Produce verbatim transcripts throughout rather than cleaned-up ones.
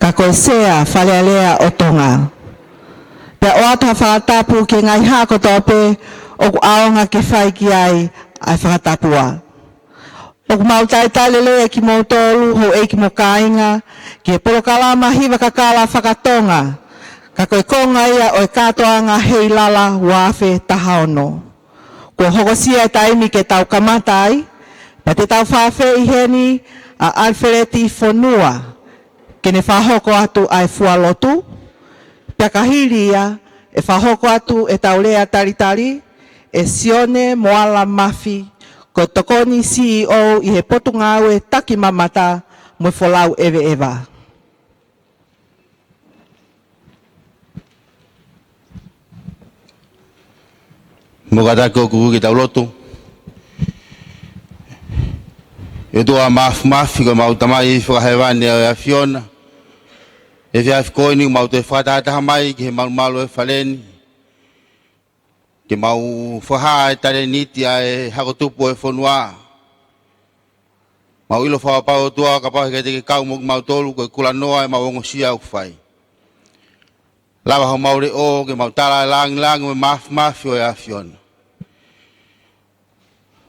Ka ko e Sea Fale Alea ʻo Tonga. Pea ʻoatu ha fakatapu ki he ngaahi haʻa kotoa pē ʻoku ʻaonga ke fai ki ai ʻa e fakatapua. ʻOku mau talitali lelei kimoutolu, houʻeiki mo kāinga, ki he polokalama hiva kakala faka-Tonga, ka ko e konga ia ʻo e kātoanga Heilala ua afe taha ono. Kuo hokosia e taimi ke tau kamata ai, pea te tau fakaafeʻi heni ʻa ʻAlifeleti Fonua, ke ne fakahoko atu ʻa e fua lotu, pea ka hili ia, ʻe fakahoko atu ʻetau lea talitali ʻe Sione Moala Mafi, ko e tokoni C E O ʻi he Potungāue Takimamata mo e Folau ʻEveʻeva. Mou kātaki ʻoku ke tau lotu. ʻE ʻOtua Māfimafi, ko ʻemau Tamai Fakahēvani ʻo e ʻAfiona, he efiafi ko eni ʻoku mau toe fakatahataha mai ki he malumalu ʻo e fale ni, ke mau fakahā e talēniti ʻa e hako tupu ʻo e fonua. Mau ʻilo fakapapau ʻOtua kapau he ʻikai te ke kau mo kimautolu, ko e kulanoa ʻemau ongosia ʻoku fai. Lava homau leʻo ke mau tala e lāngilangi mo e māfimafi ʻo e ʻAfiona.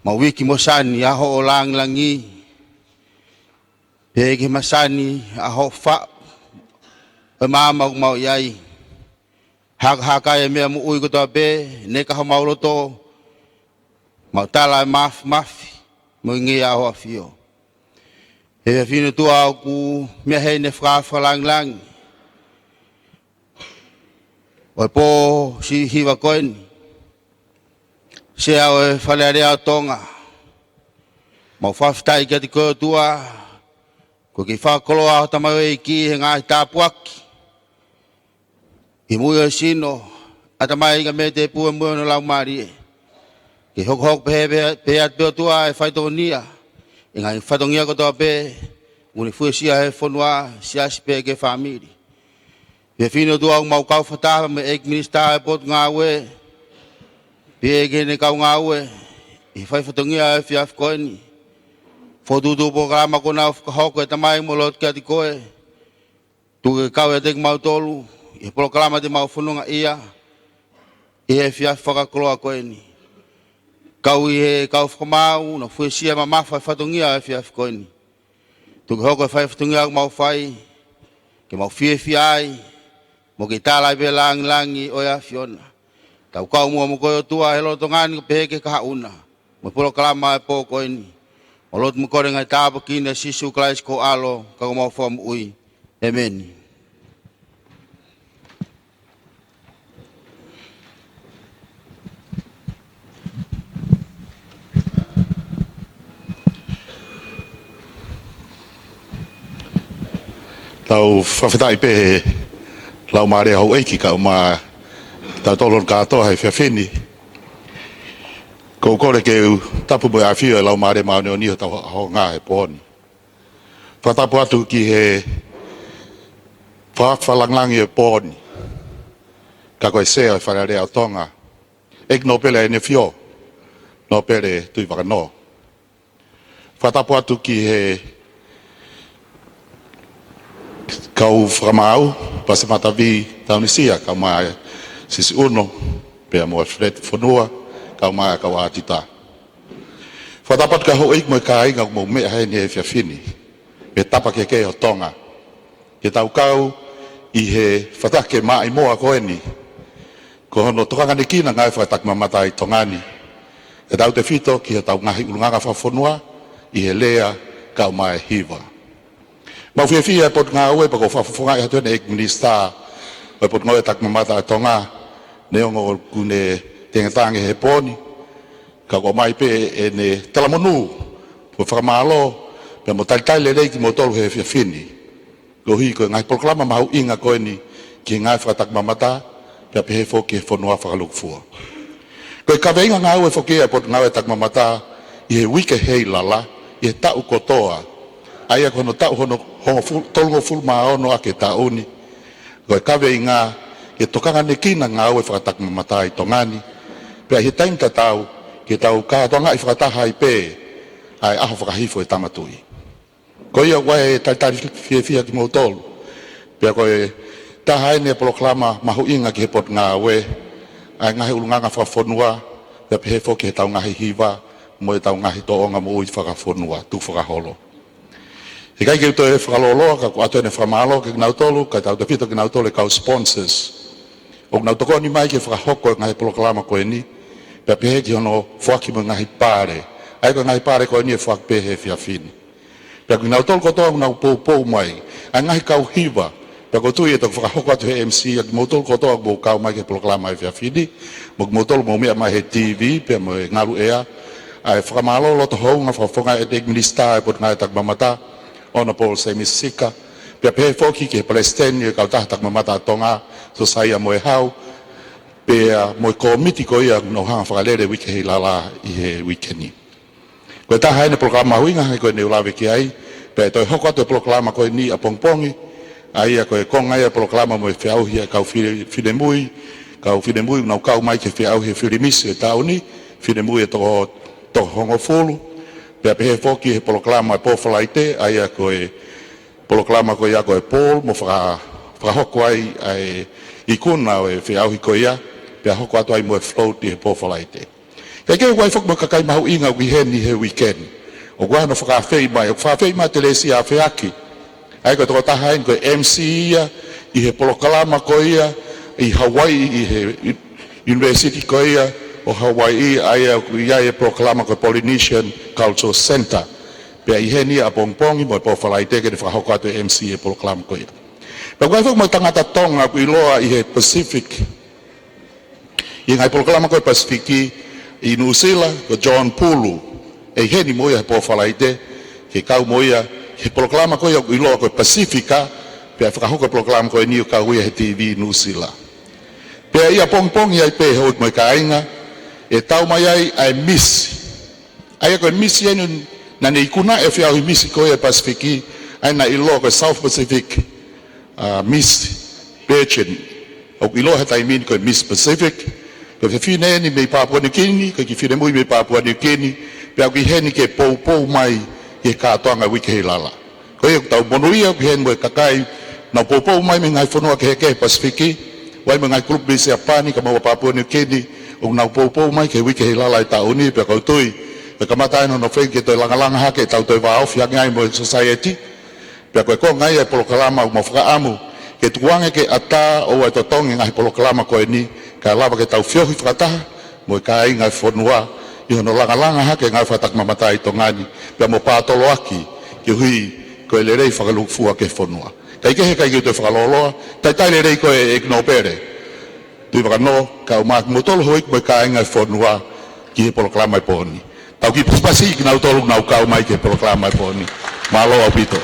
Mau viki mo sani ʻa hoʻo lāngilangi, pehē ki he masani ʻa hoʻo faʻu ʻo e maama ʻoku mau ʻi ai. Hakahaka e meʻa moʻui kotoa pē, ne ka homau loto, mau tala e māfimafi mo e ngeia ʻa hoʻo ʻAfio. He efiafi ni ʻOtua ʻoku meʻa heni e fakaafe fakalāngilangi ʻo e pō siʻi hiva ko eni. Sea ʻo e Fale Alea ʻo Tonga, mau fakafetaʻi kiate koe ʻOtua, ko e kei fakakoloa ho tamaioʻeiki he ngaahi tāpuaki ʻi he moʻui ʻo e sino, ʻatamai kae ʻumaʻā e pū mo hono laumālie. Ke hokohoko pehē, pehē, pehē atu pē ʻOtua e faitokonia ʻi he ngaahi fatongia kotoa pē ʻoku ne fuesia he fonua, siasi pea ki he fāmili. Efiafi ni ʻOtua ʻoku mau kau fakataha mo e ʻEiki Minisitā ʻo e Potungāue, pea ki heʻene kau ngāue ʻi he fai fatongia ʻo e efiafi ko eni. Fokotuʻutuʻu polokalama kuo nau fakahoko, ʻe Tamai, mau lotu kiate koe. Tuku ke kau ʻiate kimautolu ʻi he polokalama te mau fononga ai ʻi he efiafi fakakoloa ko eni. Kau ʻi he kau fakamaau ʻoku nau fuesia e mamafa e fatongia ʻo e efiafi ko eni. Tuku ke hoko e fai fatongia ʻoku mau fai ke mau fiefia ai, mo ke tala ai pē e lāngilangi ʻo e ʻAfiona. Tau kau muʻa mo koe ʻOtua he lolotonga ni, pehē ki he kahaʻu na mo e polokalama ʻo e pō ko eni. Mau lotu mo kole e ngaahi tāpuaki ni ʻia Sīsū Kalaisi ko ho ʻAlo ka ko homau Fakamoʻui. ʻĒmeni. Tau fakafetaʻi pē he Laumālie ʻa houʻeiki kae ʻumaʻā kitautolu hono kātoa he efiafi ni. ʻOku ou kole ke u tapu mo e ʻafio e Laumālie Māʻoniʻoni ʻi hotau ʻaho ngāue he pō ni. Fakatapu atu ki he fakaafe fakalāngilangi ʻo e pō ni, ka ko e Sea ʻo e Fale Alea ʻo Tonga, ʻEiki Nōpele ʻEnefio Nōpele Tuʻivakanō. Fakatapu atu ki he kau fakamaau, Pasi Matavi Taunisia, kae ʻumaʻā Sisi ʻUno, pea mo ʻAlifeleti Fonua, kae ʻumaʻā e kau ʻātita. Fakatapu atu ki he houʻeiki mo e kāinga ʻoku mou meʻa heni he efiafi ni mei he tapa kehekehe ʻo Tonga, ke tau kau ʻi he fakataha maʻimoa ko eni, ko hono tokangaekina e ngāue fakatakimamata ʻi Tonga ni, kae tautefito ki hotau ngaahi ʻulungaanga fakafonua ʻi he lea kae ʻumaʻā e hiva. Mau fiefia he Potungāue, pea ʻoku ou fakafofongaʻi atu heni e ʻEiki Minisitā ʻo e Potungāue Takimamata ʻa Tonga, neongo ʻoku ne tengetange he pō ni, ka ʻoku ʻomai pē ʻene talamonū mo e fakamālō, pea mo e talitali lelei kimoutolu he efiafi ni, koeʻuhi ko e ngaahi polokalama mahuʻinga ko eni ki he ngāue fakatakimamata, pea pehē foki ki he fonua fakalūkufua. Ko e kaveinga ngāue foki ʻa e Potungāue Takimamata ʻi he Uike Heilala ʻi he taʻu kotoa, ʻa ia ko hono taʻu hono hongofulu, tolungofulu mā ono ʻaki e taʻu ni, ko e kaveinga ke tokangaekina e ngāue fakatakimamata ʻi Tonga ni, pea ʻi he taimi tatau ke tau kātoangaʻi fakataha ai pē ʻa e ʻaho fakahifo e Tama Tuʻi. Ko ia ʻoku ou talitali fiefia kimoutolu, Pea ko e taha eni e polokalama mahuʻinga ki he potungāue, ʻa e ngaahi ʻulungaanga fakafonua, pea pehē foki ki heʻetau ngaahi hiva, mo ʻetau ngaahi tōʻonga moʻui fakafonua, tukufakaholo. He ʻikai ke u toe fakalōloa, ka ʻoku ʻoatu ʻeni e fakamālō kiate kinautolu, kae tautautefito kinautolu e kau sponsors ʻoku nau tokoni mai ke fakahoko e ngaahi polokalama ko eni, pea pehē ki hono foaki mo e ngaahi pale. ʻA ia ko e ngaahi pale ko eni ʻe foaki pē he efiafi ni. Pea ko kinautolu kotoa ʻoku nau poupou mai, ʻa e ngaahi kau hiva, pea ʻoku ou tui ʻe toki fakahoko atu he M C ʻa kimoutolu kotoa ʻoku mou kau mai ki he polokalama he efiafi ni, mo kimoutolu ʻoku mou meʻa mai he T V, pea mo e ngalu ʻea, ʻa e fakamālō loto houngaʻia fakafofonga ʻEiki Minisitā ʻo e Potungāue Takimamata, Honourable Seimi Sika, pea pehē foki ki he Palesiteni ʻo e Kautaha Takimamata ʻa Tonga, Sosaia Moehau, pea mo e kōmiti ko ia ʻoku nau hanga ʻo fakalele e Uike ʻi he ʻIlala ʻi he uike ni. Ko e taha eni e polokalama mahuʻinga, he ko eni ʻoku ou lave ki ai, pea ʻe toe hoko atu e polokalama ko eni ʻapongipongi, ʻa ia ko e konga ia e polokalama mo e feʻauhi ʻa e kau file-, finemui, kau finemui ʻoku nau kau mai ki he feʻauhi e filimisi ʻo e taʻu ni, finemui ʻe toko, toko hongofulu, pea pehē foki he polokalama e pō Falaite, ʻa ia ko e polokalama ko ia ko e poll, mo faka-, fakahoko ai ʻa e ikuna ʻo e feʻauhi ko ia, pea hoko atu ai mo e float ʻi he pō Falaite. Kae kehe ʻoku ʻi ai foki mo e kakai mahuʻinga ʻoku ʻi heni he uike ni. ʻOku ʻi ai hono fakaafeʻi mai, ʻoku fakaafeʻi mai ʻa Telesia Feaki. ʻA ia ko e tokotaha eni ko e M C ia ʻi he polokalama ko ia ʻi Hawaii ʻi he u-, university ko ia ʻo Hawaii, ʻa ia ʻoku ʻi ai e polokalama ko e Polynesian Cultural Center. Pea ʻi heni ʻapongipongi mo e pō Falaite ke ne fakahoko atu e M C e polokalama ko ia. Pea ʻoku ʻi ai foki mo e tangata Tonga ʻoku ʻiloa ʻi he Pacific, ʻi he ngaahi polokalama ko e Pasifiki ʻi Nuʻusila, ko John Pulu, ʻe ʻi heni mo ia he pō Falaite, ke kau mo ia he polokalama ko ia ʻoku ʻiloa ko e Pasifika, pea fakahoko e polokalama ko eni ʻo kau ia he T V Nuʻusila. Pea ʻapongipongi ai pē houʻeiki mo e kāinga, ʻe tau mai ai ʻa e misi. ʻA ia ko e misi eni naʻa ne ikuna e feʻauhi misi ko ia Pasifiki, ʻa ia naʻe ʻiloa ko e South Pacific, uh, Miss Pageant. ʻOku ʻiloa he taimi ni ko e Miss Pacific. Ko e fefine eni mei Papua New Guinea, ko e kiʻi finemui mei Papua New Guinea, pea ʻoku ʻi heni ke poupou mai ʻi he kātoanga Uike ʻi he ʻIlala. Ko ia ʻoku tau monūʻia ʻoku ʻi heni mo e kakai naʻa nau poupou mai mei he ngaahi fonua kehekehe Pasifiki, ʻoku ʻi ai mo e ngaahi kulupu mei Siapani, kae ʻumaʻā Papua New Guinea, ʻoku nau poupou mai ki he Uike ʻi he ʻIlala ʻo e taʻu ni, pea ʻoku ou tui ʻe kamata ʻeni hono feinga ke toe langalanga hake, tau toe vāofi ange ai mo e society. Pea ko e konga ia e polokalama ʻoku mau fakaʻamu ke tukuange ke ʻatā ʻo ʻai totongi e ngaahi polokalama ko eni, kae lava ke tau feohi fakataha mo e kāinga e fonua ʻi hono langalanga hake e ngāue fakatakimamata ʻi Tonga ni, pea mo pātoloaki koeʻuhi ko e lelei fakalūkufua ki he fonua. Kae kehe, ʻikai ke u toe fakalōloa, talitali lelei koe ʻEiki Nōpele Tuʻivakanō, kae ʻumaʻā kimoutolu houʻeiki mo e kāinga e fonua ki he polokalama e pō ni. Tau kiʻi pasipasi kinautolu ʻoku nau kau mai ki he polokalama e pō ni. Mālō ʻaupito.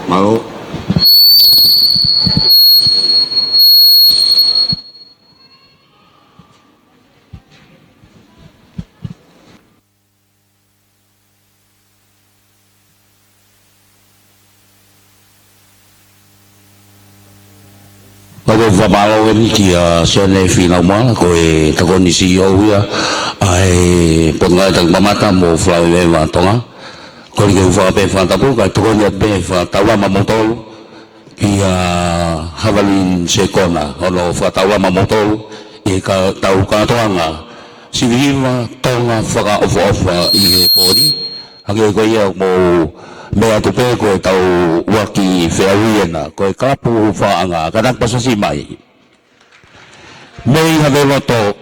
Mālō. Ko e fakamālō eni kia Sione Fīnau Moala, ko e tokoni C E O ia ʻa e Potungāue Takimamata mo Falaveiveiva Tonga. Ko eni ke u fakapē fakatapu, kae tokoni atu pē fakataulama moutolu kia Havalin Sekona, hono fakataulama moutolu ʻi he ka-, tau kātoanga sivihiva Tonga fakaʻofoʻofa ʻi he pō ni. Hangē ko ia ʻoku mou meʻa atu pē ko e tau ʻuluaki feʻauhi ena, ko e kalapu fakaʻanga, kātaki pasipasi mai. Mei Haveloto,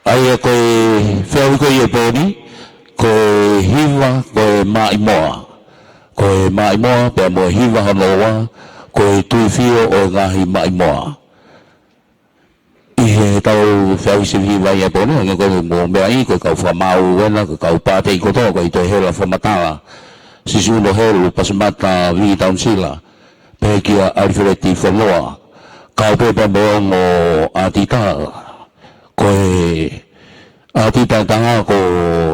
ʻa ia ko e feʻauhi ko ia e pō ni, ko e hiva, ko e Maʻimoa. Ko e Maʻimoa, pea mo e hiva hono ua, ko e Tuifio ʻo e Ngaahi Maʻimoa. ʻI he tau feʻauhi sivihiva ia e pō ni, hangē ko e mou meaʻi, ko e kau fakamaau ena, ko e kau pātē kotoa, ko e toe hela fakamatala, Sisiuno Helu, Pasimata Vī Taunisila, pehē kia ʻAlifeleti Fonoa, kau pē pea mo e ongo ʻātita, ko e ʻātita ʻe taha ko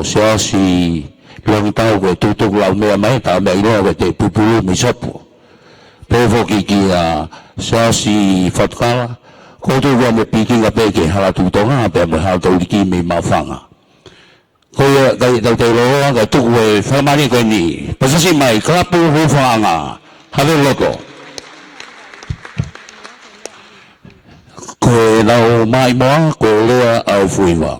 Siaosi Longitau, ko e tukutuku lau meʻa mai, tā meʻa ʻiloa ko e Te Pupulu Misopu. Pehē foki kia Siaosi Fatukala, ʻoku ou tui ʻoku ʻi ai mo e pikinga pē ki he Hala Tuʻi Tonga, pea mo e Hala Tauliki mei Maʻufanga. Ko ia, kae tau toe loloa, kae tuku e fakamālie ko eni. Pasipasi mai, Kalapu Hūfangaʻanga, Haveloto. Ko ʻenau maʻimoa, ko e Lea ʻa e Fuiva.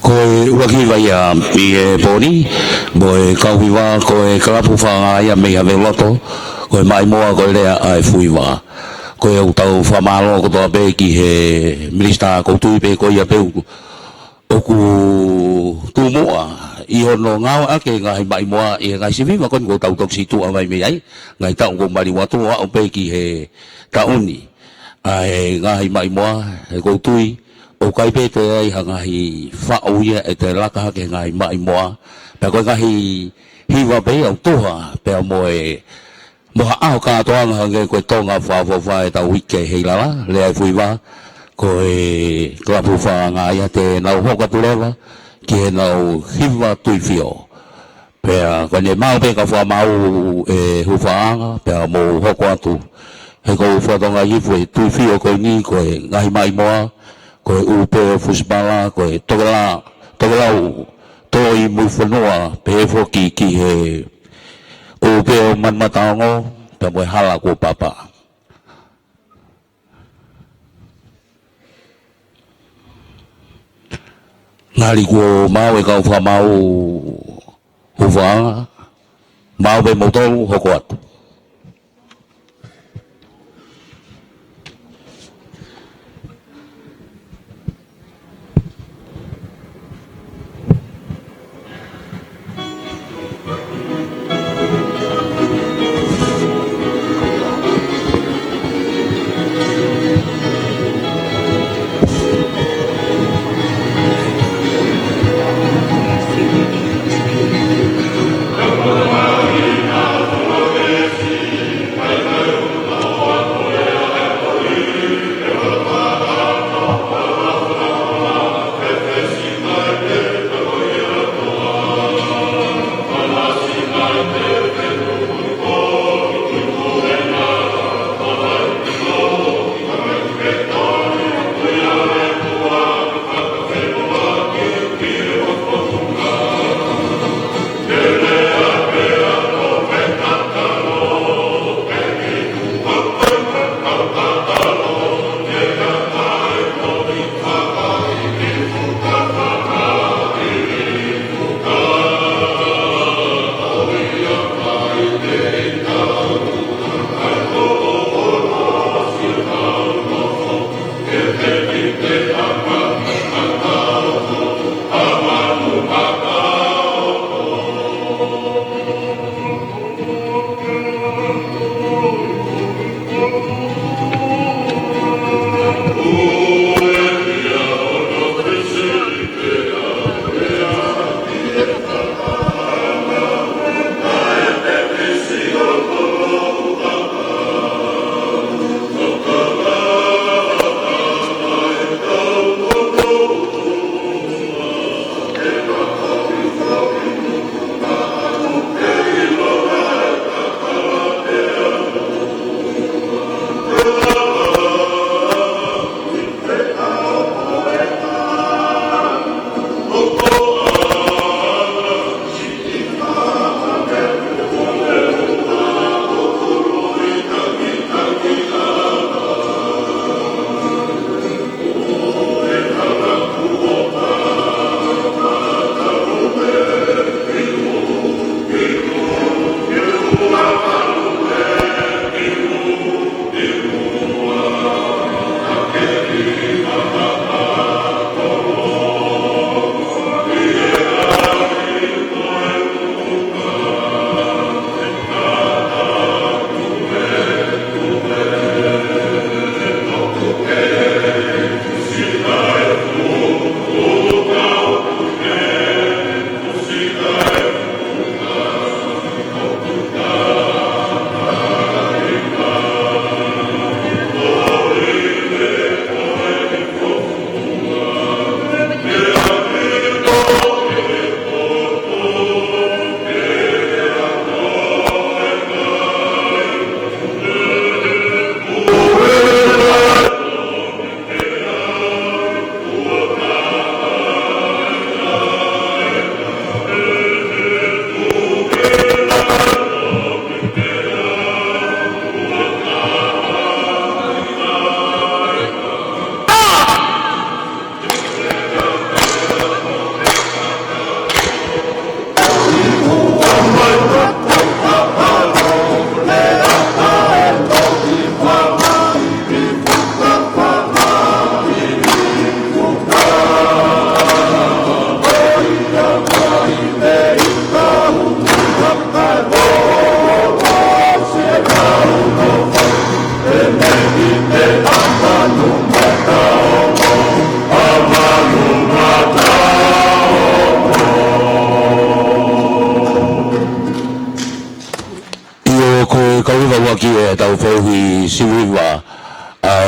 Ko e ʻuluaki hiva ia ʻi he pō ni, mo e kau hiva ko e Kalapu Hūfangaʻanga ia mei Haveloto, ko e maʻimoa ko e Lea ʻa e Fuiva. Ko ia ʻoku tau fakamālō kotoa pē ki he minisitā, ʻoku ou tui pē ko ia pē ʻoku ʻoku tuʻu muʻa ʻi hono ngāueʻaki e ngaahi maʻimoa ʻi he ngaahi siviva ko eni kuo tau toki situʻa mai mei ai, ngaahi taʻu kuo maliu atu ʻo aʻu pē ki he taʻu ni. ʻa e ngaahi maʻimoa, he ʻoku ou tui, ʻoku ʻikai pē toe ʻi ai ha ngaahi faʻu ia ʻe toe laka hake he ngaahi maʻimoa, pea ko e ngaahi hiva pē ia ʻoku tuha, pea mo e, mo ha ʻaho kātoanga hangē ko e Tonga Fā Fā Fā ʻetau uike he ʻi lala, lea e fuiva, ko e kalapu Hūfanga ia te nau hoko atu leva, ki heʻenau hiva Tuifio. Pea ko ʻene maʻu pē kau fakamaau ʻe Hūfanga, pea mou hoko atu. He ko e fatongia ʻi he Tuifio ko eni, ko e ngaahi maʻimoa, ko e ʻū pē ʻo e fusipala, ko e tokelā, tokelau, tō ʻi Muifonua, pehē foki ki he ʻū pē ʻo Manumataongo, pea mo e hala kuo papa. Ngali kuo maʻu e kau fakamaau Hūfanga, maʻu pē moutolu hoko atu.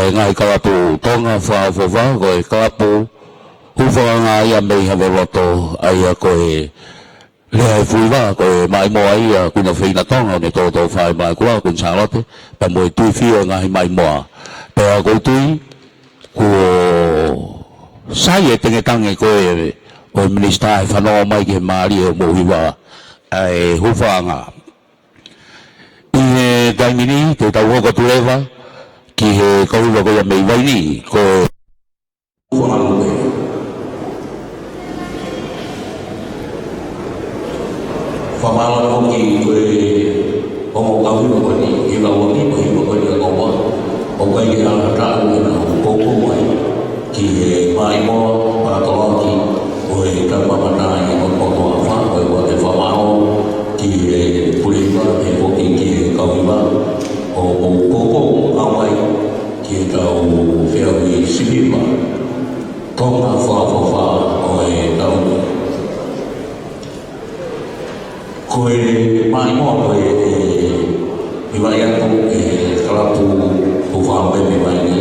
e ngaahi kalapu Tonga fakaʻofoʻofa, ko e kalapu Hūfanga ia mei Haveloto, ʻa ia ko e lea e fuiva, ko e maʻimoa ia Kuini Feina Tonga, ʻo ne tōtōfā ʻi Maʻekula, Kuini Sālote, pea mo e Tuʻi Fio e ngaahi maʻimoa. Pea ʻoku ou tui, kuo sai e tengetange ko ē ʻo e minisitā he fanongo mai ki he mālie ʻo e hiva ʻa e hūfanga. ʻI he taimi ni, te tau hoko atu leva ki he kau hiva ko ia mei Vaini, ko e Fakamālō foki ko e ongo kau hiva ko eni, hiva ua ki, ko e hiva ko eni ʻa Tonga. ʻOku ʻikai ke ala taʻu ʻenau poupou mai ki he maʻimoa, pea tolaki ʻo e tau mamata ʻi he motuʻa ʻa Fā, ko e ʻoatu e fakamālō ki he pule hiva, pehē foki ki he kau hiva ʻoku mou poupou mai ki he tau feʻauhi siviva Tonga fakaʻofoʻofa ʻo e taʻu. Ko e maʻimoa ko ē ʻe hivaʻi atu ʻe he kalapu Hūfanga mei Vaini,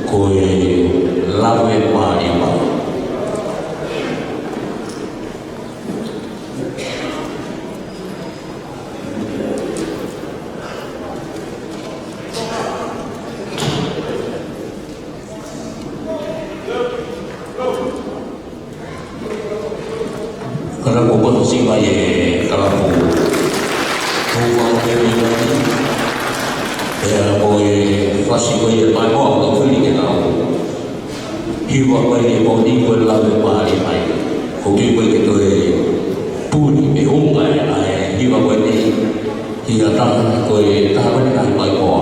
ko e Lave Mālie Mai. Kalapu ko ē ʻosi mai e kalapu Hūfanga mei Vaini. Pea mo e fasi ko ē ʻa e maʻimoa ʻoku ou fili ke tau hiva mai e poini ko e Lave Mālie Mai. ʻOku ou tui ko ē ke toe puli e ʻuhinga ʻa e hiva ko eni. Ki ha taha ko e taha mai ʻa e maʻimoa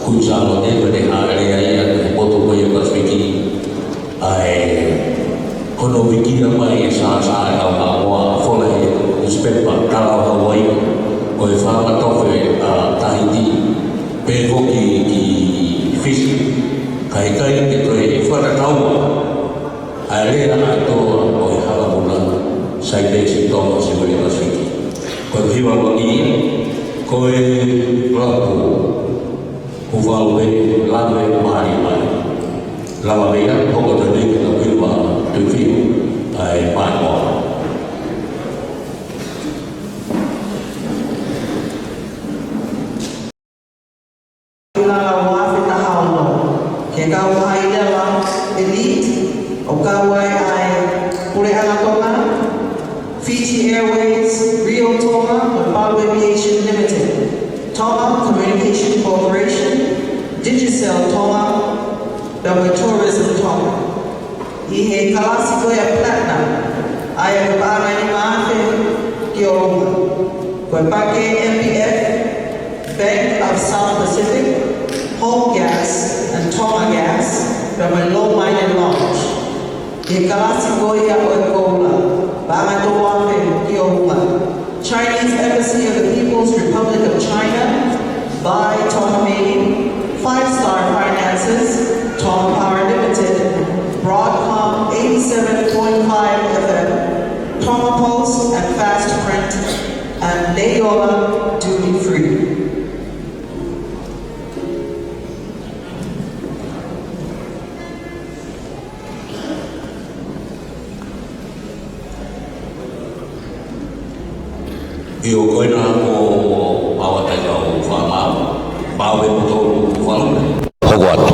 Kuini Sālote, ko ʻene hāʻele ai ia ki he motu ko ia Pasifiki, ʻa e hono vikia mai e sāsā ʻa e kau Haʻamoa, fola he newspaper, Talao Hawaii, ko e fanga tofe ʻa Tahiti, pehē foki ki Fisi, ka ʻikai ke toe fakatatau ʻa e lea ʻa e toa ʻo e hala muna, Saipesi, Tonga, Siuele, Pasifiki. Ko e hiva ua ki, ko e kalapu Hūfanga mei Lave Mālie Mai. Lava mei ai, hoko atu eni ki he kau hiva Tuʻi Fio ʻa e maʻimoa. Lava ua afe taha ono. Ke kau hai leva elite, ʻo kau ai ʻa e Puleʻanga Tonga, Fiji Airways, Rio Tonga, mo e Palu Aviation Limited, Tonga Communication Corporation, Digicel Tonga, pea mo e Tourism Tonga. ʻI he kalasi ko ia Platinum, ʻa ia ko e paʻanga ʻe nima afe ki ʻolunga. Ko e pake M P F, Bank of South Pacific, Home Gas, and Tonga Gas, pea mo e Low Minded Lodge. ʻI he kalasi ko ia ʻo e koula, paʻanga ʻe tolu afe ki ʻolunga. Chinese Embassy of the People's Republic of China, Bai Tonga Made, Five Star Finances, Tonga Power Limited, Broadcom eighty-seven point five F M, Tonga Post and Fast Print, and Neiola Duty Free. ʻIo, ko ena ko Maua Taika ʻo Fāmau, Maua e Moto ʻo Fāmau. Hoko atu.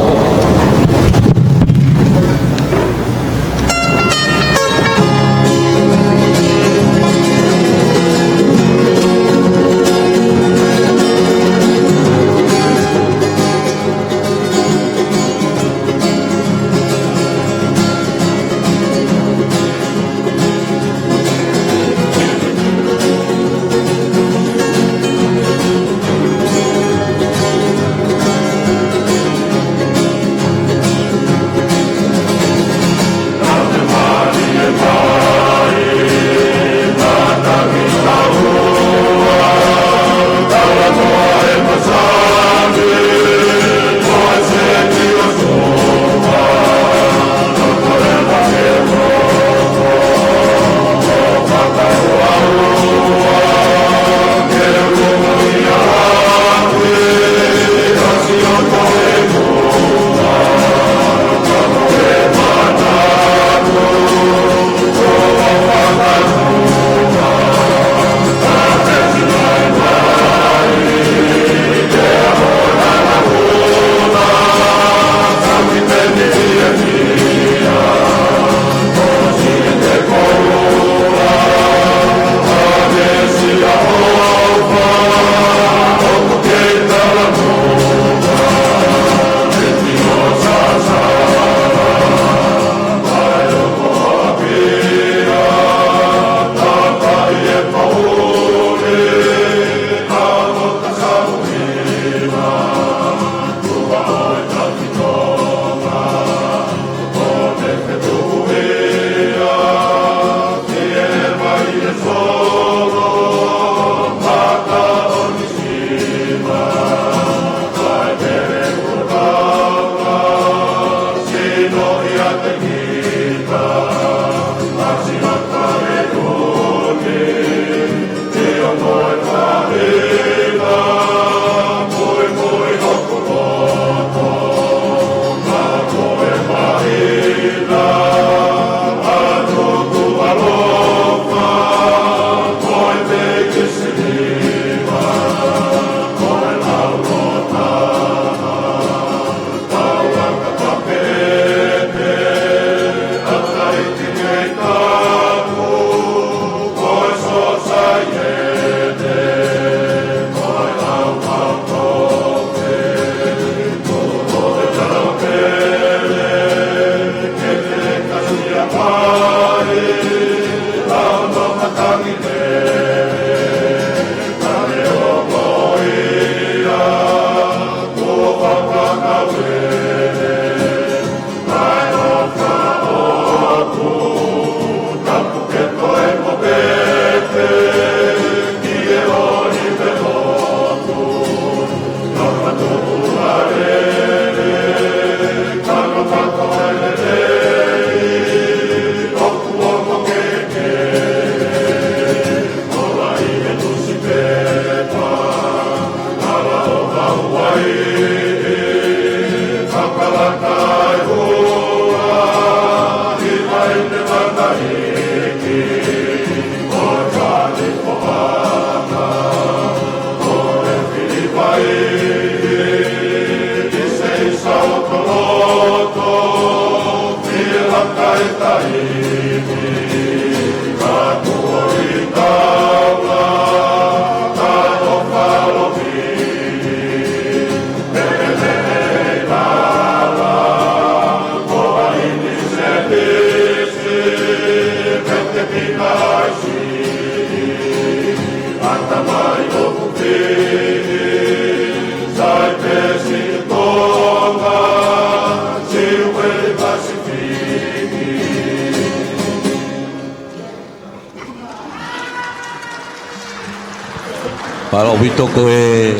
Mālō ʻaupito ko e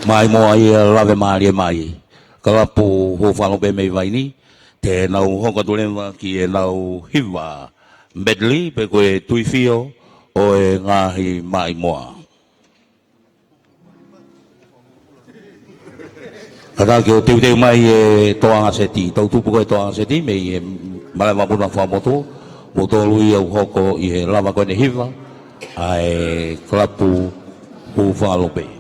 Maʻimoa ia, lave mālie mai. Kalapu Hūfanga Lope mei Vainī, te nau hoko atu leva ki heʻenau hiva medley pe ko e Tuifio ʻo e Ngaahi Maʻimoa. Kātaki ʻo teuteu mai e toʻonga seti, tau tupu ko e toʻonga seti mei he Maleva Muna Fakamotu, mo tolu ia ʻoku hoko ʻi he lava ko eni hiva ʻa e Kalapu Hūfanga Lope.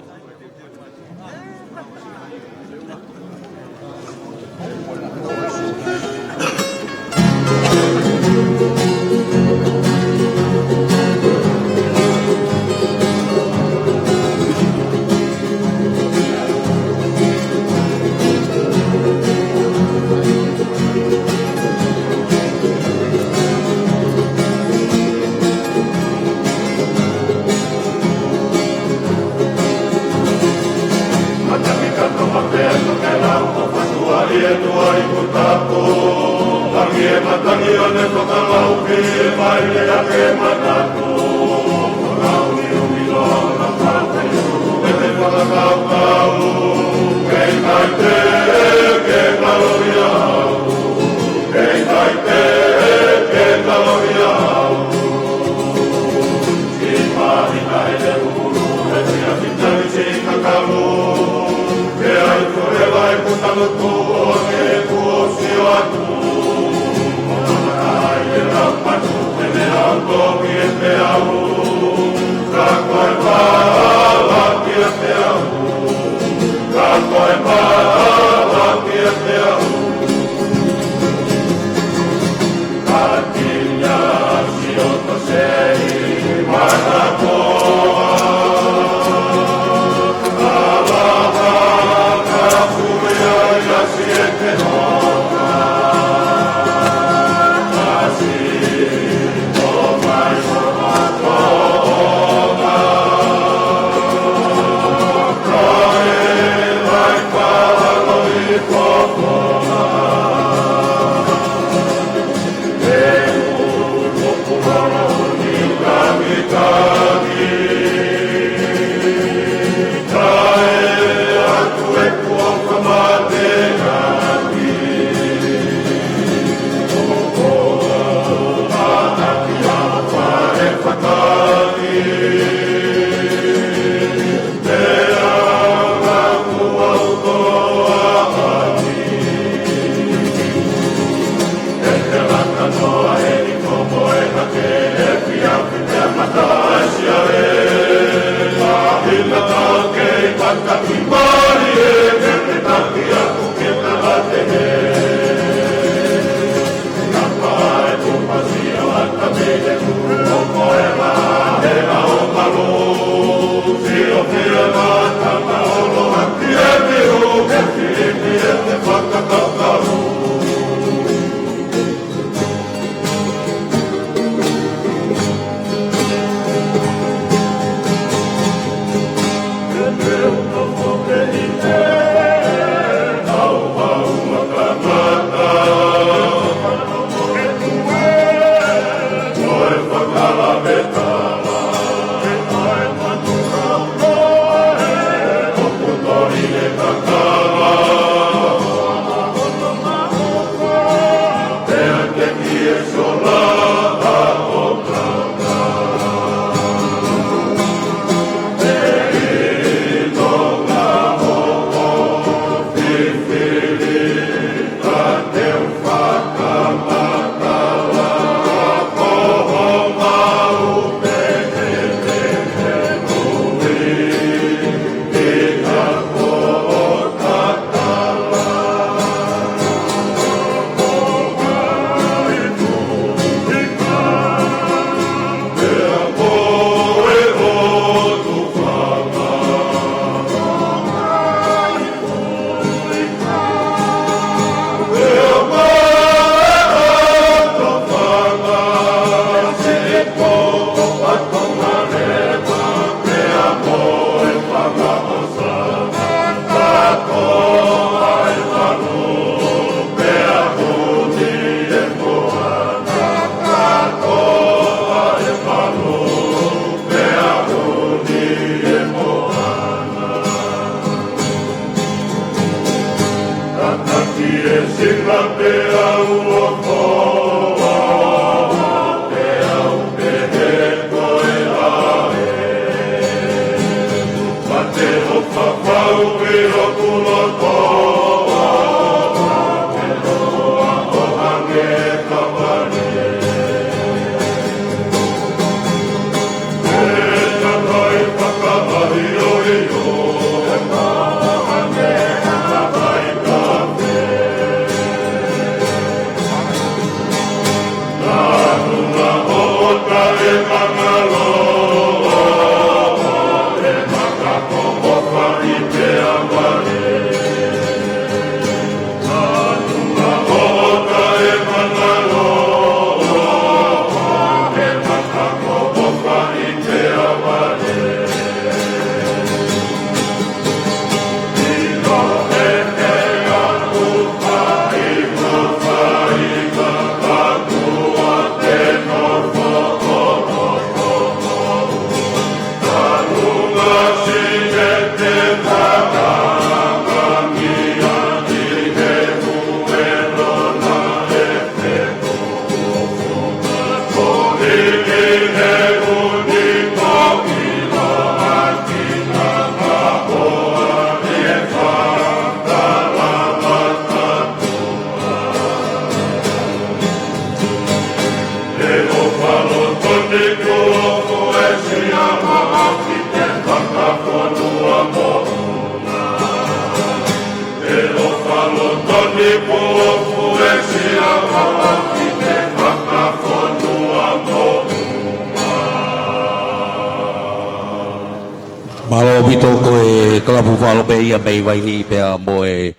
Mālō ʻaupito, ko e kalapu fakalope ia mei Vaini pea mo e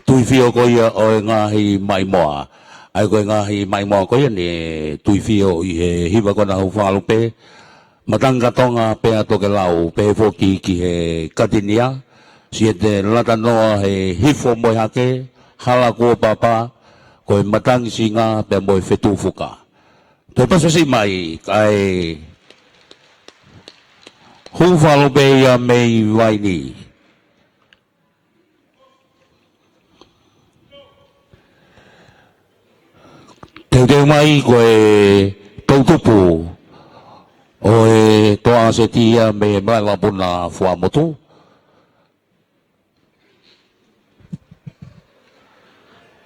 Tuifio ko ia ʻo e ngaahi maʻimoa. ʻA ia ko e ngaahi maʻimoa ko ia ne tuifio ʻi he hiva ko ena Hū Fakalope, Matangi ka Tonga pea Tokelau, pehē foki ki he Katinia, Siete Latanoa, he Hifo mo e Hake, Hala Kuo Papa, ko e Matangi Singa pea mo e Fetuʻu Fuka. Toe pasipasi mai, kae Hū Fakalope ia mei Vaini. Teuteu mai ko e toʻutupu ʻo e Toa Seti ia mei he Malaʻe Vakapuna Fuaʻamotu.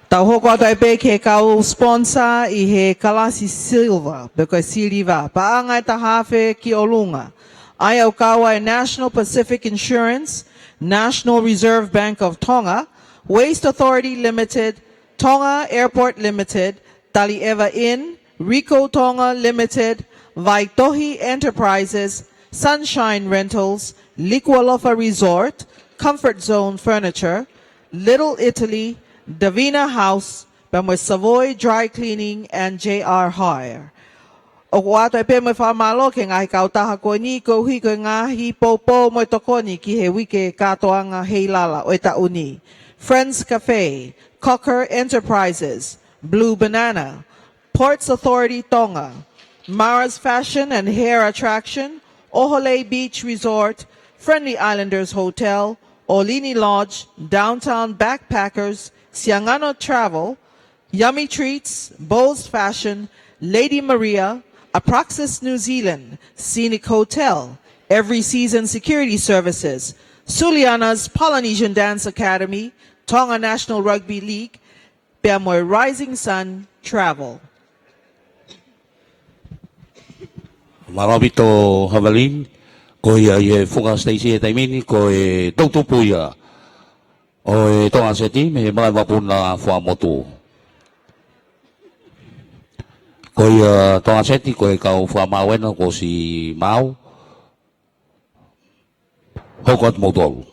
Tau hoko atu ai pē ki he kau sponsor ʻi he kalasi silver, pe ko e siliva. Paʻanga ʻe taha afe ki ʻolunga. ʻA ia ʻoku kau ai National Pacific Insurance, National Reserve Bank of Tonga, Waste Authority Limited, Tonga Airport Limited, Taliʻeva Inn, Rico Tonga Limited, Vaitohi Enterprises, Sunshine Rentals, Likualofa Resort, Comfort Zone Furniture, Little Italy, Davina House, pea mo e Savoy Dry Cleaning and J R Hire. ʻOku ʻoatu ai pē mo e fakamālō ki he ngaahi kautaha ko eni koeʻuhi ko e ngaahi poupou mo e tokoni ki he uike kātoanga Heilala ʻo e taʻu ni. Friends Cafe, Cocker Enterprises, Blue Banana, Ports Authority Tonga, Mara's Fashion and Hair Attraction, ʻOhole Beach Resort, Friendly Islanders Hotel, ʻOlini Lodge, Downtown Backpackers, Siangano Travel, Yummy Treats, Bose Fashion, Lady Maria, Apraxis New Zealand, Scenic Hotel, Every Season Security Services, Suliana's Polynesian Dance Academy, Tonga National Rugby League, pea mo e Rising Sun Travel. Mālō ʻaupito Havalin, ko ia ʻi he Fuka Siteisi he taimi ni, ko e toʻutupu ia ʻo e Toa Seti mei he Malaʻe Vakapuna Fuaʻamotu. Ko ia Toa Seti, ko e kau fakamaau ena kuo ʻosi maau. Hoko atu moutolu.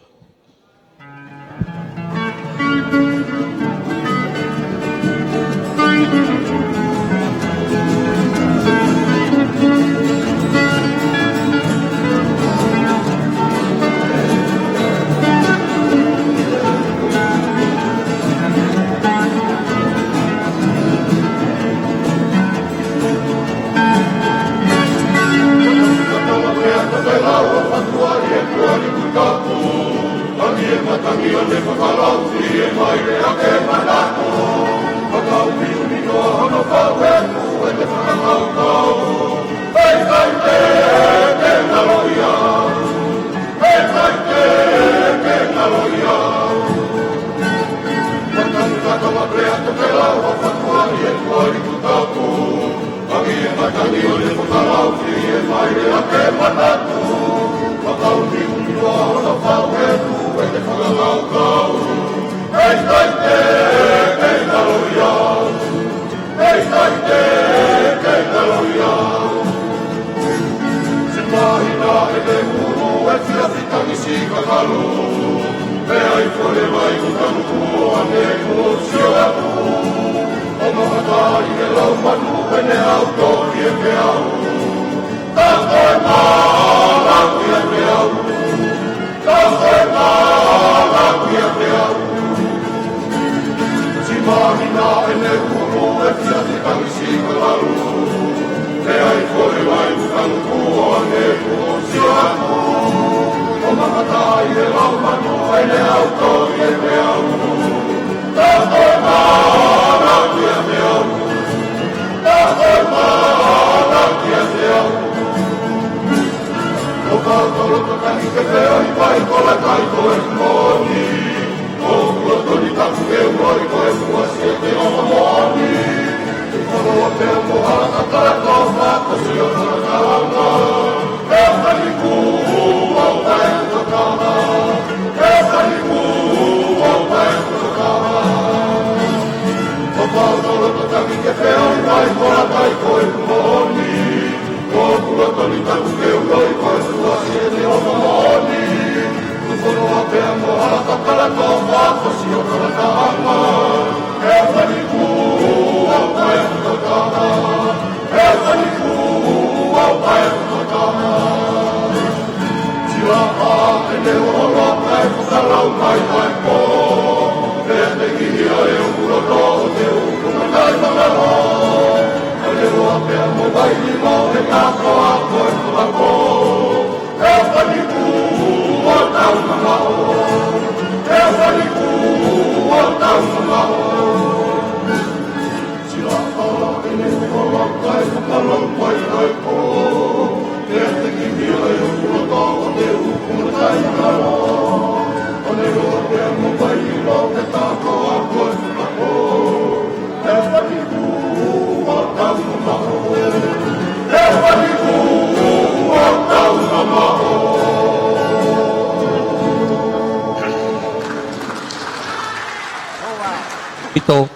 Vito,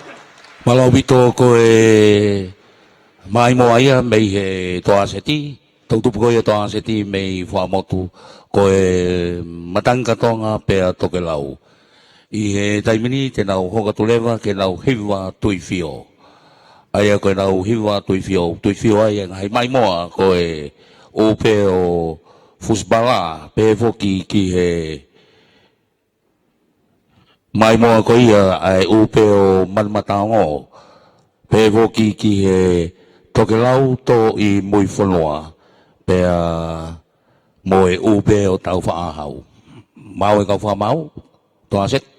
mālō Vito, ko e maimoa ia mei he Toaseti, toʻutupu ko ia Toaseti mei Fuaʻamotu, ko e matangi ka Tonga pea Tokelau. ʻI he taimi ni te nau hoko atu leva ke nau hiva Tuifio. ʻA ia ko ʻenau hiva Tuifio, Tuifio ai e ngaahi maimoa ko e ʻū pē ʻo Fusipala, pehē foki ki he maimoa ko ia ʻa e ʻū pē ʻo Manumataongo, pehē foki ki he Tokelau Toʻi Muifonua, pea mo e ʻū pē ʻo Taufaʻāhau. Maʻu e kau fakamaau, Toaseti.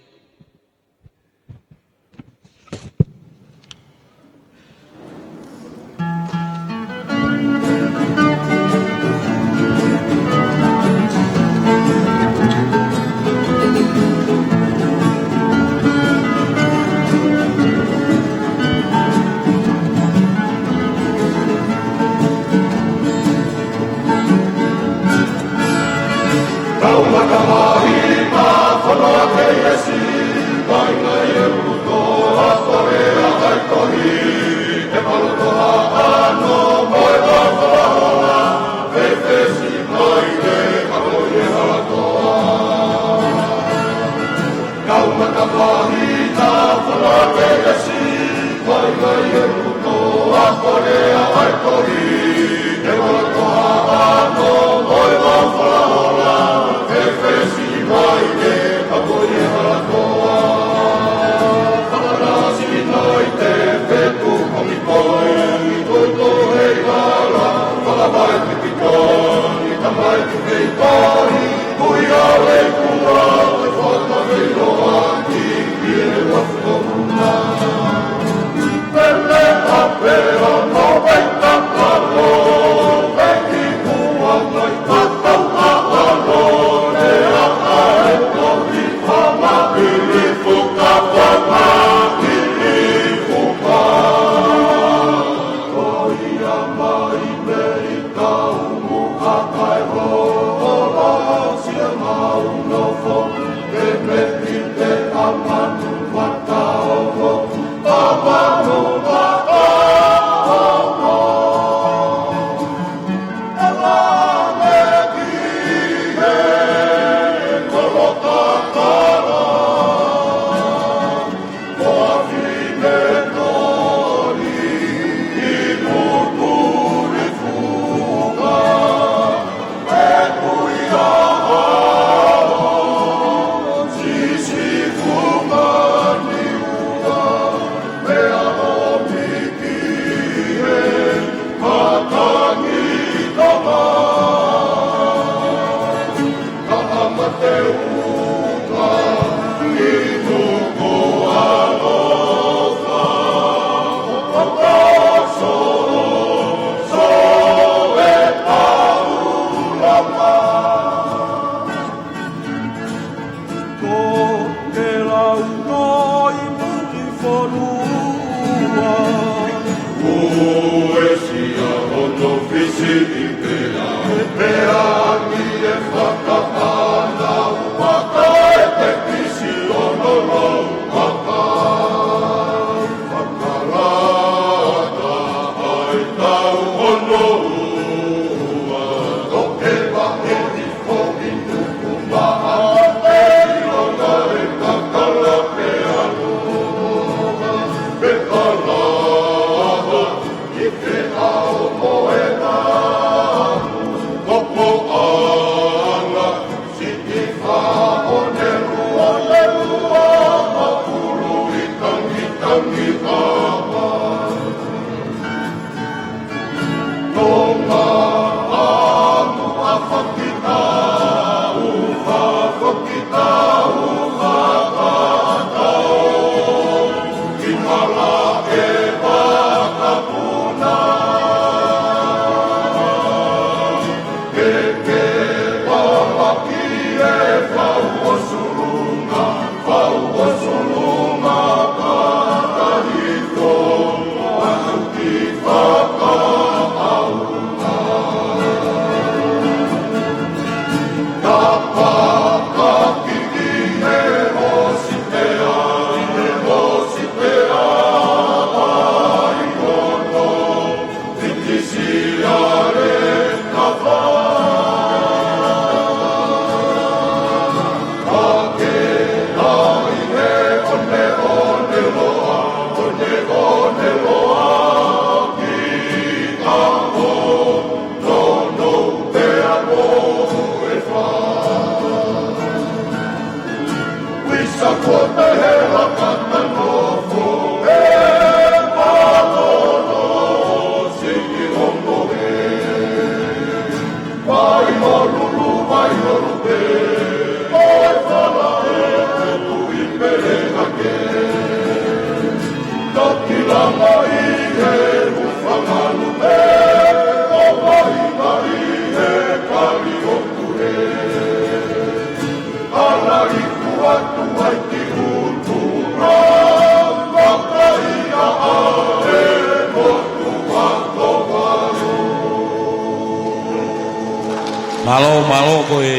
Mālō, mālō ko e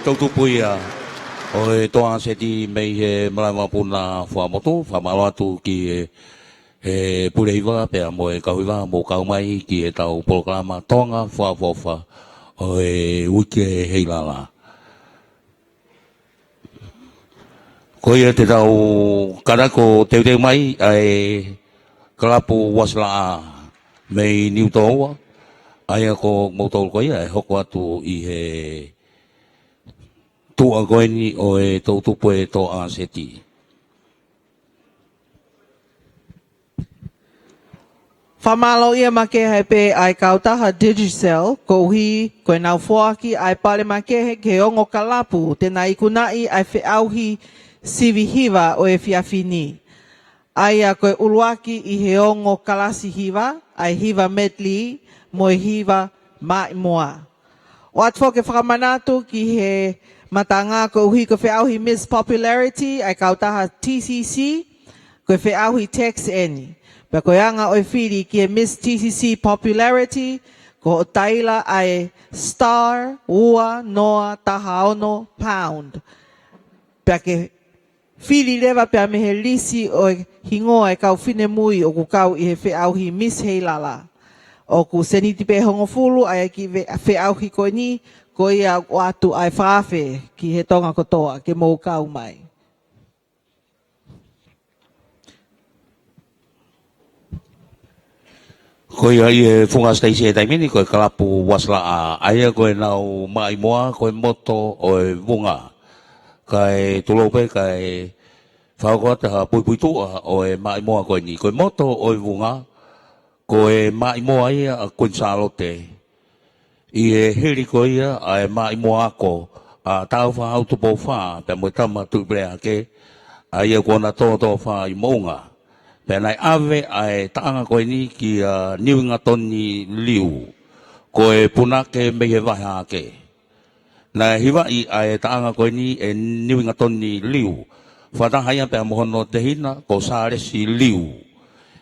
toʻutupu ia ʻo e Toa Seti mei he Malaʻe Vakapuna Fuaʻamotu. Fakamālō atu ki he, he pule hiva pea mo e kau hiva mou kau mai ki heʻetau polokalama Tonga Fakaʻofoʻofa ʻo e uike Heilala. Ko ia te tau kanako teuteu mai ʻa e kalapu Uasilaʻā mei Niutōua, ʻa ia ko moutolu ko ia ʻe hoko atu ʻi he tuʻa ko eni ʻo e toʻutupu e Toa Seti. Fakamālō ia makehe pē ʻa e kautaha Digicel, koeʻuhi ko ʻenau foaki ʻa e pale makehe ki he ongo kalapu te na ikunaʻi ʻa e feʻauhi sivi hiva ʻo e efiafi ni. ʻA ia ko e ʻuluaki ʻi he ongo kalasi hiva, ʻa e hiva medley, mo e hiva maʻimoa. ʻOatu foki e fakamanatu ki he matanga koeʻuhi ko e feʻauhi Miss Popularity ʻa e kautaha T C C, ko e feʻauhi text eni. Pea ko e anga ʻo e fili ki he Miss T C C Popularity, ko hoʻo taila ʻa e star ua noa taha ono pound. Pea ke fili leva pea mei he lisi ʻo e hingoa e kau finemui ʻoku kau ʻi he feʻauhi Miss Heilala. ʻOku seniti pē hongofulu ʻa e kiʻi ve-, feʻauhi ko eni, ko ia ʻoku ʻoatu ʻa e fakaafe ki he Tonga kotoa ke mou kau mai. Ko ia ʻi he funga siteisi he taimi ni ko e kalapu Uasilaʻā, ʻa ia ko ʻenau maʻimoa ko e Moto ʻo e Vunga. Kae tulou pē kae fakahoko atu ha puipuituʻa ʻo e maʻimoa ko eni. Ko e Moto ʻo e Vunga, ko e maʻimoa ia ʻa Kuini Sālote. ʻI he hili ko ia ʻa e maʻimoa ako ʻa Tāufaʻāhau Tupou Fā, pea mo e tama Tuʻipelehake, ʻa ia kuo na tōtōfā ʻi Moʻunga. Pea naʻe ʻave ʻa e taʻanga ko eni kia Niuingatoni Liu, ko e punake mei he Vahe Hahake. Naʻe hivaʻi ʻa e taʻanga ko eni ʻe Niuingatoni Liu, fakataha ia pea mo hono tehina ko Sālesi Liu.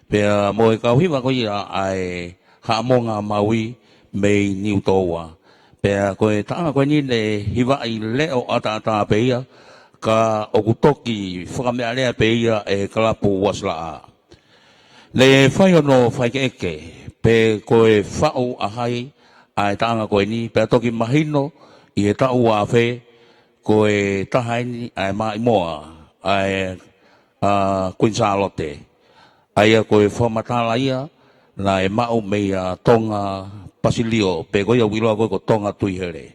Pea mo e kau hiva ko ia ʻa e Haʻamonga Maui mei Niutōua. Pea ko e taʻanga ko eni ne hivaʻi leʻo ʻataʻatā pē ia, ka ʻoku toki fakameʻalea pē ia ʻe he kalapu Uasilaʻā. Ne fai hono faikeʻeke pe ko e faʻu ʻa hai ʻa e taʻanga ko eni, pea toki mahino ʻi he taʻu ua afe, ko e taha eni ʻa e maʻimoa ʻa e, ʻa Kuini Sālote. ʻA ia ko e fakamatala ia naʻe maʻu meia Tonga Pasilio, pe ko ia ʻoku ʻiloa ko e ko Tonga Tuihele.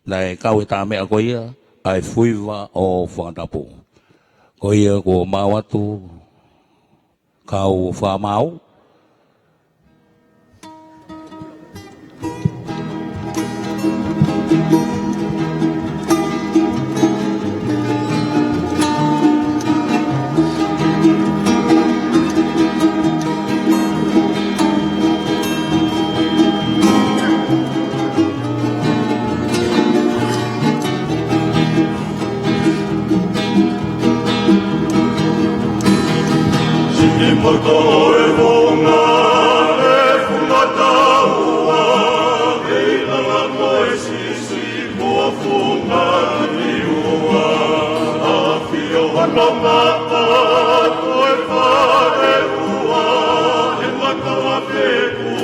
Naʻe kau he tā meʻa ko ia ʻa e fuiva ʻo Fangatapu. Ko ia kuo mau atu, kau fakamaau. Siʻi poto e vonga e fungataua, ʻe ʻi lalo mo e sisi mo funga liua. ʻAfio hono maka ko e fale ua, ʻe mata la feku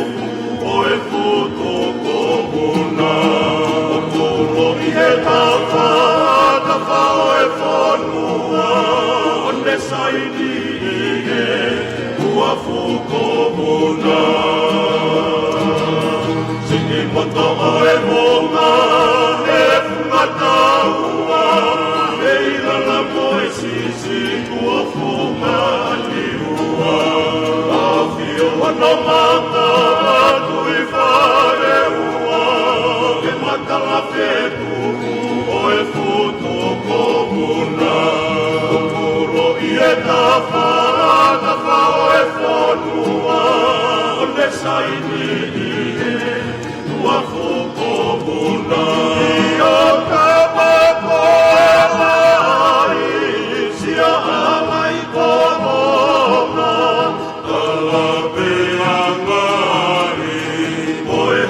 ko e futu ko Muna. ʻO kulo ʻi he tafa, tafa ʻo e fonua, ʻo ne saini ʻi he uafu ko Muna. Siʻi poto ʻo e vonga e fungataua, ʻe ʻi lalo mo e sisi mo funga liua. ʻAfio hono maka ko e fale ua, ʻe mata la feku ko e futu ko Muna. ʻO kulo ʻi he tafa, tafa ʻo e fonua, ʻo ne saini ʻi he uafu ko Muna. ʻIo ka mako ai, sia alai ko Muna. Kalape angali, ko e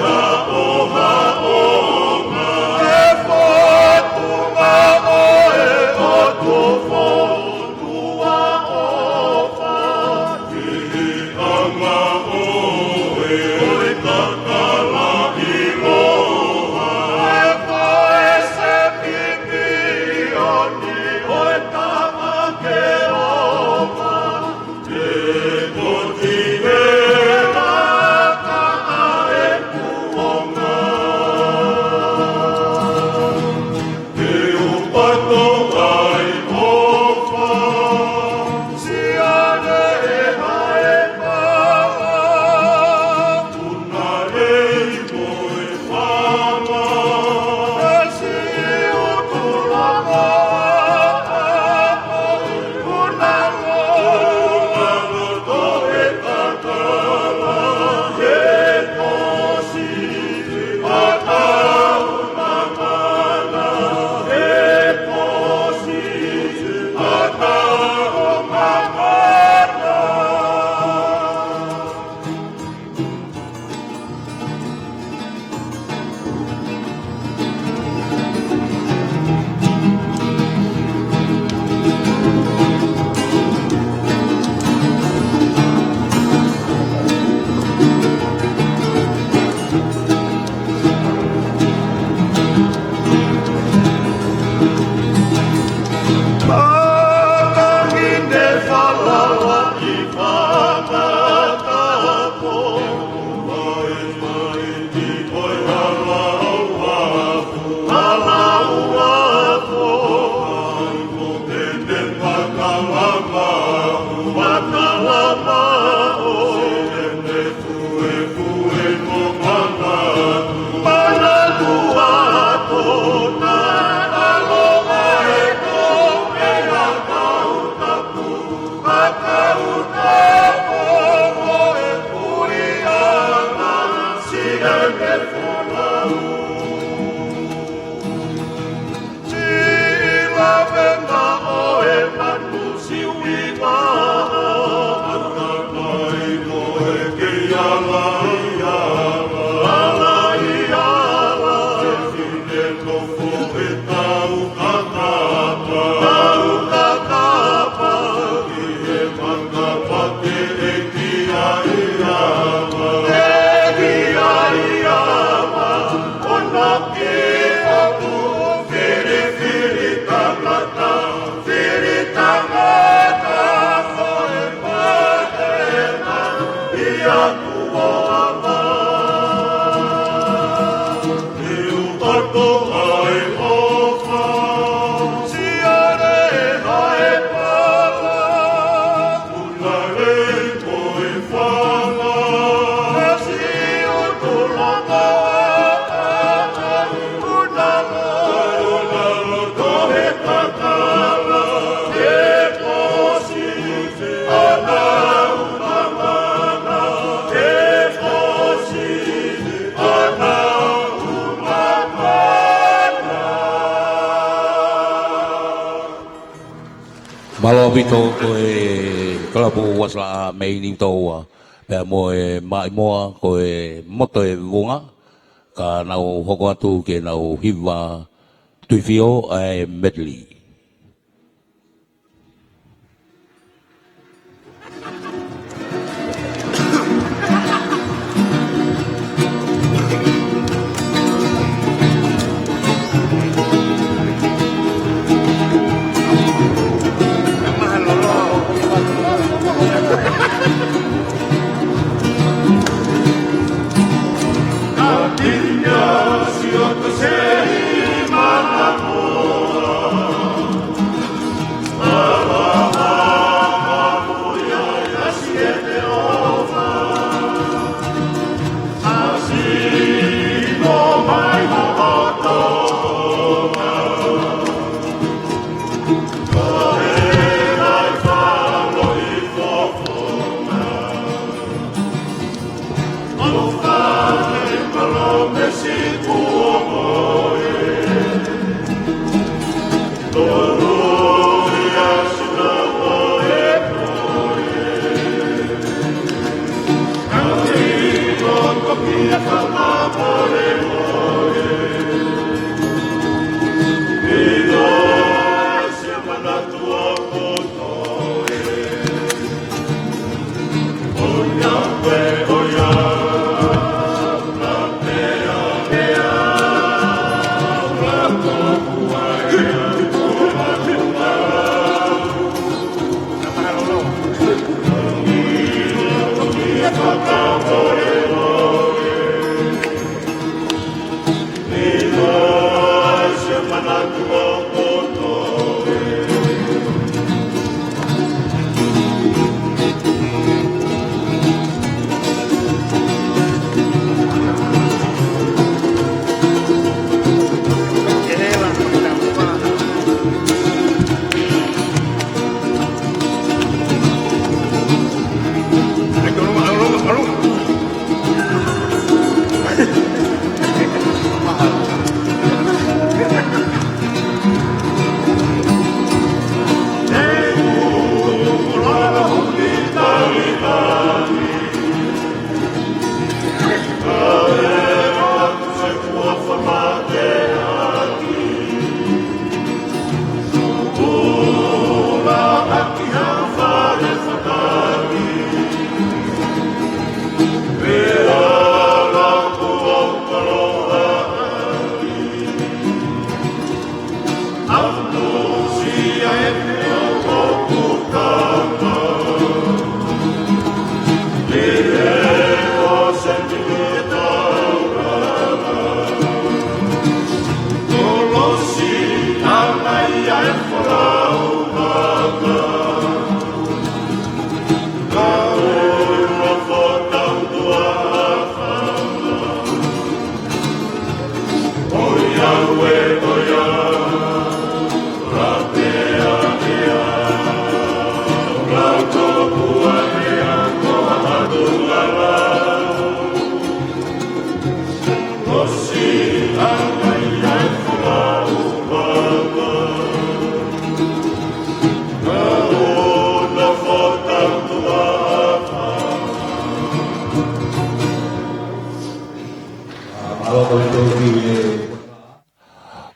haʻohaʻonga, e fotunga ʻo e ʻOtu Fonua ʻofa. Anga ʻo e, ʻo e kakala ʻiloa. Mālō ʻaupito ko e kalapu Uasalaʻā mei Niutōua, pea mo e Maʻimoa ko e moto e vunga, ka nau hoko atu ke nau hiva Tuifio ʻa e medley.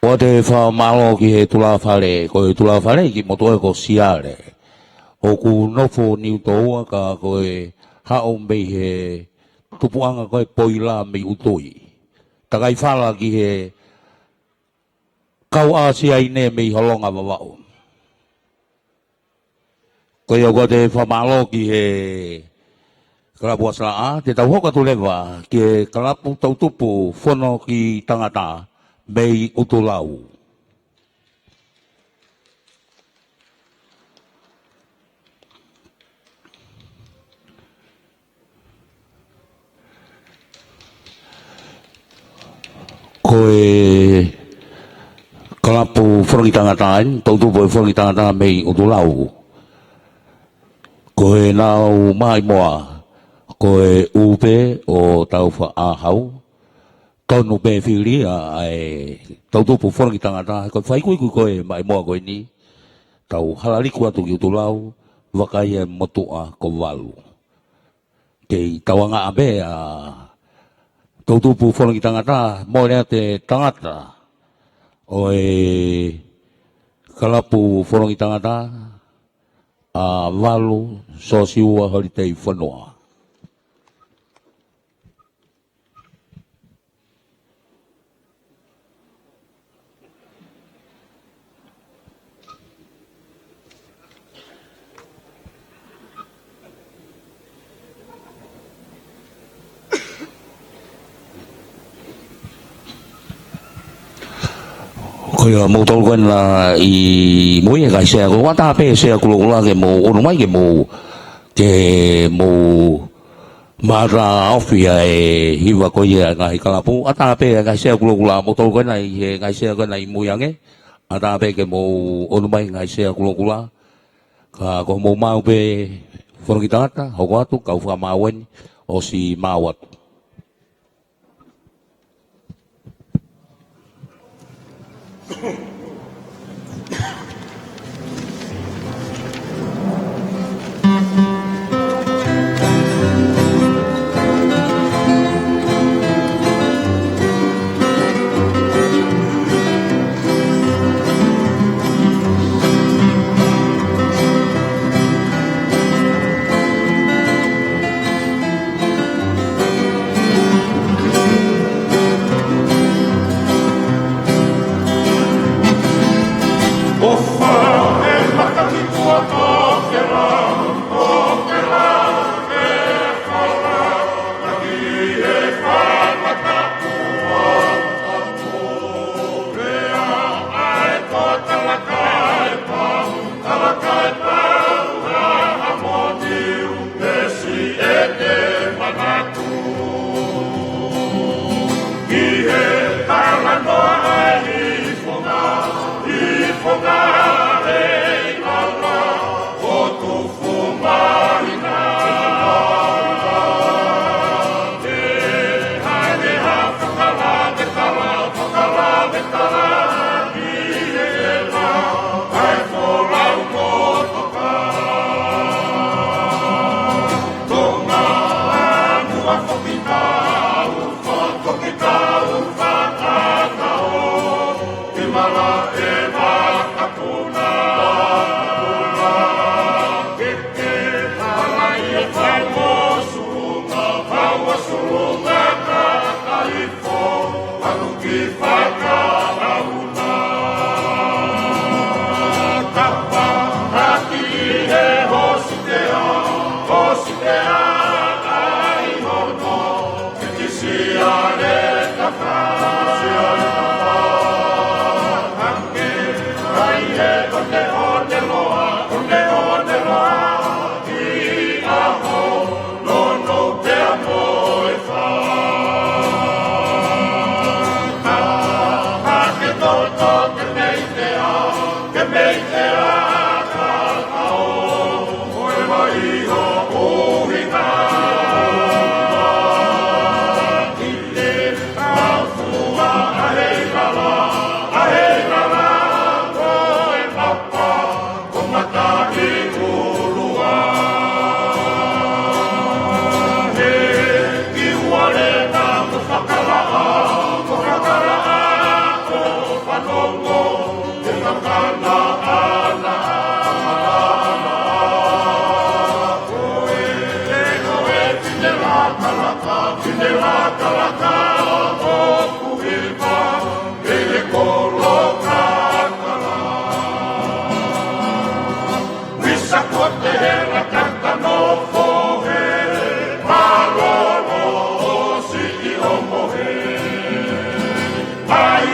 ʻOku ou fakamālō ki he tulāfale, ko e tulāfale ʻi he motuʻa ko Siale. ʻOku nofo Niutōua ka ko e haʻu mei he tupuʻanga ko e Poila mei ʻUtui. Takai fala ki he kau ʻAsia ʻi he mei Holonga Vavaʻu. Ko ia ʻoku ou fakamālō ki he Kalapu Asalaʻa, te tau hoko atu leva ki he kalapu tautupu fono ki tangata mei ʻUtulau. Ko e kalapu fono ki tangata eni, tautupu e fono ki tangata mei ʻUtulau. Ko ʻenau maʻimoa, ko e ʻū pē ʻo Taufaʻāhau, tonu pē fili ʻa e tautupu fono ki tangata, ko e fai kuikui ko e maʻimoa ko eni, tau halaliku atu ki ʻUtulau, vakai e motuʻa ko Valu. Kei tauangaʻa pē ʻa e tautupu fono ki tangata, mole atu e tangata ʻo e kalapu fono ki tangata, ʻa Valu Sosiua Holitei Fonua. Ko ia mou tolu ko ena ʻi mui e ngaahi sea, ko ʻata pē sea kulokula ke mou ʻunu mai ke mou, ke mou mata ofi ʻa e hiva ko ia ngaahi kalapu, ʻata pē ngaahi sea kulokula mou tolu ko ena ʻi he ngaahi sea ko ena ʻi mui ange, ʻata pē ke mou ʻunu mai ngaahi sea kulokula, ka ko mou maʻu pē fono ki tangata, hoko atu, kau fakamāueni, ʻosi maʻu atu.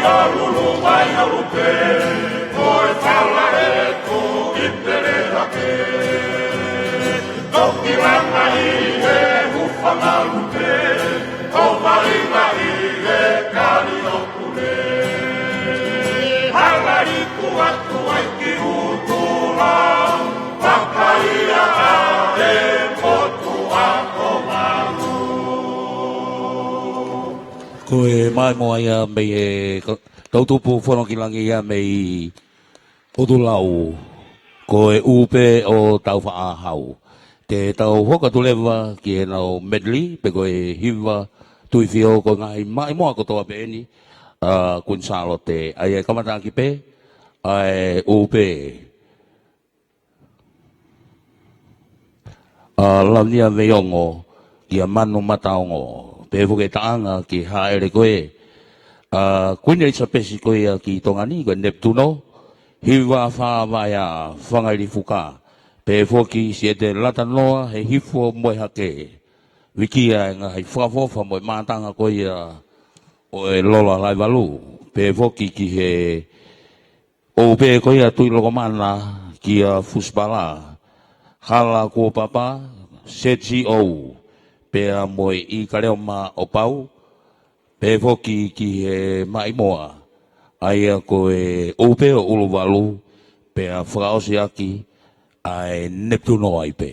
Kalulu mai ʻa ʻUpe, ko e fala ʻe ko i pele ake. Toki langa ʻi he hūfanga ʻa ʻUpe, ʻo vaʻinga ʻi he kali ʻo Pule. Hala liku atu ai ki ʻUtula, vakaia ʻa e motuʻa ʻo Valu. Ko e maimoa ia mei he ka-, tautupu fono ki langi ia mei ʻUtulau, ko e ʻUpe ʻo Taufaʻāhau. Te tau hoko atu leva ki heʻenau medley, pe ko e hiva Tuʻi Fio, ko e ngaahi maimoa kotoa pē eni ʻa Kuini Sālote. ʻA ia ʻe kamata ʻaki pē ʻa e ʻUpe ʻa Launia Veiongo kia Manu Mataongo. Pehē foki e taʻanga ki he hāʻele ko ē ʻa Kuini ʻElisapesi ko ia ki Tonga ni, ko e Neptuno, hiva fā vaea Fangailifuka. Pehē foki Siete Latanoa he hifo mo e hake. Vikia e ngaahi fakaʻofoʻofa mo e mātanga ko ia ʻo e Lolo ʻa Laivalu. Pehē foki ki he ʻUpe ko ia Tuʻilokomana kia Fusipala, Hala Kuo Papa, Seti ʻOu, pea mo e ʻIkaleoma ʻo Pau, pehē foki ki he maimoa, ʻa ia ko e ʻUpe ʻo ʻUluvalu, pea fakaʻosi ʻaki ʻa e Neptuno ai pē.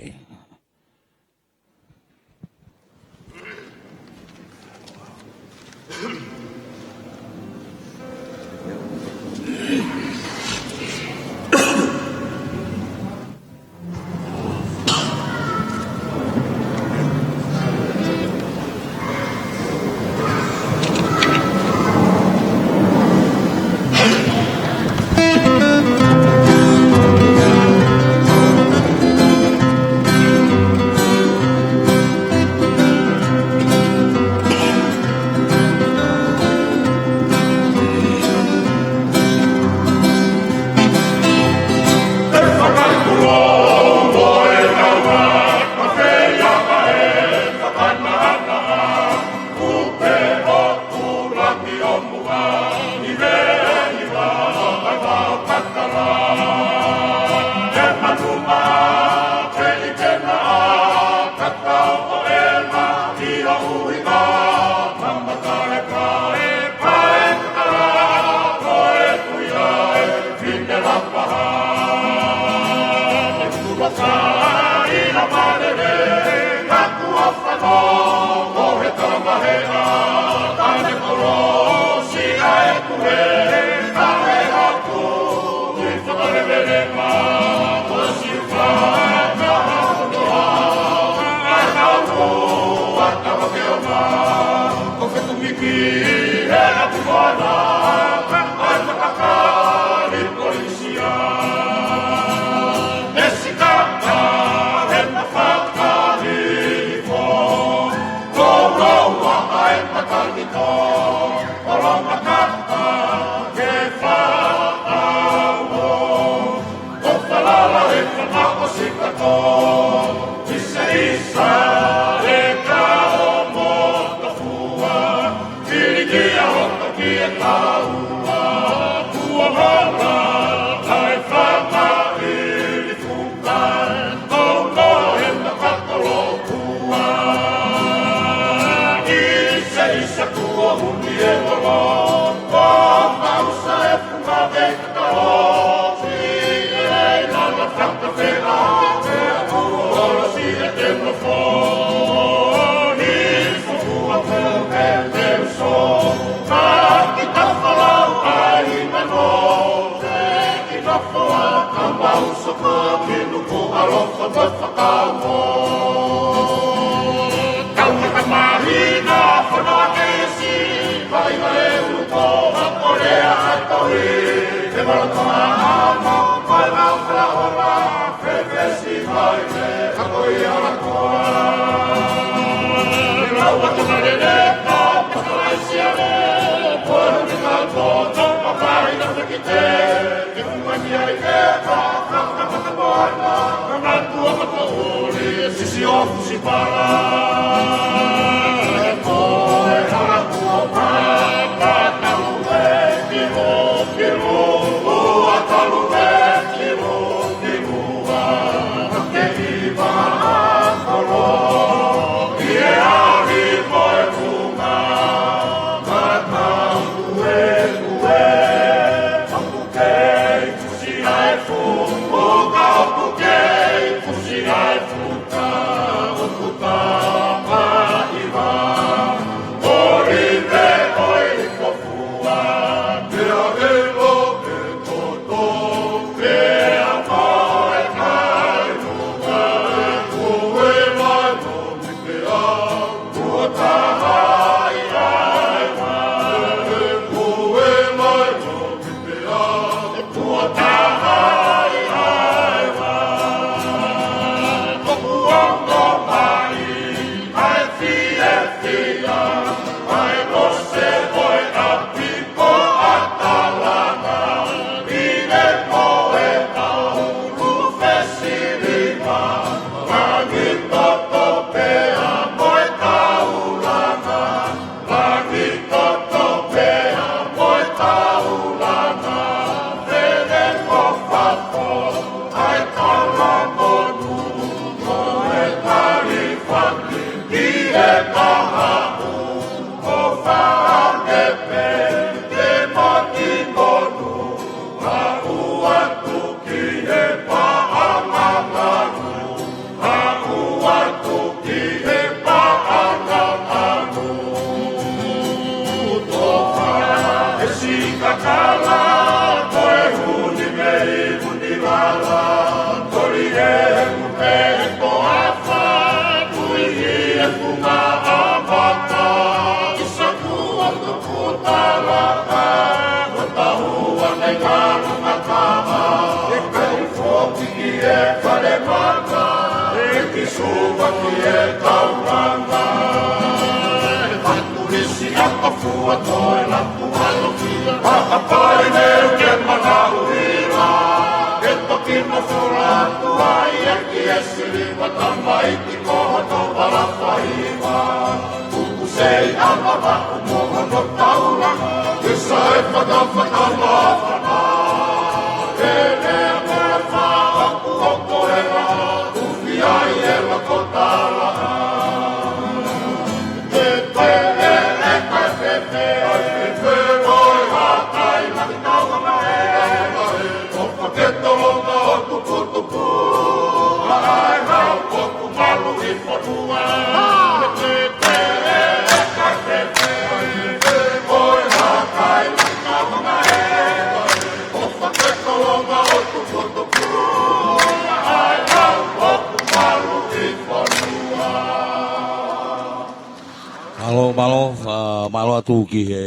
Mālō, mālō, ʻa, mālō atu ki he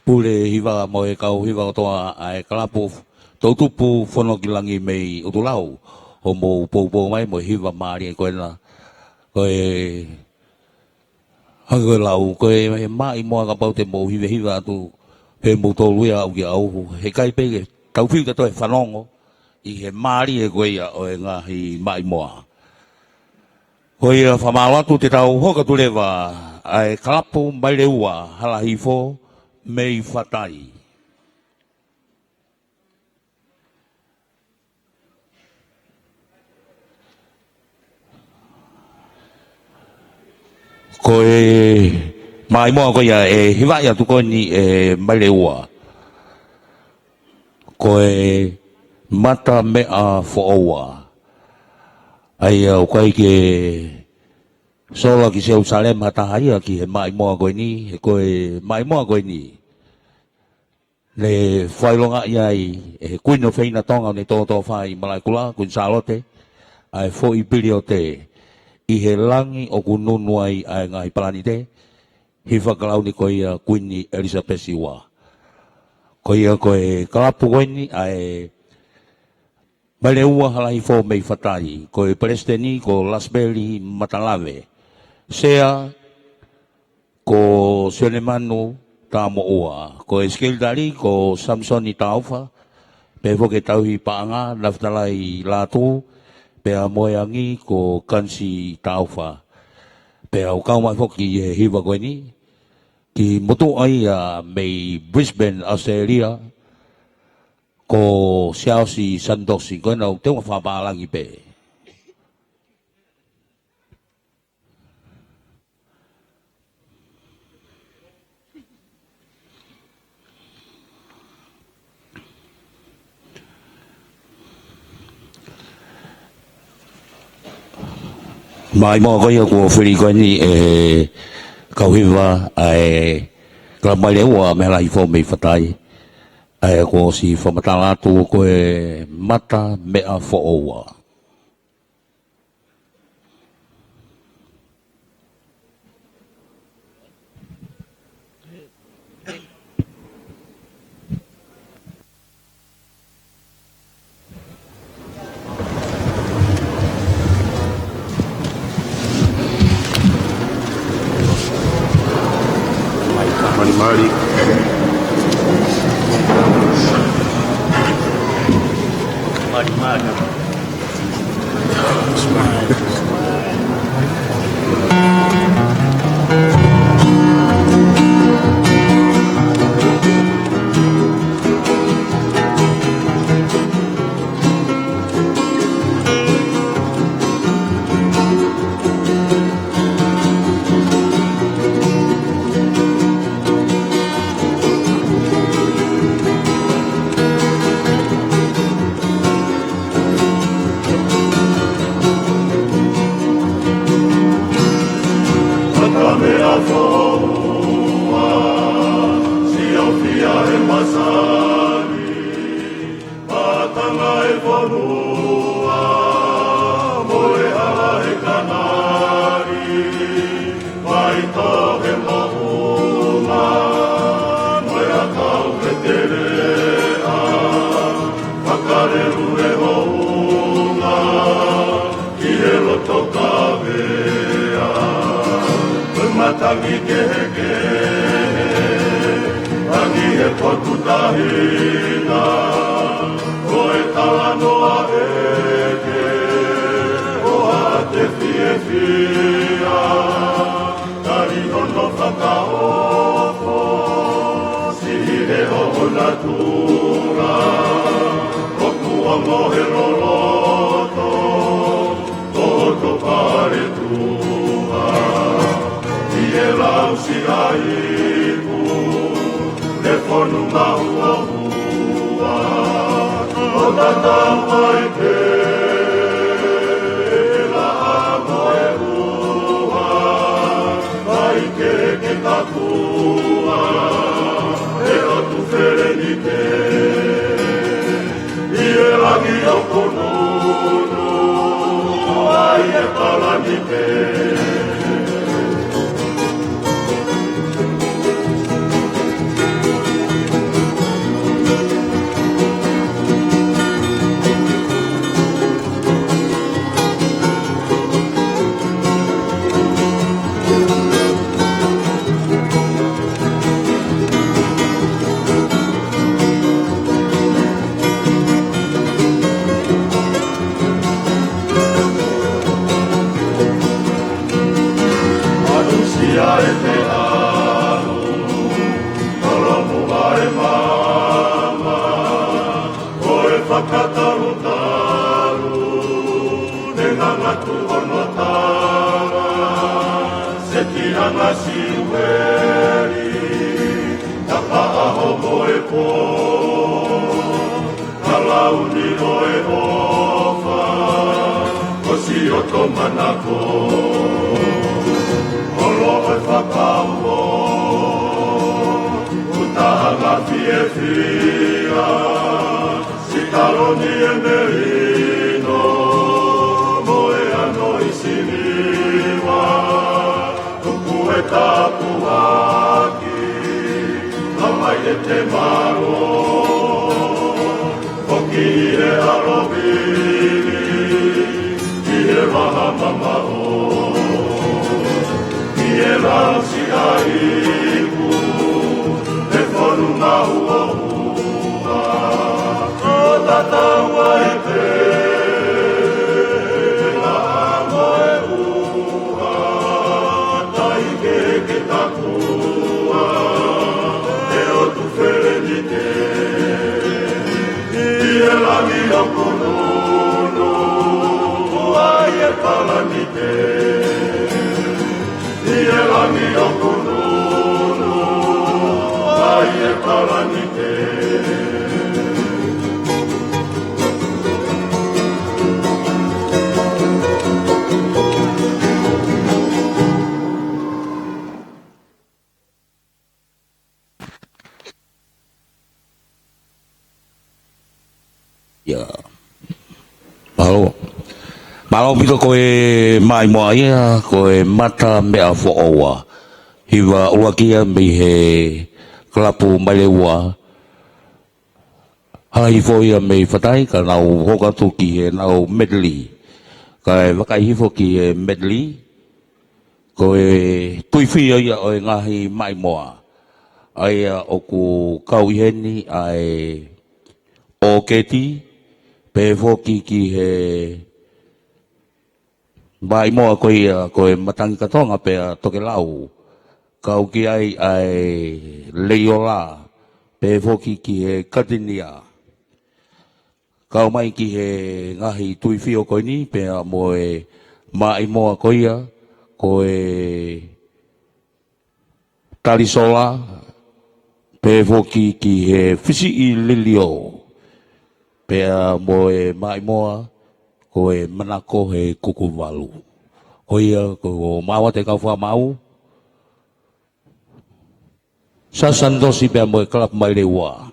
pule hiva mo e kau hiva kotoa ʻa e kalapu Toʻutupu Fonokilangi mei ʻUtulau, hoʻomou poupou mai mo e hiva mālie ko ena. Ko e hangē ko e lau, ko e, he maʻimoa kapau te mou hivehiva atu, pea mou tolu ia ʻau ki ʻau, heʻikai pē ke tau fiu ke toe fanongo ʻi he mālie ko ia ʻo e ngaahi maʻimoa. Ko ia fakamālō atu, te tau hoko atu leva ʻa e kalapu Maileua Halahifo mei Fatai. Ko e maʻimoa ko ia ʻe hivaʻi atu ko eni ʻe Maileua, ko e Mata Meʻa Foʻoua. ʻA ia ʻoku ʻikai ke sola ki Selūsalema ha taha ia ki he maʻimoa ko eni, he ko e maʻimoa ko eni ne fakaʻilongaʻi ai ʻe he Kuini ʻofeina Tonga ʻoku ne tōtōfā ʻi Malaʻekula, Kuini Sālote, ʻa e foʻi piliote ʻi he langi ʻoku nunu ai ʻa e ngaahi palanite, hifo ʻa e kalauni ko ia Kuini ʻElisapesi Ua. Ko ia ko e kalapu ko eni ʻa e Maileua Halahifo mei Fatai, ko e palesiteni ko Lasipeli Matalave. Sea ko Sione Manu Tamoʻua, ko e sekelitali ko Samisoni Taufa, pea foki e tauhi paʻanga Nafitalai Lātū, pea mo e angi ko Kansi Taufa. Pea ʻoku kau mai foki ʻi he hiva ko eni, ki he motuʻa ia mei Brisbane, ʻAositelēlia, ko Siaosi Sanitosi, ko ena ʻoku te ua fakapālangi pē. Maʻimoa ko ia kuo fili ko eni ʻe he kau hiva ʻa e kalapu Maileua mei Halahifo mei Fatai. ʻA ia kuo ʻosi fakamatala atu ko e Mata Meʻa Foʻoua. Mali. Mali, mali. Mata meʻa foʻou, siofia e masani. Mātanga e fonua, mo e hala e kanali, mai tō he moʻunga, mo e ʻakau he teleʻa, fakalelu e hounga, ki he loto kavea. Ko e matangi kehekehe, tangi he potu taʻahine, ko e talanoa ʻeke, ʻo haʻate fiefia, tali hono fakaofo, siʻi he ʻoʻona tula, ʻoku ongo he loloto, ʻo hoto pale tuʻa, ʻi he lau siʻa iku, he fonu mahuahua, ʻo tatau ai pē, he laʻā mo e ua, ʻai ke ke takua, he ʻotu Felenite. ʻI he langi ʻoku nunu, ʻai e palani pē. Anusia e te alu, tolomu ai mama, ko e fakatalutalu, ne ngangatu ono tala, se ki anga siueli, tapa aho mo e pō. Ka lau ni ʻo e ʻofa, ko si ʻoto manako. Holo e fakauo, ʻuta anga fiefia, si taloni e melino, mo e ano ʻi Siniva, tuku e tapuaki, ʻa mai e te malo, ʻoki ʻi he ʻalovili, ʻi he vaha mamaʻo, ʻi he lau siʻa iku, he fonu mahuahua, ʻo tatau ai pē, he laʻā mo e ua, tai ke ke takua, he ʻotu Felenite. ʻI he langi ʻoku nunu, ʻai e palani pē. ʻI he langi ʻoku nunu, ʻai e palani pē. Ia. Mālō. Mālō ʻaupito ko e maimoa ia, ko e Mata Meʻa Foʻou. Hiva ʻuluaki ia mei he kalapu Maileua. Hala hifo ia mei Fatai, ka nau hoko atu ki heʻenau medley. Kae vakai hifo ki he medley. Ko e tuifio ia ʻo e ngaahi maimoa. ʻa ia ʻoku kau ʻi heni ʻa e ʻōketi, pehē foki ki he maʻimoa ko ia ko e matangi katonga pea tokelau. Kau ki ai ʻa e leiola, pehē foki ki he katinia. Kau mai ki he ngaahi tuifio ko eni, pea mo e maʻimoa ko ia ko e talisola, pehē foki ki he fisiʻi lilio, pea mo e maʻimoa ko e manako he kuku valu. Ko ia, ko maua te kau fakamaau. Sa Santosi pea mo e kalapu mai leua.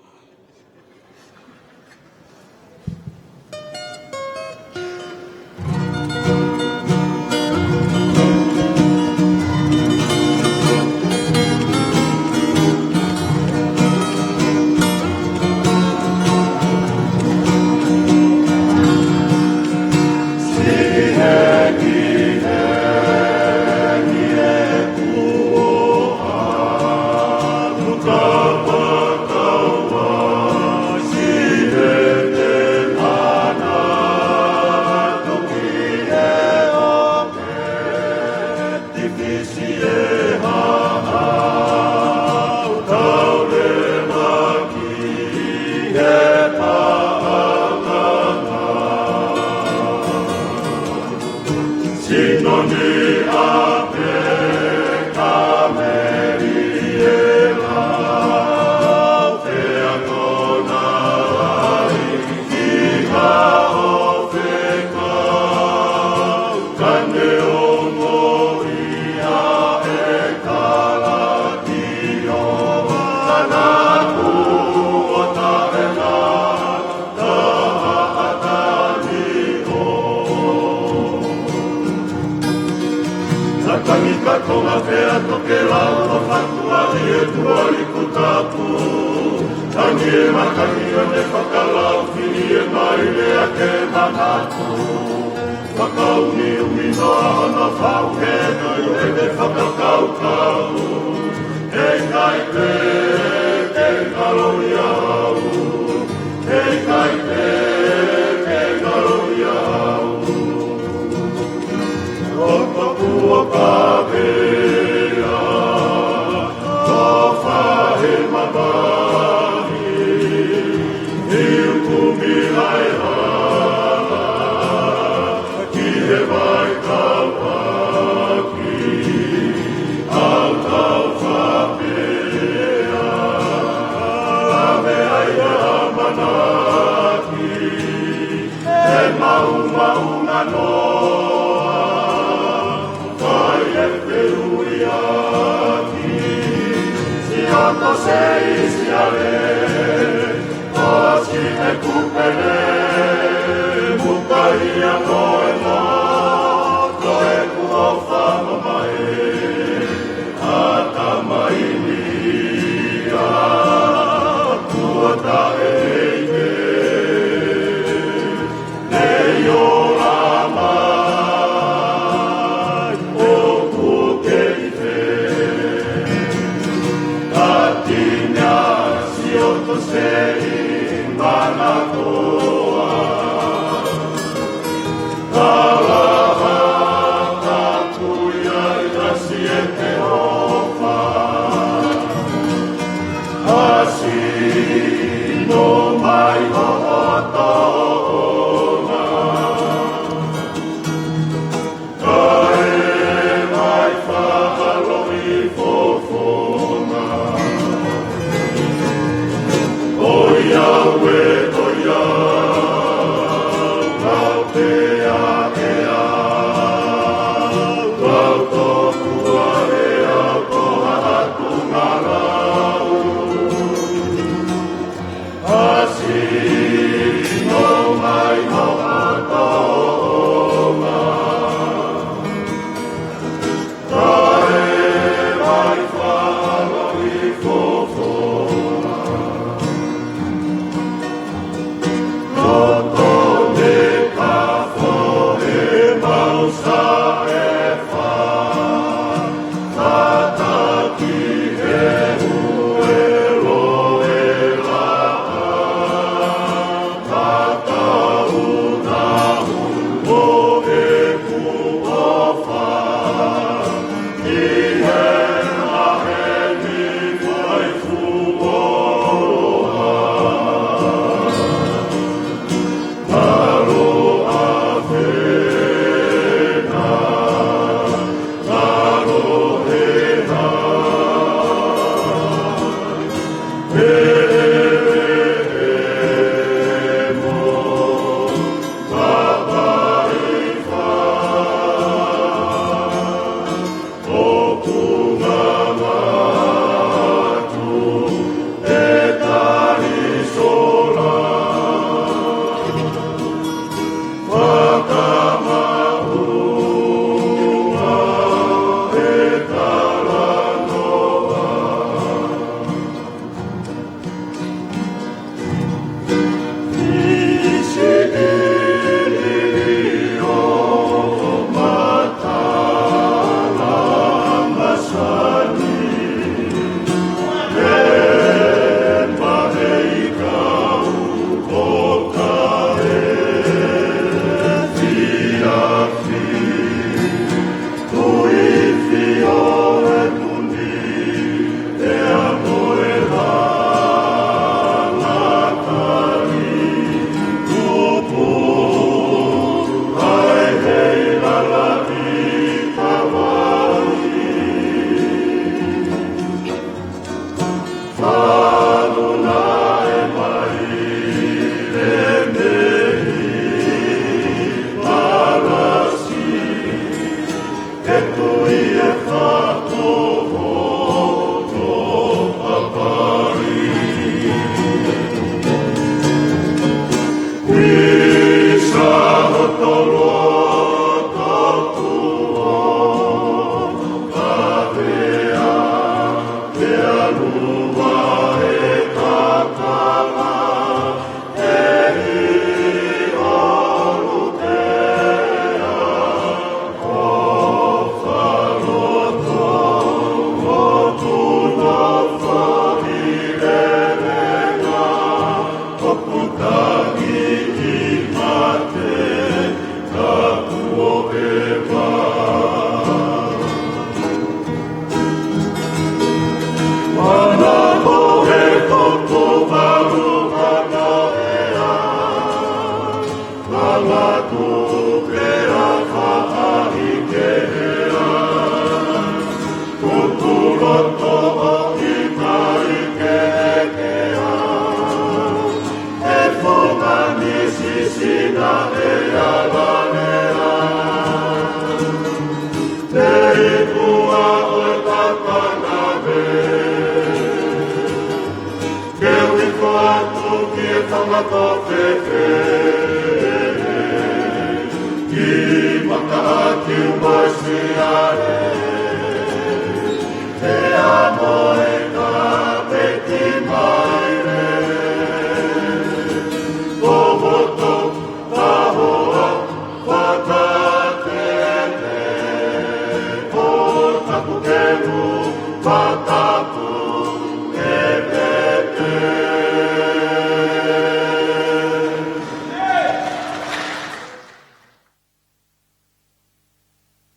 Tangi katonga pea tokelau, ʻo fatuali e tuali kutapu. Tangi e matangi ʻo ne fakalaufihi e maile ʻa e manatu. Fakaʻumiʻumi noa hono fau he kai ʻo e fakakaukau. He kai pē ke kalolia au. He kai pē ke kalolia au. Oko kuo pāpea, ko fahe mavahe, i kumi ai hala, ki he vai kauaki, au kau fapea, ʻave ai ʻa e ʻamanaki, he maumau nganoa, fai e fehuʻiʻaki, siʻoto seisiale, ʻosi e kupele, mukaia mo e moto ʻeku ʻofa mamae, ʻatamai ni ia, kuo taʻe nei pē. Nei ola mai, ʻoku ke ʻi fē? Ka tini a siʻoto seʻi manakoa. Ka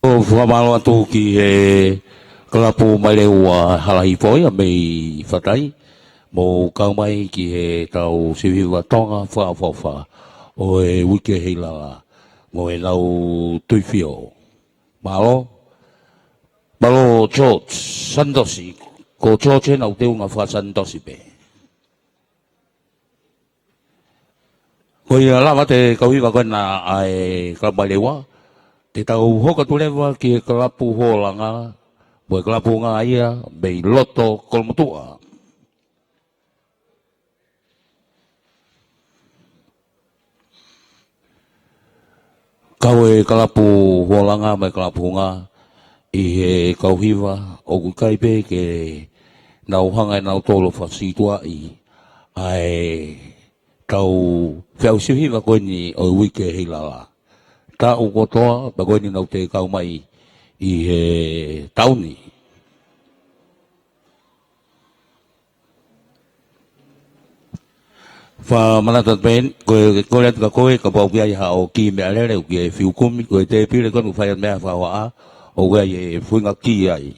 ʻOku fakamālō atu ki he kalapu Maileu ʻa Halahipoia mei Fatai, mou kau mai ki heʻetau siviva Tonga fakaʻofoʻofa ʻo e uike heilala mo ʻenau tuifio. Mālō, mālō George Sanitosi, ko George ʻenau teunga faka-Sanitosi pē. Ko ia lava ʻa e kau hiva ko ena ʻa e kalapu Maileu, te tau hoko atu leva ki he kalapu Holanga, mo e kalapu Hunga ia mei loto Kolomotuʻa. Kau e kalapu Holanga mo e kalapu Hunga ʻi he kau hiva ʻoku ʻikai pē ke nau hanga ʻe nautolu ʻo fakasītuʻaʻi ʻa ʻetau feʻauhi siviva ko eni ʻo e uike heilala. Taʻu kotoa pē ko eni naʻa nau kau mai ʻi he taʻu ni. Fakamanatu pē, ko e, ko e ʻatu ka ko e, kapau ʻoku ʻi ai haʻo kiʻi meʻalele, ʻoku ʻi ai e fiu kumi, ko e tēpile ko eni ʻoku fai ai e meʻa fakahohaʻa, ʻoku ʻi ai e fuʻu ngaahi kī ai.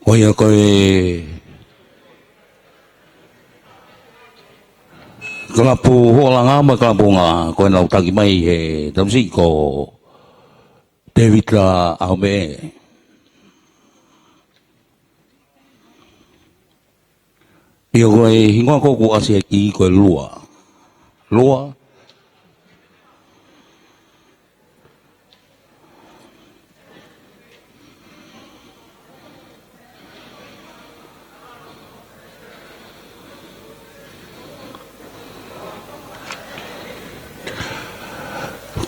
Ko ia ko e kalapu Holanga mo e kalapu Hunga, ko ʻenau taki mai he tamasiʻi ko Tēvita ʻAhome. ʻIo, ko e hingoa ko ē ʻoku ʻasi he kī ko e Lua. Lua.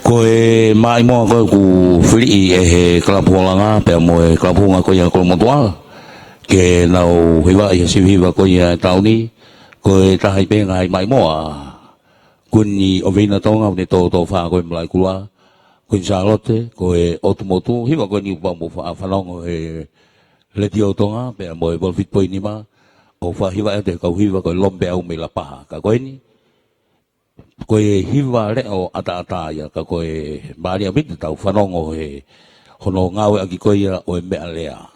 Ko e maʻimoa ko ē ʻoku filiʻi ʻe he kalapu Holanga pea mo e kalapu Hunga ko ia Kolomotuʻa ke nau hivaʻi he siviva ko ia ʻo e taʻu ni, ko e taha pē ngaahi maʻimoa. Kuini ʻOveina Tonga, ʻoku ne tōtōfā ko ē Malaʻekula, Kuini Sālote, ko e ʻOtu Motu, hiva ko eni ʻoku pau mo fa-, fanongo he Letiō Tonga, pea mo e valu fitu poini nima, ʻo fakahivaʻi atu ʻe he kau hiva ko e Lomipeau mei Lapaha. Ka ko eni, ko e hiva leʻo ʻataʻatā ia, ka ko e mālie ʻaupito ʻetau fanongo he hono ngāueʻaki ko ia ʻo e meʻalea.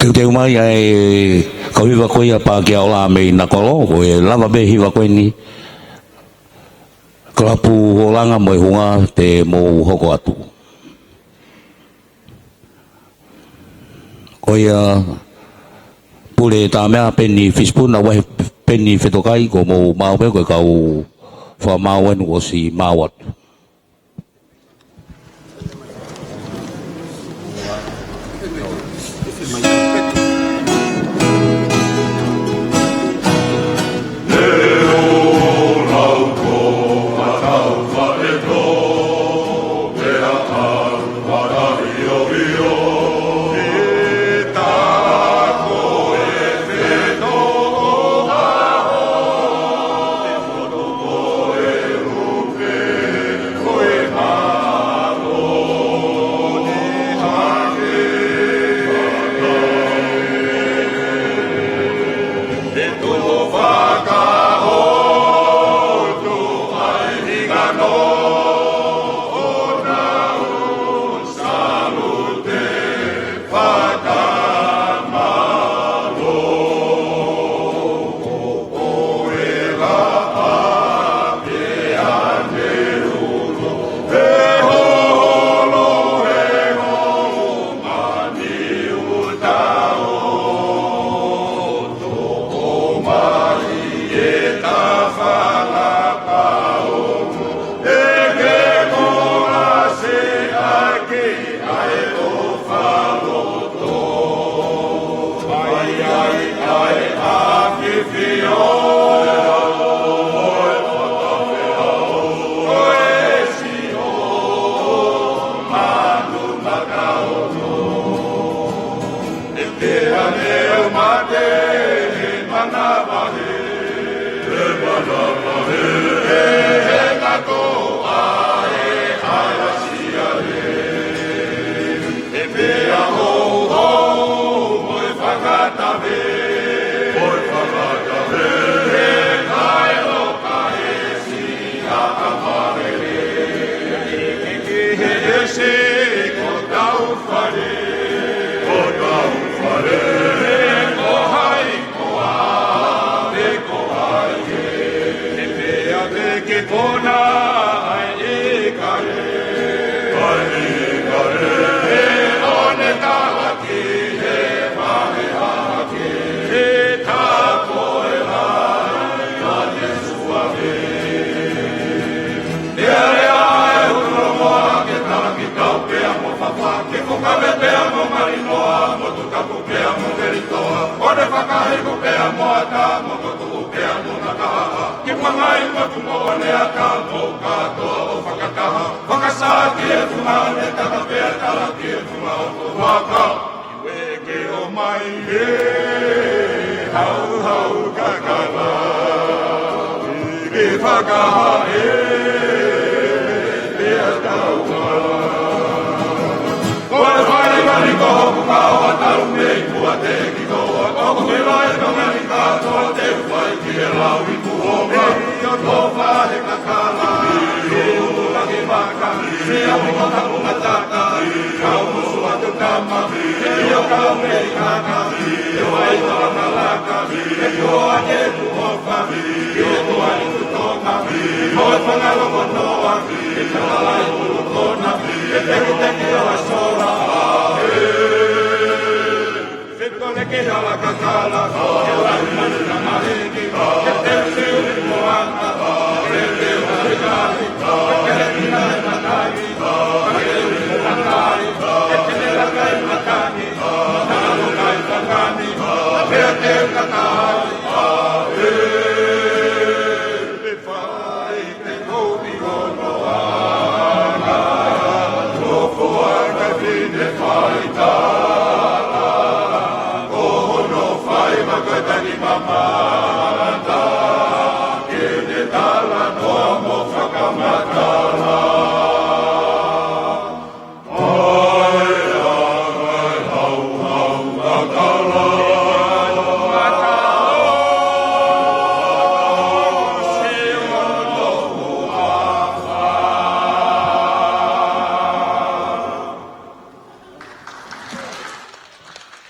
Teuteu mai ʻa e kau hiva ko ia Pakeaola mei Nakolo, ko e lava pē hiva ko eni. Kalapu Holanga mo e Hunga te mou hoko atu. Ko ia Pule Tāmea Peni Fisipuna, Vahe Peni Fetokai, ko homou maau pē ko e kau fakamaau eni kuo ʻosi maau atu.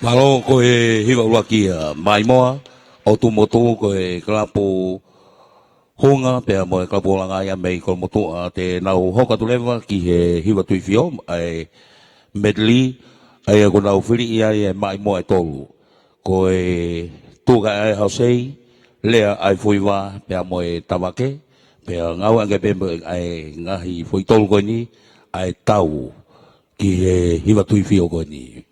Mālō. Ko e hiva ʻuluaki ia, Maimoa ʻo Tuʻumotu, ko e kalapu Hunga pea mo e kalapu Langaʻi mei Kolomotuʻa, te nau hoko atu leva ki he hiva Tuifio, ʻa e medley, ʻa ia ʻoku nau fili ai e Maimoa ʻe tolu. Ko e tuʻu kae ʻai ʻa Hosei, lea ʻa e Fuiva, pea mo e Tavake, pea ngāueʻaki pē mo e ngaahi foʻi tolu ko eni, ʻa e tau ki he hiva Tuifio ko eni.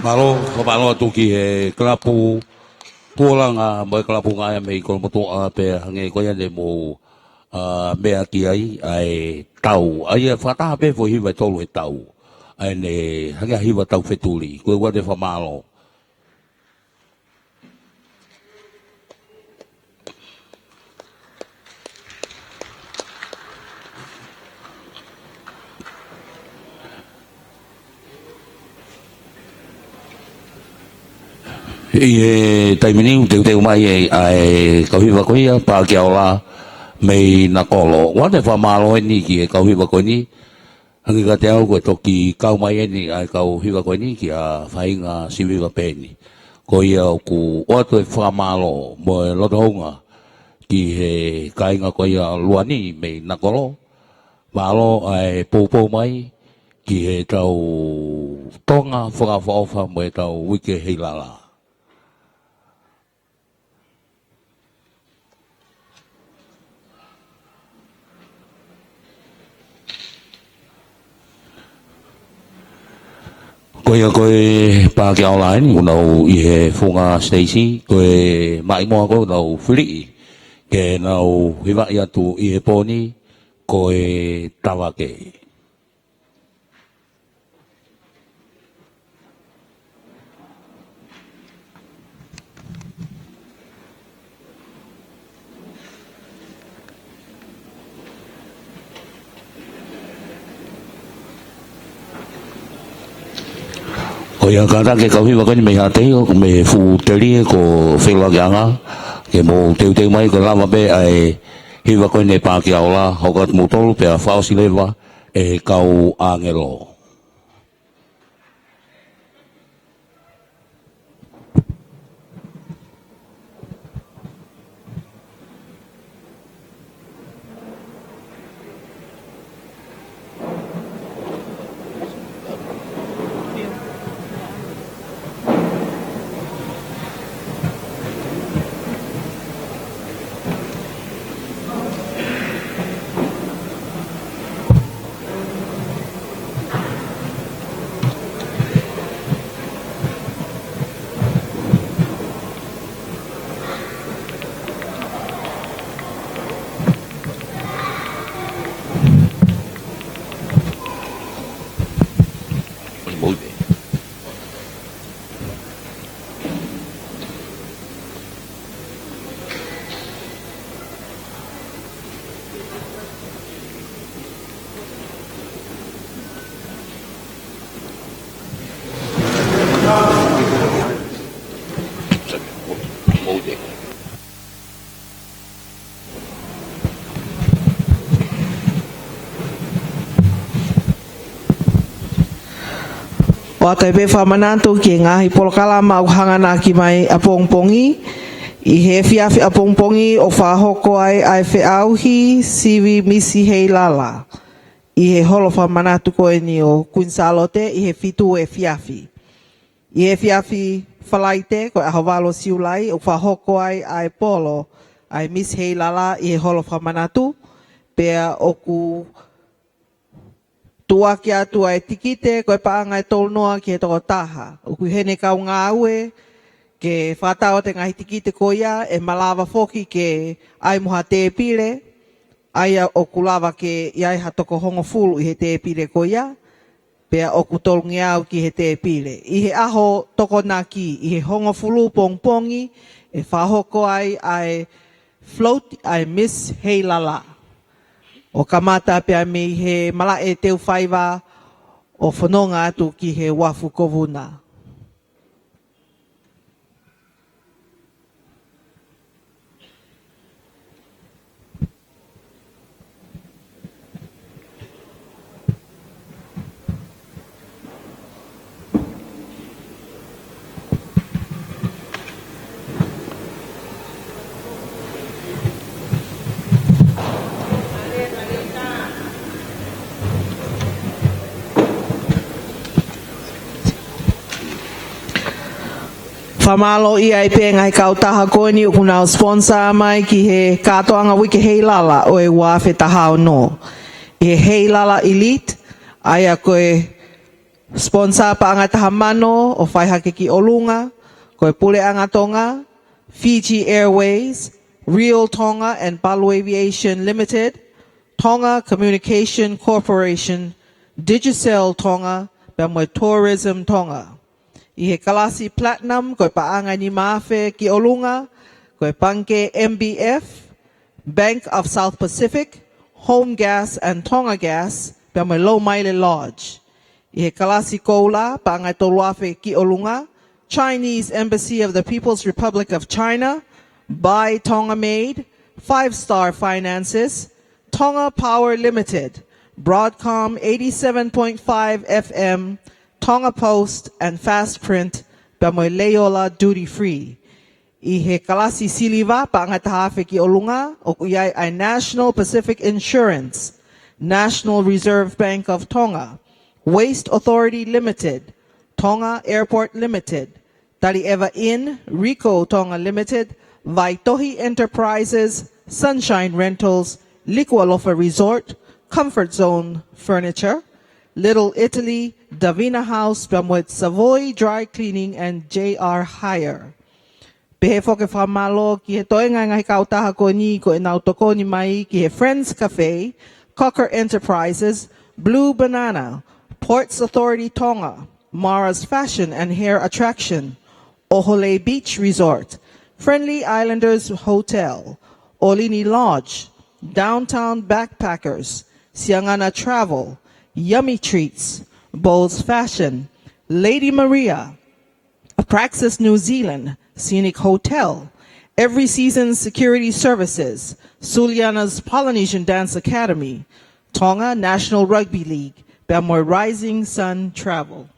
Mālō, fakamālō atu ki he kalapu Puolanga mo e kalapu Ngāue mei Kolomotuʻa pea hangē ko ia ne mou, ā, meʻa ki ai ʻa e tau. ʻA ia fakataha pē foʻi hiva ʻe tolu he tau. ʻA ia ne hangē ha hiva tau fetuli. Ko ia ʻoku ou fakamālō. ʻI he taimi ni ʻoku teuteu mai ʻa e, ʻa e kau hiva ko ia, Pakiaola mei Nakolo. ʻOku ou fakamālō eni ki he kau hiva ko eni, hangē kiate au ko e toki kau mai eni ʻa e kau hiva ko eni ki ha faʻahinga siviva pē eni. Ko ia ʻoku ʻoatu e fakamālō mo e loto houngaʻia ki he kāinga ko ia Luani mei Nakolo. Mālō ʻa e poupou mai ki heʻetau Tonga fakaʻofoʻofa mo ʻetau Uike Heilala. Ko ia ko e Pakiaola eni, ʻoku nau ʻi he funga siteisi, ko e maʻimoa ko ē ʻoku nau filiʻi ke nau hivaʻi atu ʻi he pō ni, ko e Tavake. Ko ia kātaki e kau hiva ko eni mei Haʻateiho, mei he fuʻu telie ko Feluakiʻanga, ke mou teuteu mai ko e lava pē ʻa e hiva ko eni ʻa e Pakiaola, hoko atu moutolu pea fakaʻosi leva ʻe he kau ʻāngelo. ʻOatu ai pē fakamanatu ki he ngaahi polokalama ʻoku hanganaki mai ʻapongipongi. ʻI he efiafi ʻapongipongi ʻoku fakahoko ai ʻa e feʻauhi sivi Misi Heilala ʻi he holo fakamanatu ko eni ʻo Kuini Sālote ʻi he fitu efiafi. ʻI he efiafi Falaite, ko e ʻaho valu ʻo Siulai, ʻoku fakahoko ai ʻa e polo ʻa e Misi Heilala ʻi he holo fakamanatu, pea ʻoku tuʻuaki atu ʻa e tikite, ko e paʻanga ʻe tolu noa ki he tokotaha. ʻOku ʻi heni e kau ngāue ke fakatau atu e ngaahi tikite ko ia, ʻe malava foki ke ʻai mo ha tēpile, ʻa ia ʻoku lava ke ʻi ai ha toko hongofulu ʻi he tēpile ko ia, pea ʻoku tolungeau ki he tēpile. ʻI he ʻaho Tokonaki, ʻi he hongofulu pongipongi, ʻe fakahoko ai ʻa e float ʻa e Misi Heilala. ʻO kamata pea mei he malaʻe Teufaiva ʻo fononga atu ki he uafu ko Vuna. Fakamālō ai pē ngaahi kautaha ko eni ʻoku nau sponsor mai ki he kātoanga Uike Heilala ʻo e ua afe taha ono. ʻI he Heilala Elite, ʻa ia ko e Sponsor paʻanga ʻe taha mano ʻo fai hake ki ʻolunga, ko e Puleʻanga Tonga, Fiji Airways, Real Tonga and Palu Aviation Limited, Tonga Communication Corporation, Digicel Tonga, pea mo e Tourism Tonga. ʻI he kalasi Platinum, ko e paʻanga ʻe nima afe ki ʻolunga, ko e Pangikē M B F, Bank of South Pacific, Home Gas and Tonga Gas, pea mo e Lomaile Lodge. ʻI he kalasi Koula, paʻanga ʻe tolu afe ki ʻolunga, Chinese Embassy of the People's Republic of China, Buy Tonga Made, Five Star Finances, Tonga Power Limited, Broadcom eighty-seven point five F M, Tonga Post and Fast Print, pea mo e Leiola Duty Free. ʻI he kalasi Siliva, paʻanga ʻe taha afe ki ʻolunga, ʻoku ʻi ai ʻa e National Pacific Insurance, National Reserve Bank of Tonga, Waste Authority Limited, Tonga Airport Limited, Talieva Inn, Rico Tonga Limited, Vaitohi Enterprises, Sunshine Rentals, Likualofa Resort, Comfort Zone Furniture, Little Italy, Davina House, pea mo e Savoy Dry Cleaning and J R Hire. Pehē foki e fakamālō ki he toenga e ngaahi kautaha ko eni ko ʻenau tokoni mai ki he Friends Cafe, Cocker Enterprises, Blue Banana, Ports Authority Tonga, Mara's Fashion and Hair Attraction, ʻOhole Beach Resort, Friendly Islanders Hotel, ʻOlini Lodge, Downtown Backpackers, Siangana Travel, Yummy Treats, Bowles Fashion, Lady Maria, Apraxis New Zealand, Scenic Hotel, Every Season Security Services, Suliana's Polynesian Dance Academy, Tonga National Rugby League, pea mo e Rising Sun Travel.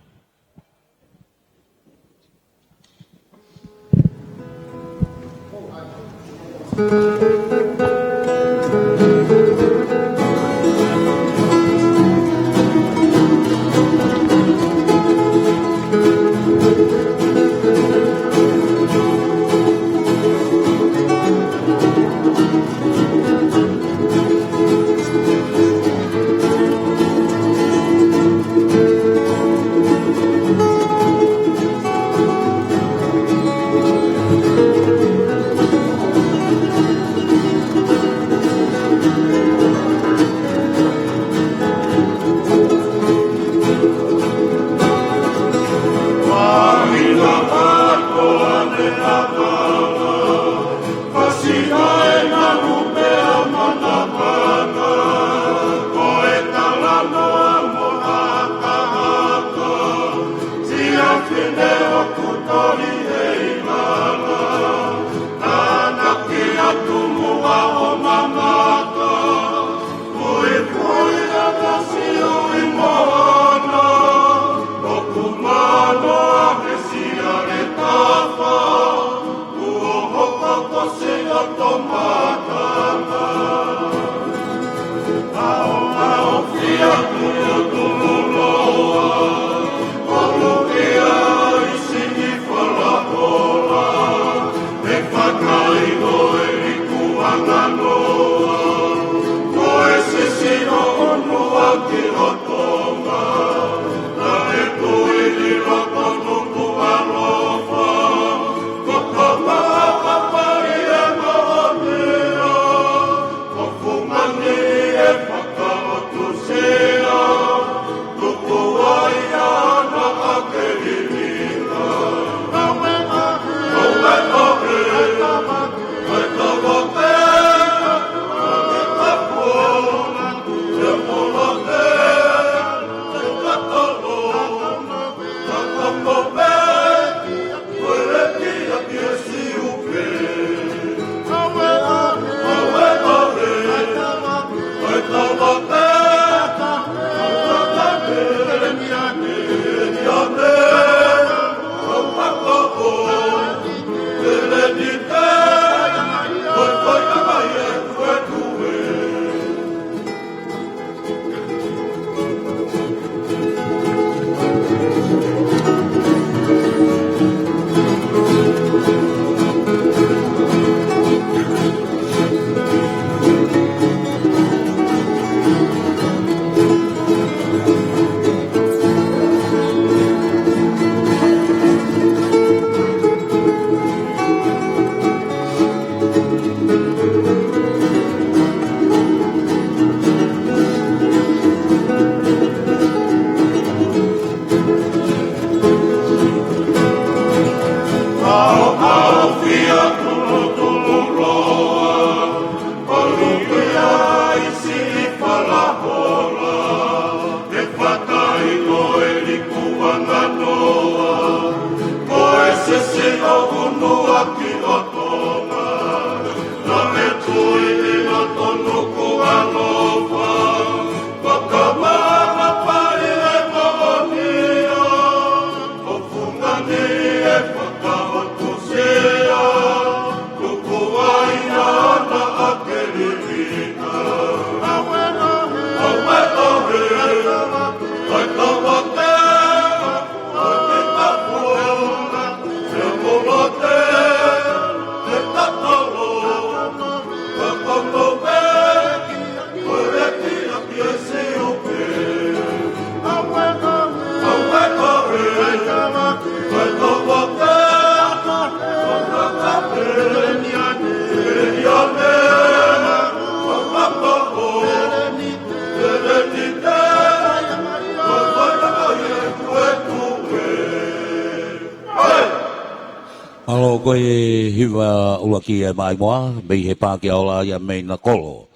Mālō, ko e hiva ʻuluaki ʻa e Maʻimoa, mei he Paaki ʻa Ola ia mei Nakolo.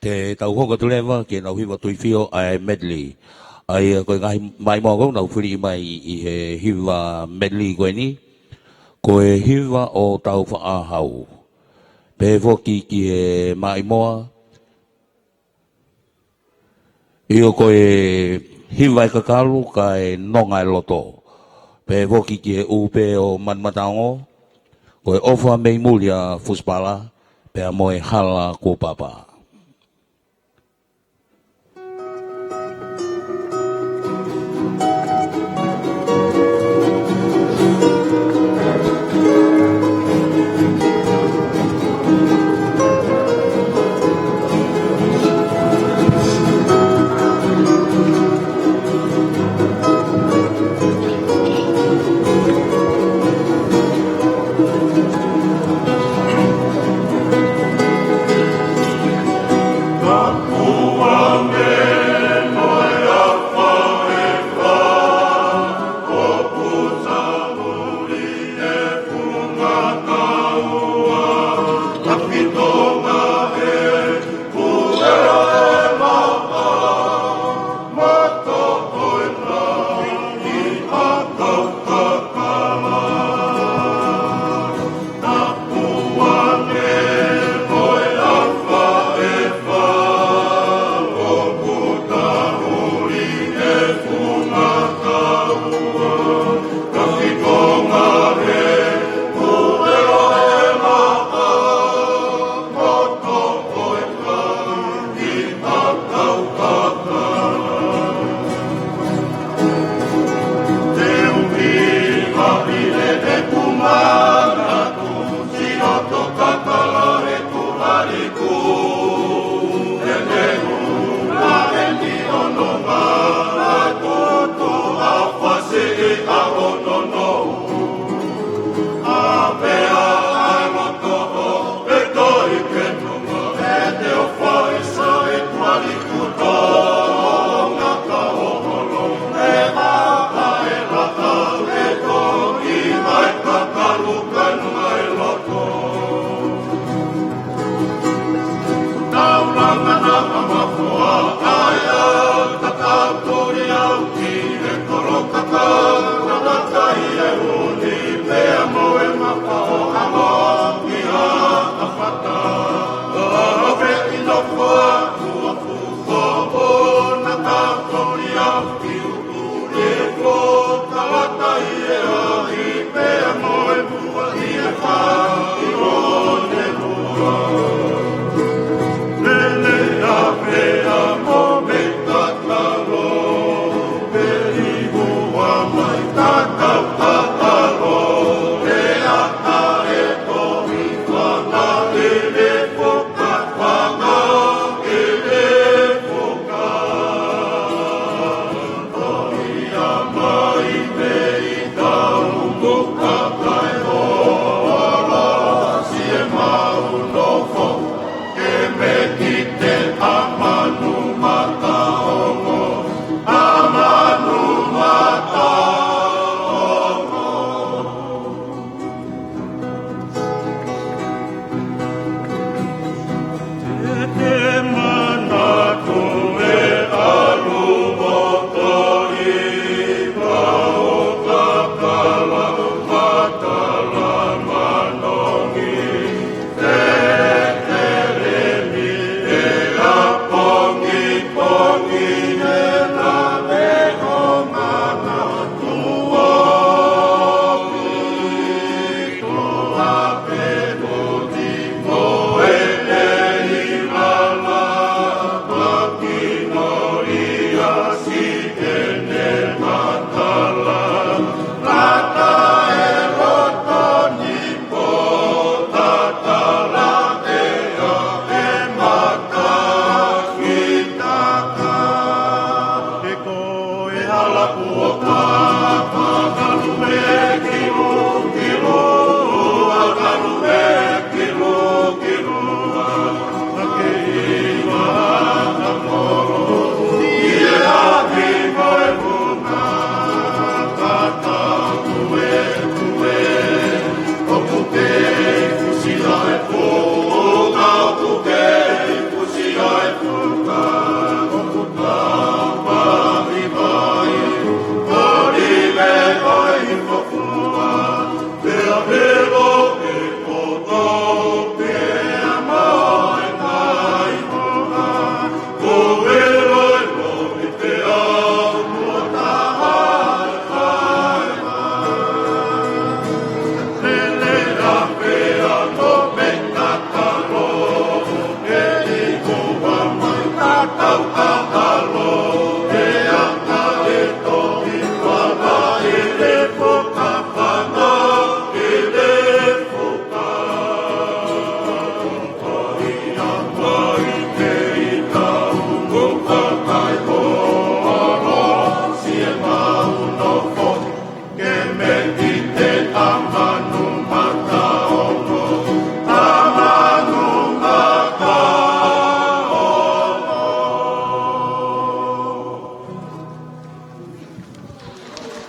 Te tau hoko atu leva ki heʻenau hiva tuifio ʻa e medley. ʻA ia ko e ngaahi Maʻimoa ʻoku nau fili mai ʻi he hiva medley ko eni, ko e hiva ʻo Taufaʻāhau. Pehē foki ki he Maʻimoa, ʻio ko e hiva ʻa e kakalu kae nonga e loto. Pehē foki ki he ʻUpe ʻo Manumataongo, ko e ʻOfa mei muli ʻa Fusipala, pea mo e Hala kuo Papa.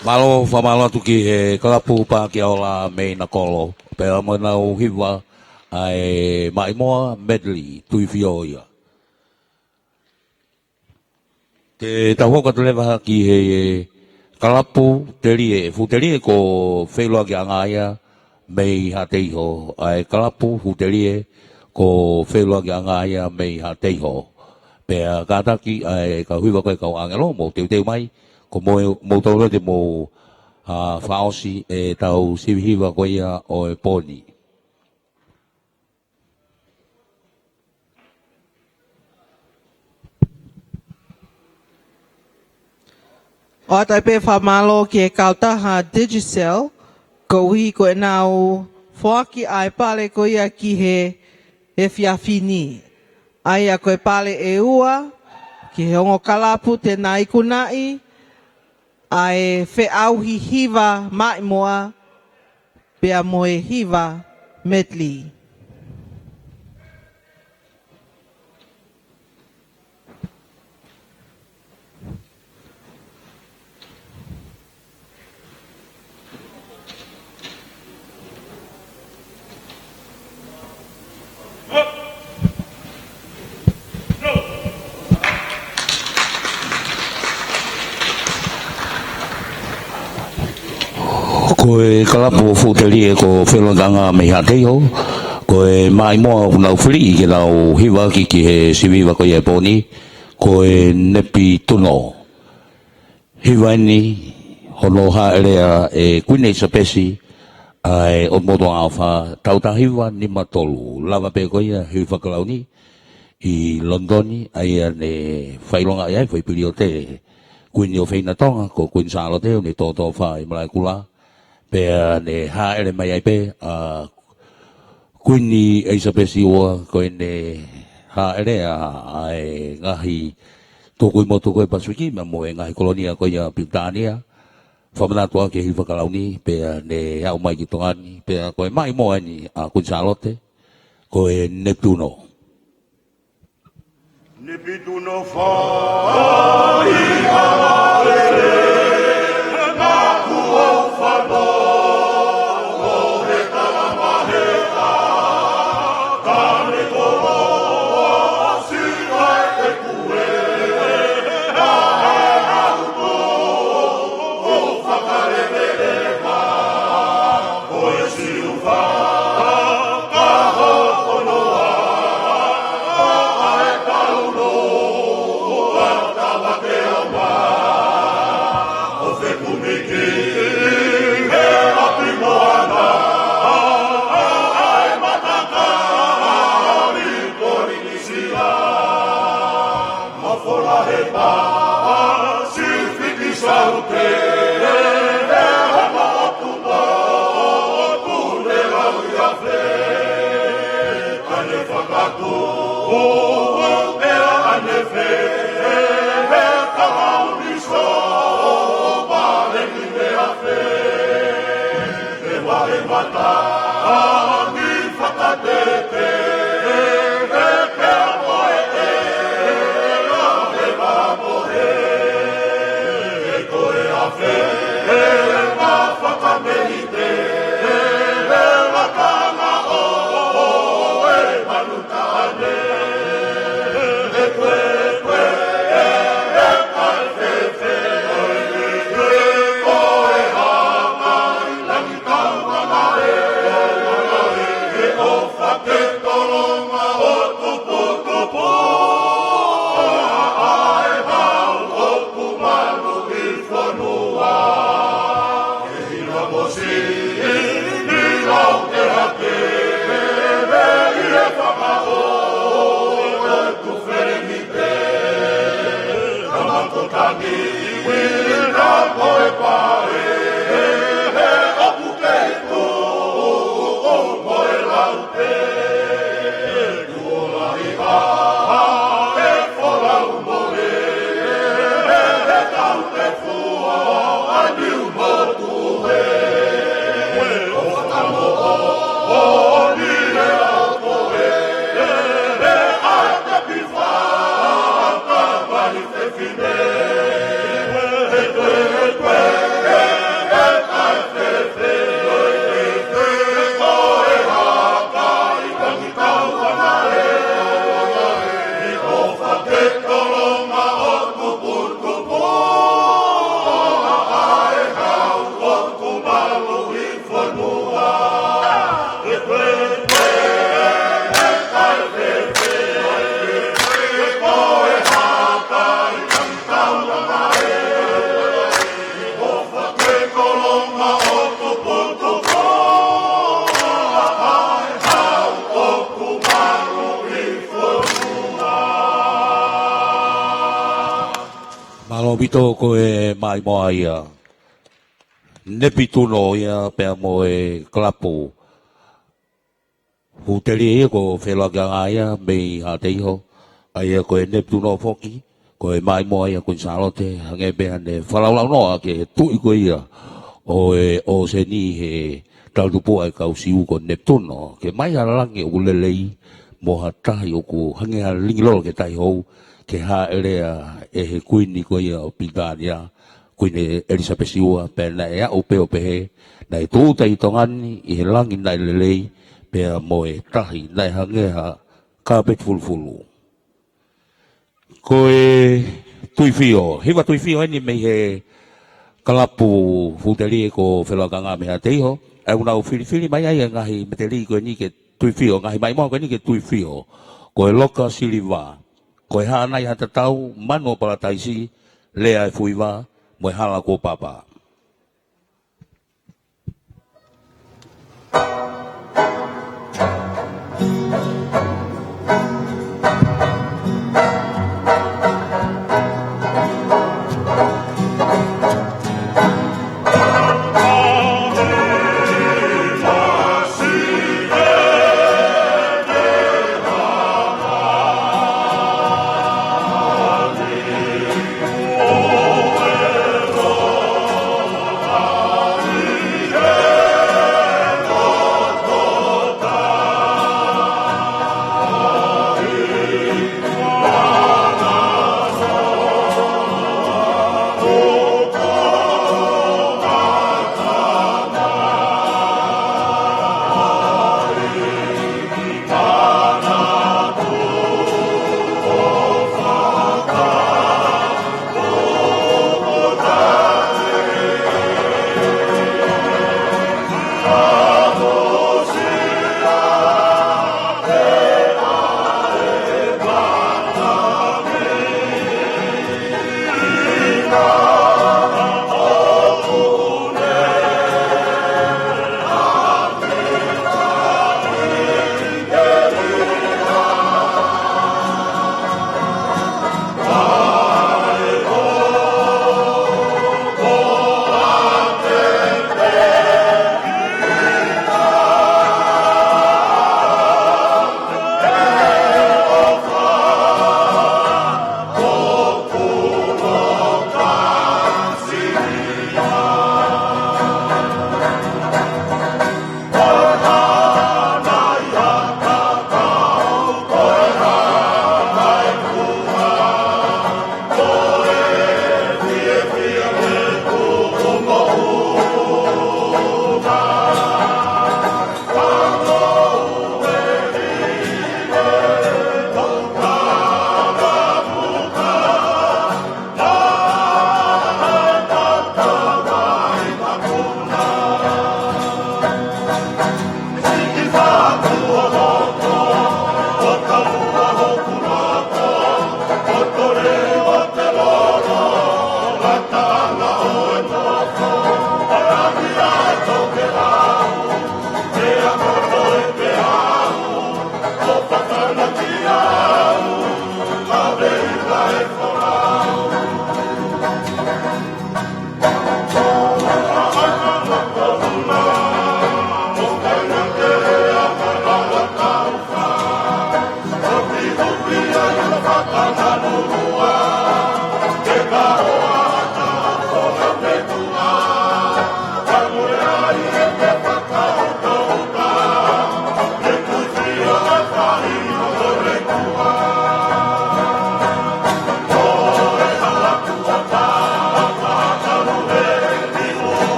Mālō, fakamālō atu ki he kalapu Paaki ʻAola mei Nakolo. Pea mo ʻenau hiva ʻa e Maʻimoa Medley, Tuifio ia. Te tau hoko atu leva ki he kalapu telie, fuʻu telie ko Feʻiloakiʻanga ia mei Haʻateiho, ʻa e kalapu fuʻu telie ko Feʻiloakiʻanga ia mei Haʻateiho. Pea kātaki ʻa e kau hiva ko e kau ʻāngelo mou teuteu mai, ko mou, mou tau lote mou, ā, fakaʻosi ʻetau sivi hiva ko ia ʻo e pō ni. ʻOatu ai pē fakamālō ki he kautaha Digicel, koeʻuhi ko ʻenau foaki ʻa e pale ko ia ki he efiafi ni. ʻA ia ko e pale ʻe ua, ki he ongo kalapu te na ikunaʻi, ʻa e feʻauhi hiva Maʻimoa, pea mo e hiva medley. Ko e kalapu fuʻu telie ko Feʻiloakiʻanga mei Haʻateiho, ko e Maʻimoa ʻoku nau fili ke nau hiva ki, ki he sivi hiva ko ia e pō ni, ko e Nepituno. Hiva eni hono hāʻele ʻa e Kuini ʻIsapesi ʻa e ʻOtu Motu ʻAofa, taha hiva nima tolu. Lava pē ko ia he fakakalauni ʻi Lonitoni, ʻa ia ne fakaʻilongaʻi ai, fai piliote Kuini ʻofeina Tonga, ko Kuini Sālote, ʻo ne tōtōfā ʻi Malaʻekula. Pea ne hāʻele mai ai pē ʻa Kuini ʻIsapesi ua, ko ʻene hāʻele ʻa, ʻa e ngaahi tukui motu ko e Pasifiki, pea mo e ngaahi kolonia ko ia Pilitānia. Fakamanatu ʻaki e fakakalauni, pea ne aʻu mai ki Tonga ni, pea ko e Maʻimoa eni ʻa Kuini Sālote, ko e Nepituno. Nepituno fai ʻa e lele, naʻa ku ou fanongo he kalama he ʻa, ka ne koloa si ʻa e kue, ʻa e ʻautu, ʻo fakalelelema. Ko e siufa ka hokonoa ʻa e taunu ʻa Tavake Oma. ʻO fekumiki he ʻapi moana ʻa e matakali Polinisia. Mafola he Pasifiki Saute, he hama ʻoku motu ne lau ia fē, ʻa ne fakatū, ʻe ʻa ne fē, he kamauni so, pale ni mea fē. He vahe mata, ʻa ni fakatete, he pea moe ʻe, ʻa he mamohe. He ko e afe, he ma fakamehite, he lakanga ʻo, ʻo e manu taʻane. He ko e, ko e, he kae fefe, ko e hanga ʻi langi Kau mamae, ʻe ʻofa ke tolonga ʻo tuputupu, ʻa e hau ʻoku malu ʻi fonua. Ke hila mosi, hila ʻo ke hake, ʻi he fakaʻo, ʻo e tufelengi. ʻAupito ko e maʻimoa ia. Nepituno ia pea mo e kalapu hūteli ia ko Feloakiʻanga ia mei Haʻateiho. ʻA ia ko e Nepituno foki, ko e maʻimoa ia Kuini Sālote, hangē pē ʻene fakalaulaunoa ki he tuʻi ko ia ʻo e ʻōseni he talatupuʻa ʻa e kau Siu ko Nepituno. Ke maʻu ha langi ʻoku lelei mo ha tahi ʻoku hangē ha lingilolo ki he tahi hou, ke hāʻele ai ʻe he kuini ko ia ʻo Pilitānia, Kuini ʻElisapesi ua, pea naʻe aʻu pē ʻo pehē, naʻe tūʻuta ʻi Tonga ni ʻi he langi naʻe lelei, pea mo e tahi naʻe hangē ha kāpeti fulufulu. Ko e tuifio, hiva tuifio eni mei he kalapu hūteli ko Feloakiʻanga mei Haʻateiho, ʻa ia ʻoku nau filifili mai ai e ngaahi meteli ko eni ke tuifio, ngaahi maʻimoa ko eni ke tuifio. Ko e Loka Siliva, ko e Haʻanai Hatatau, Manu ʻo Palataisi, Lea ʻa e Fuiva, mo e Hala Kuo Papa.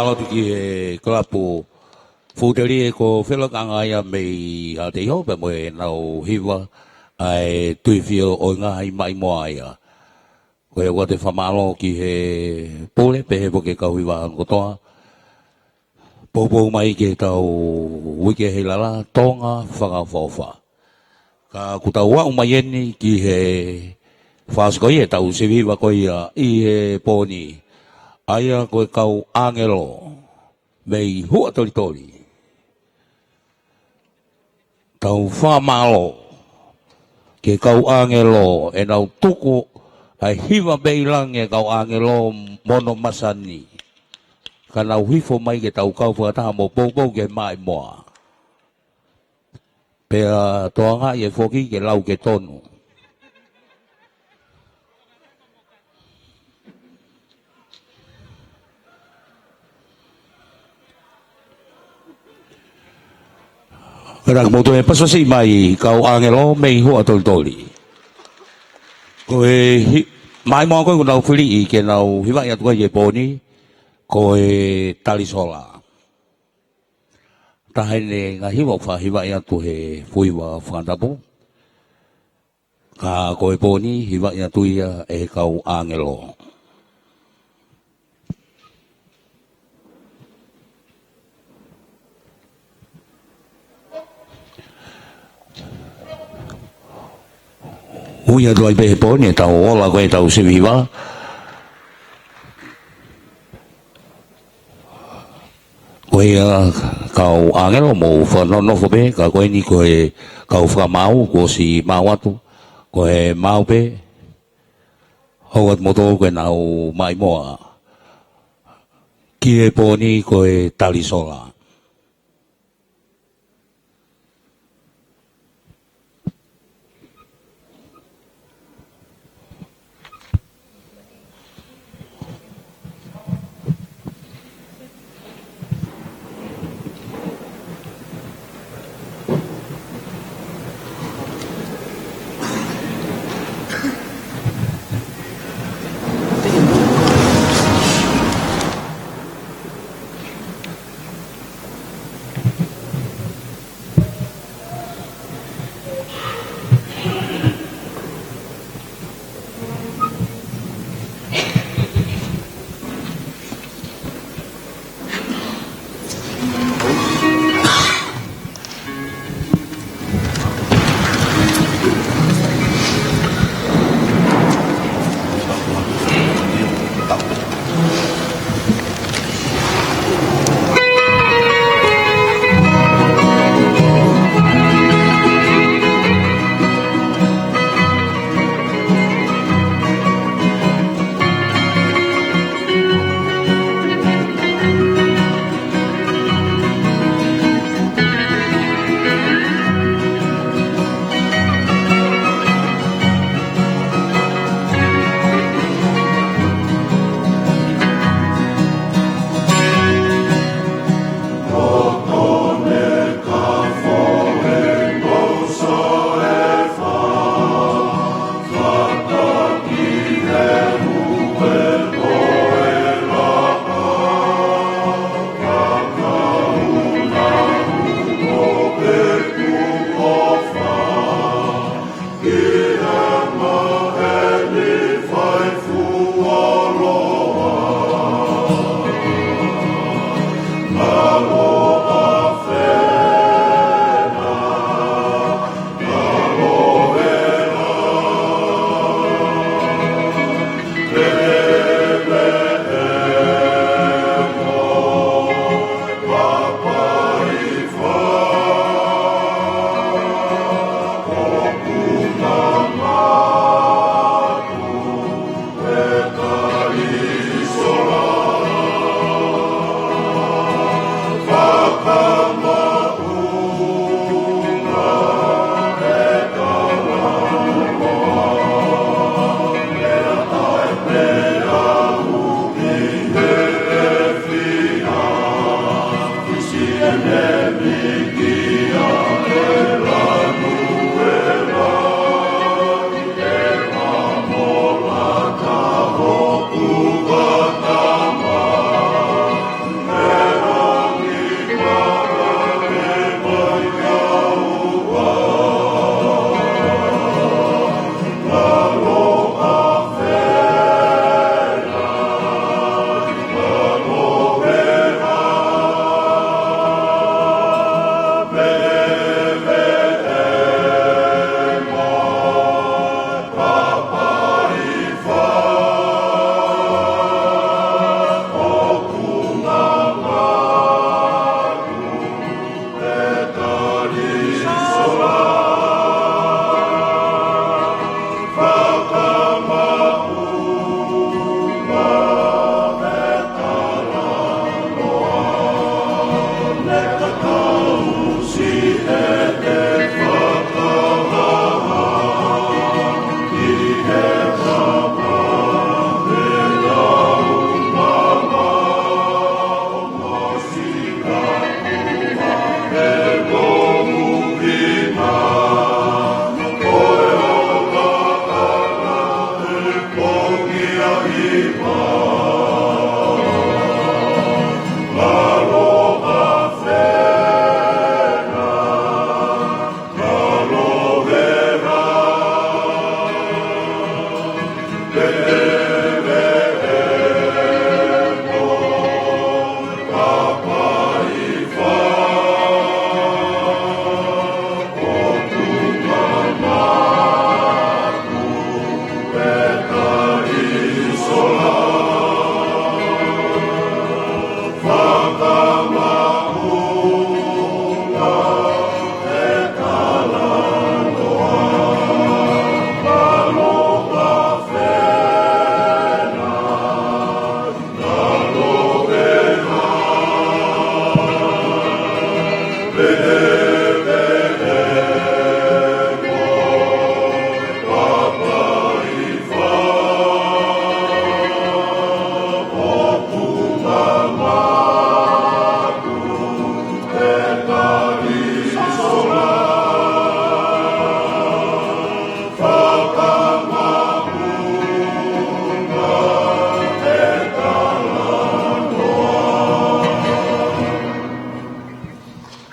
Atu ki he kalapu futelie ko Felakaʻanga ia mei Haʻateiho pea mo ʻenau hiva ʻa e Tuifio ʻo e Ngaahi Maʻimoa ia. Ko ia ʻoku ou fakamālō ki he pule pehē foki ki he kau hiva ʻa hono kotoa. Poupou mai ki heʻetau uike heilala Tonga fakaʻofoʻofa. Ka ʻoku tau aʻu mai eni ki he fasi ko ia ʻetau sivi hiva ko ia ʻi he pō ni. ʻA ia ko e kau ʻāngelo mei Huʻatolitoli. Tau fakamālō ki he kau ʻāngelo ʻenau tuku ʻa e hiva mei langi ʻa e kau ʻāngelo mo hono masani. Ka nau hifo mai ke tau kau fakataha mo poupou ki he maʻimoa. Pea tokangaʻi e foki ke lau ke tonu. Ka ʻoku mou toe pasipasi mai kau ʻāngelo mei Huʻatolitoli. Ko e hi-, maʻimoa ko ē ʻoku nau fili ke nau hivaʻi atu ai e pō ni, ko e Talisola. Taha eni e ngaahi hiva ʻoku faʻa hivaʻi atu he fuiva fakatapu. Ka ko e pō ni hivaʻi atu ia ʻe he kau ʻāngelo. Ui atu ai pē he pō ni ʻetau ola ko ē ʻetau sivi hiva. Ko ia kau ʻāngelo mou fakanonofo pē, ka ko eni ko e kau fakamaau, kuo ʻosi maau atu, ko e maau pē, hoko atu moutolu ke nau maʻimoa. Ki he pō ni ko e Talisola.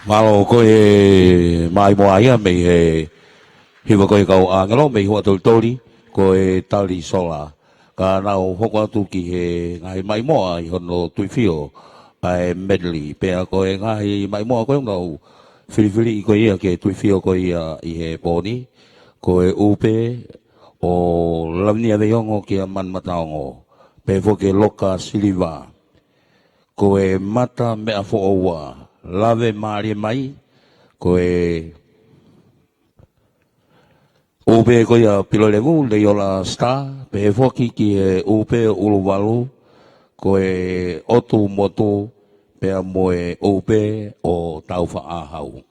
Mālō. Ko e maimoa ia mei he hiva ko e kau ʻāngelo mei Huʻatolitoli, ko e Tali Sola. Ka nau hoko atu ki he ngaahi maimoa ʻi hono tuifio ʻa e medley. Pea ko e ngaahi maimoa ko ē ʻoku nau filifili ko ia ke tuifio ko ia ʻi he pō ni, ko e ʻUpe ʻo Lavinia Veiongo kia Manumataongo, pehē foki kia Loka Siliva. Ko e Mata Meʻafoʻoua, Lave Mālie Mai, ko e ʻUpe ko ia Pilolevu, Leiola Star, pehē foki ki he ʻUpe ʻUluvalu, ko e ʻOtu Motu, pea mo e ʻUpe ʻo Taufaʻāhau.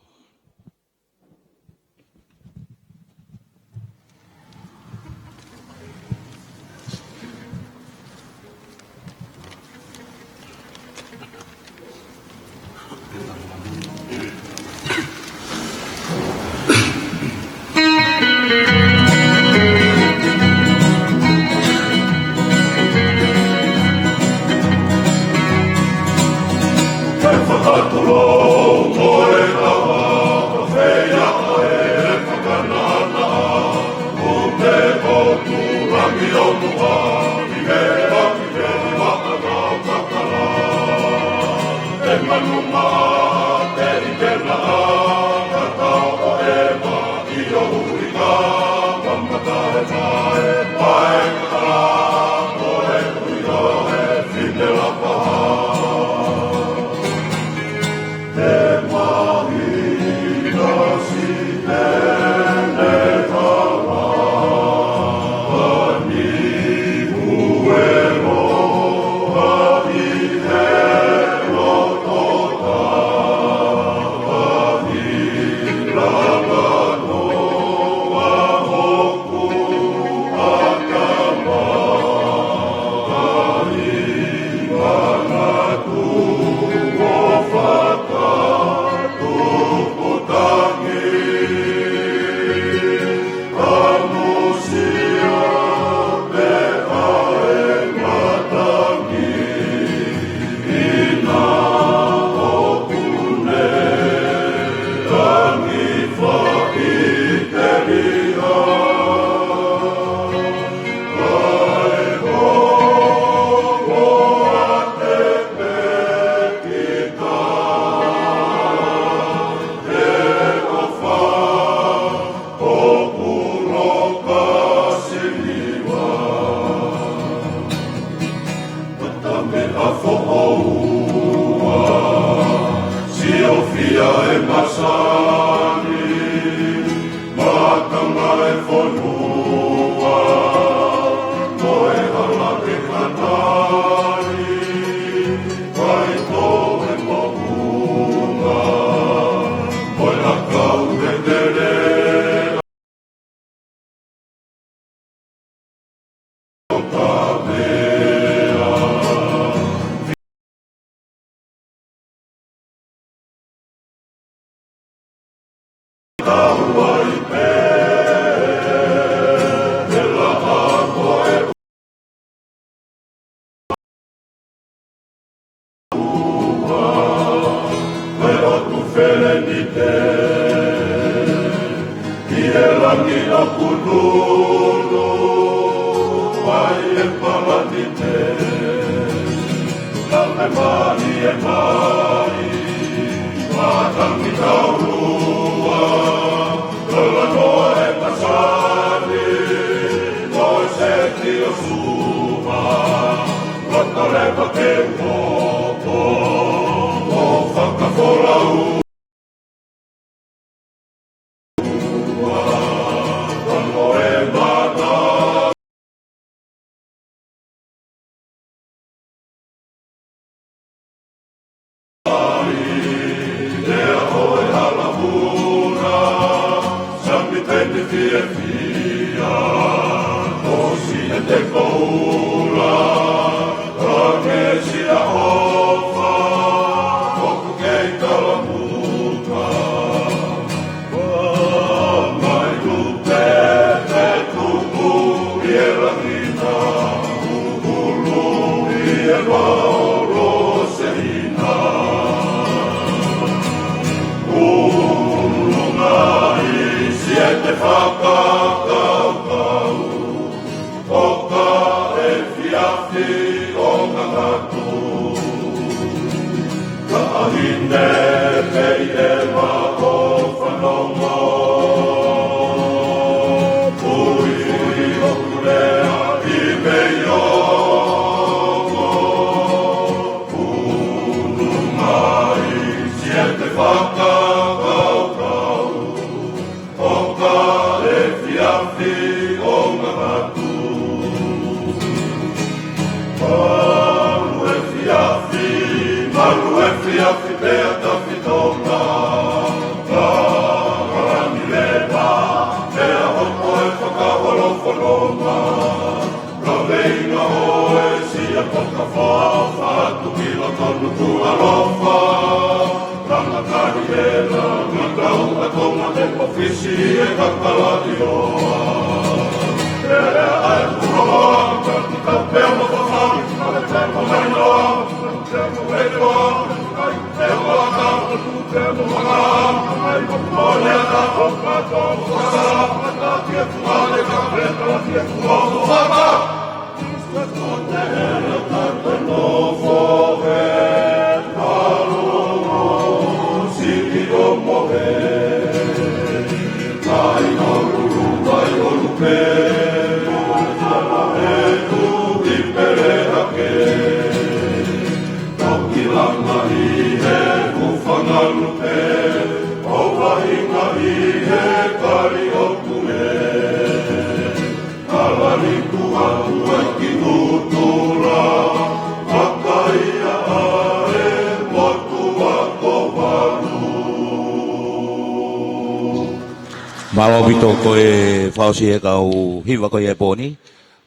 Mālō ʻaupito. Ko e fakaʻosi e kau hiva ko ia e pō ni,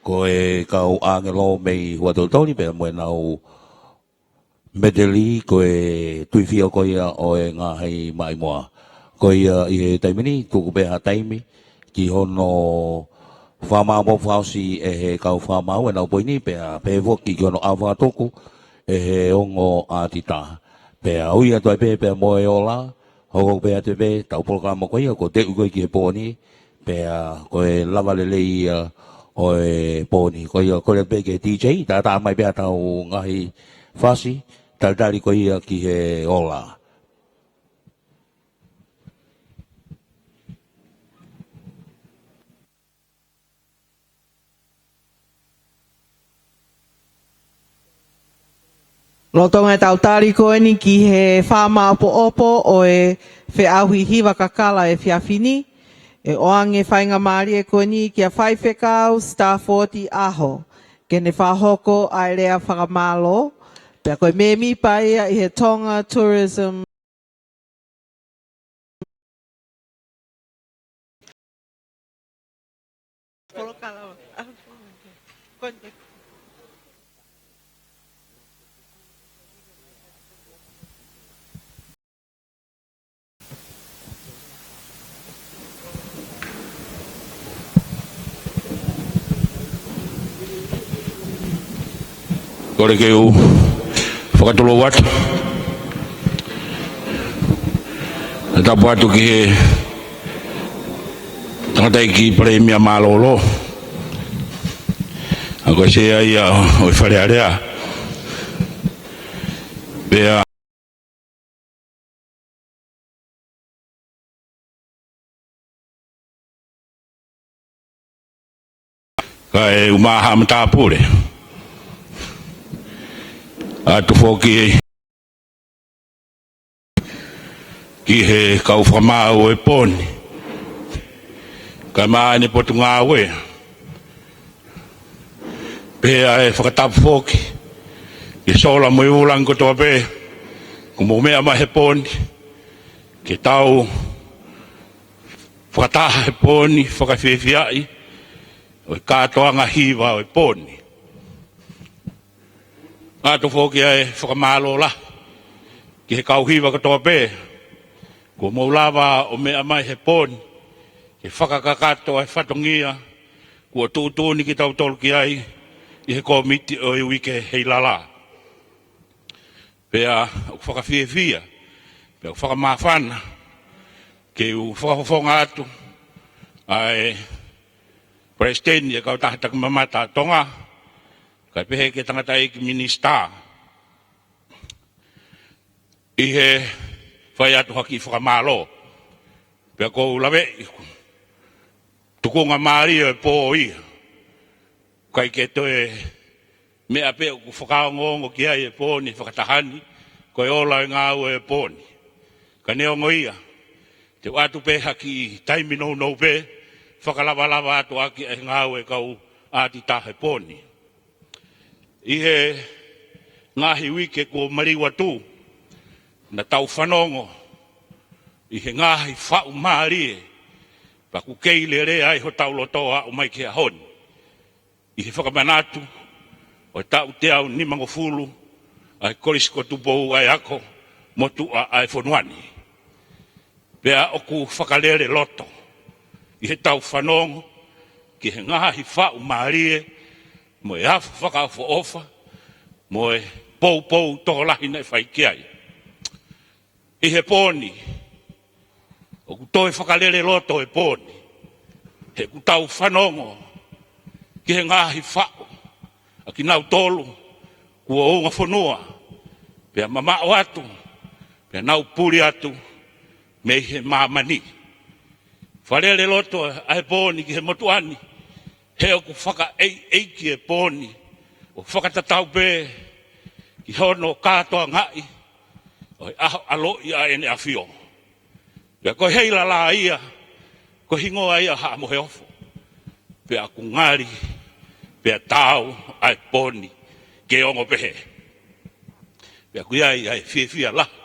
ko e kau ʻāngelo mei Huʻatoliʻatoli pea mo ʻenau meteli, ko e Tuifio ko ia ʻo e Ngaahi Maʻimoa. Ko ia ʻi he taimi ni, tuku pē ha taimi ki hono fakamāʻopoʻopo fakaʻosi ʻe he kau fakamaau ʻenau pō ni, pea pehē foki ki hono ʻalu fakatuku ʻe he ongo ʻātita. Pea ui atu ai pē pea mo e ola, hoko pē atu pē ʻetau polokalama ko ia, ko e teu ko ē ki he pō ni, pea ko e lava lelei ia ʻo e pō ni. Ko ia, kole pē ki he D J, tātā mai pē ʻetau ngaahi fasi, talitali ko ia ki he ola. Lolotonga ʻetau tali ko eni ki he fakamāʻopoʻopo ʻo e feʻauhi hiva kakala efiafi ni, ʻe ʻoange faingamālie ko eni kia Faifekau Stafford ʻAho, ke ne fakahoko ʻa e lea fakamālō, pea ko e mēmipa ia ʻi he Tonga Tourism. Kole ke u fakatulou atu e tapu atu ki he tangataʻeiki palēmia mālōlō, ʻa ko e sea ia ʻo e Fale Alea. Pea kae ʻumaʻā ha matāpule atu foki ki he kau fakamaau ʻo e pō ni, kae ʻumaʻā ʻene potungāue. Pea ʻe fakatapu foki ki he sola mo e ʻū langi kotoa pē kuo mou meʻa mai he pō ni, ke tau Fakataha he pō ni, fakafiefiaʻi ʻo e kātoanga hiva ʻo e pō ni. ʻOatu foki ʻa e fakamālō lahi ki he kau hiva kotoa pē kuo mou lava ʻo meʻa mai he pō ni ke fakakakato ʻa e fatongia kuo tuʻutuʻuni kitautolu ki ai ʻi he kōmiti ʻo e uike ʻi Lala. Pea ʻoku fakafiefia, pea ʻoku fakamāfana ke u fakafofonga atu ʻa e Palesiteni ʻo e Kautaha Takimamata ʻa Tonga, kae pehē ki he tangataʻeiki minisitā, ʻi he fai atu ha kiʻi fakamālō. Pea ʻoku ou laveʻi, tukunga mālie ʻo e pō ia, ʻikai ke toe meʻa pē ʻoku fakaongoongo ki ai e pō ni, fakataha ni, ko e ola ʻo e ngāue ʻo e pō ni. Ka neongo ia, te u ʻoatu pē ha kiʻi taimi nounou pē, fakalavalava atu ʻaki e ngāue ʻa e kau ʻātitaha he pō ni. ʻI he ngaahi uike kuo maliu atu, naʻa tau fanongo ʻi he ngaahi faʻu mālie, pea ʻoku kei lelea ai hotau loto ʻo aʻu mai ki he ʻaho ni, ʻi he fakamanatu ʻo e taʻu teau nimangofulu ʻa e Kolisi ko Tupou ʻa e Ako Motuʻa ʻa e fonua ni. Pea ʻoku fakalele loto ʻi heʻetau fanongo ki he ngaahi faʻu mālie, mo e afu fakaʻofoʻofa, mo e poupou tokolahi naʻe fai ki ai. ʻI he pō ni, ʻoku toe fakalele loto e pō ni, he ʻoku tau fanongo ki he ngaahi faʻu ʻa kinautolu kuo ungafonua, pea mamaʻo atu, pea nau puli atu mei he māmani. Fakalele loto ʻa e pō ni ki he motuʻa ni, he ʻoku fakaʻeiʻeiki e pō ni, ʻo fakatatau pē ki hono kātoangaʻi ʻo e ʻaho ʻaloʻi ʻa ʻEne ʻAfio. Pea ko e Heilala ia, ko e hingoa ia ʻo Haʻa Moheofo. Pea ʻoku ngali, pea taau ʻa e pō ni ke ongo pehē. Pea ʻoku ʻi ai ʻa e fiefia lahi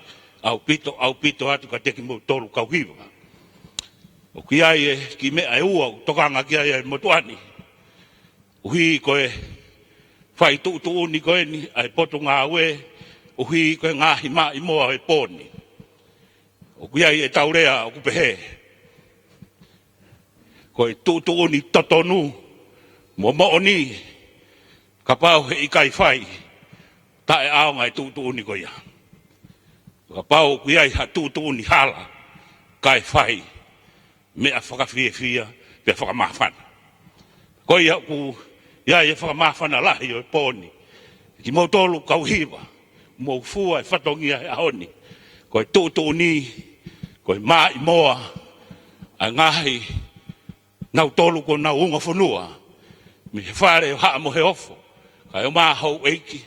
ʻaupito, ʻaupito atu kiate kimoutolu kau hiva. ʻOku ʻi ai e kiʻi meʻa ʻe ua ʻoku tokanga ki ai ʻa e motuʻa ni, ʻuhi ko e fai tuʻutuʻuni ko eni ʻa e Potungāue, ʻuhi ko e ngaahi maʻimoa ʻo e pō ni. ʻOku ʻi ai ʻetau lea ʻoku pehē, ko e tuʻutuʻuni totonu mo moʻoni, kapau he ʻikai fai, taʻeʻaonga e tuʻutuʻuni ko ia. Kapau ʻoku ʻi ai ha tuʻutuʻuni hala kae fai, meʻa fakafiefia, pea fakamāfana. Ko ia ʻoku ʻi ai e fakamāfana lahi ʻo e pō ni. Kimoutolu kau hiva, mou fua e fatongia he ʻaho ni. Ko e tuʻutuʻuni, ko e maʻimoa ʻa e ngaahi nautolu kuo nau ungafonua mei he fale ʻo Haʻa Moheofo, kae ʻumaʻā houʻeiki,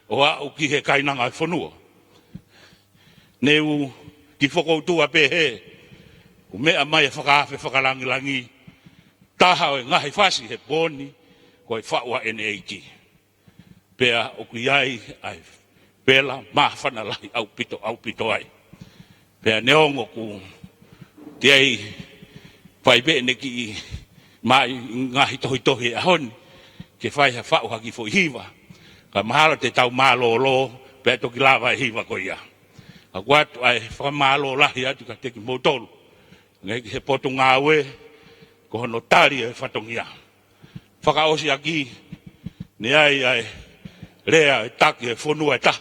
ʻo aʻu ki he kainanga ʻo e fonua. Ne u kiʻi fokoutua pehē, ʻoku meʻa mai e fakaafe fakalangilangi, taha ʻo e ngaahi fasi he pō ni, ko e faʻu ʻa ʻEne ʻEiki. Pea ʻoku ʻi ai ʻa e vela māfana lahi ʻaupito, ʻaupito ai. Pea neongo ʻoku teʻeki ai fai pē ʻene kiʻi maʻi ngaahi tohitohi he ʻaho ni, ke fai ha faʻu ha kiʻi foʻi hiva. Ka mahalo te tau mālōlō, pea toki lava e hiva ko ia. ʻOku ʻoatu ʻa e fakamālō lahi atu kiate kimoutolu, ngaahi ki he Potungāue, ko hono tali e fatongia. Fakaʻosi ʻaki, ne ʻi ai ʻa e lea ʻa e taki e fonua ʻe taha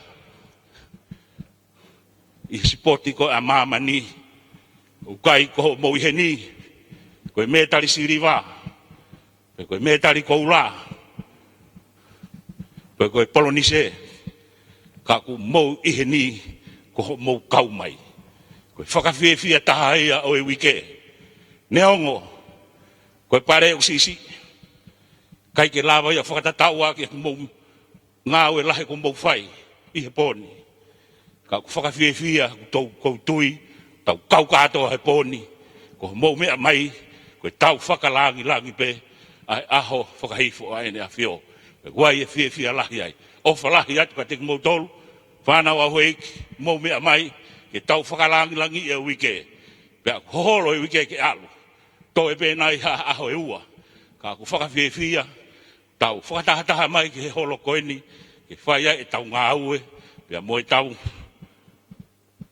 ʻi he sipoti ko ē ʻa māmani, ʻoku ʻikai ko hoʻomou ʻi heni ko e mētali siliva, pe ko e mētali koula, pe ko e polonise, ka ʻoku mou ʻi heni ko hoʻomou kau mai. Ko e fakafiefia taha ia ʻo e uike. Neongo ko e pale ʻoku siʻisiʻi, ʻikai ke lava ia ʻo fakatatau ʻaki ʻeku mou ngāue lahi kuo mou fai ʻi he pō ni. Ka ʻoku fakafiefia, ʻoku tau, ʻoku ou tui, tau kau kātoa he pō ni, ko hoʻomou meʻa mai, ko ʻetau fakalangilangi pē ʻa e ʻaho fakahifo ʻa ʻEne ʻAfio. Pea ʻoku ʻi ai e fiefia lahi ai. ʻOfa lahi atu kiate kimoutolu, fānau ʻa houʻeiki, mou meʻa mai, ke tau fakalangilangiʻi e uike. Pea ʻoku holo e uike ke ʻalu. toe pē nai ha ʻaho ʻe ua. Ka ʻoku fakafiefia, tau fakatahataha mai ki he holo ko eni, ke fai ai ʻetau ngāue, pea mo ʻetau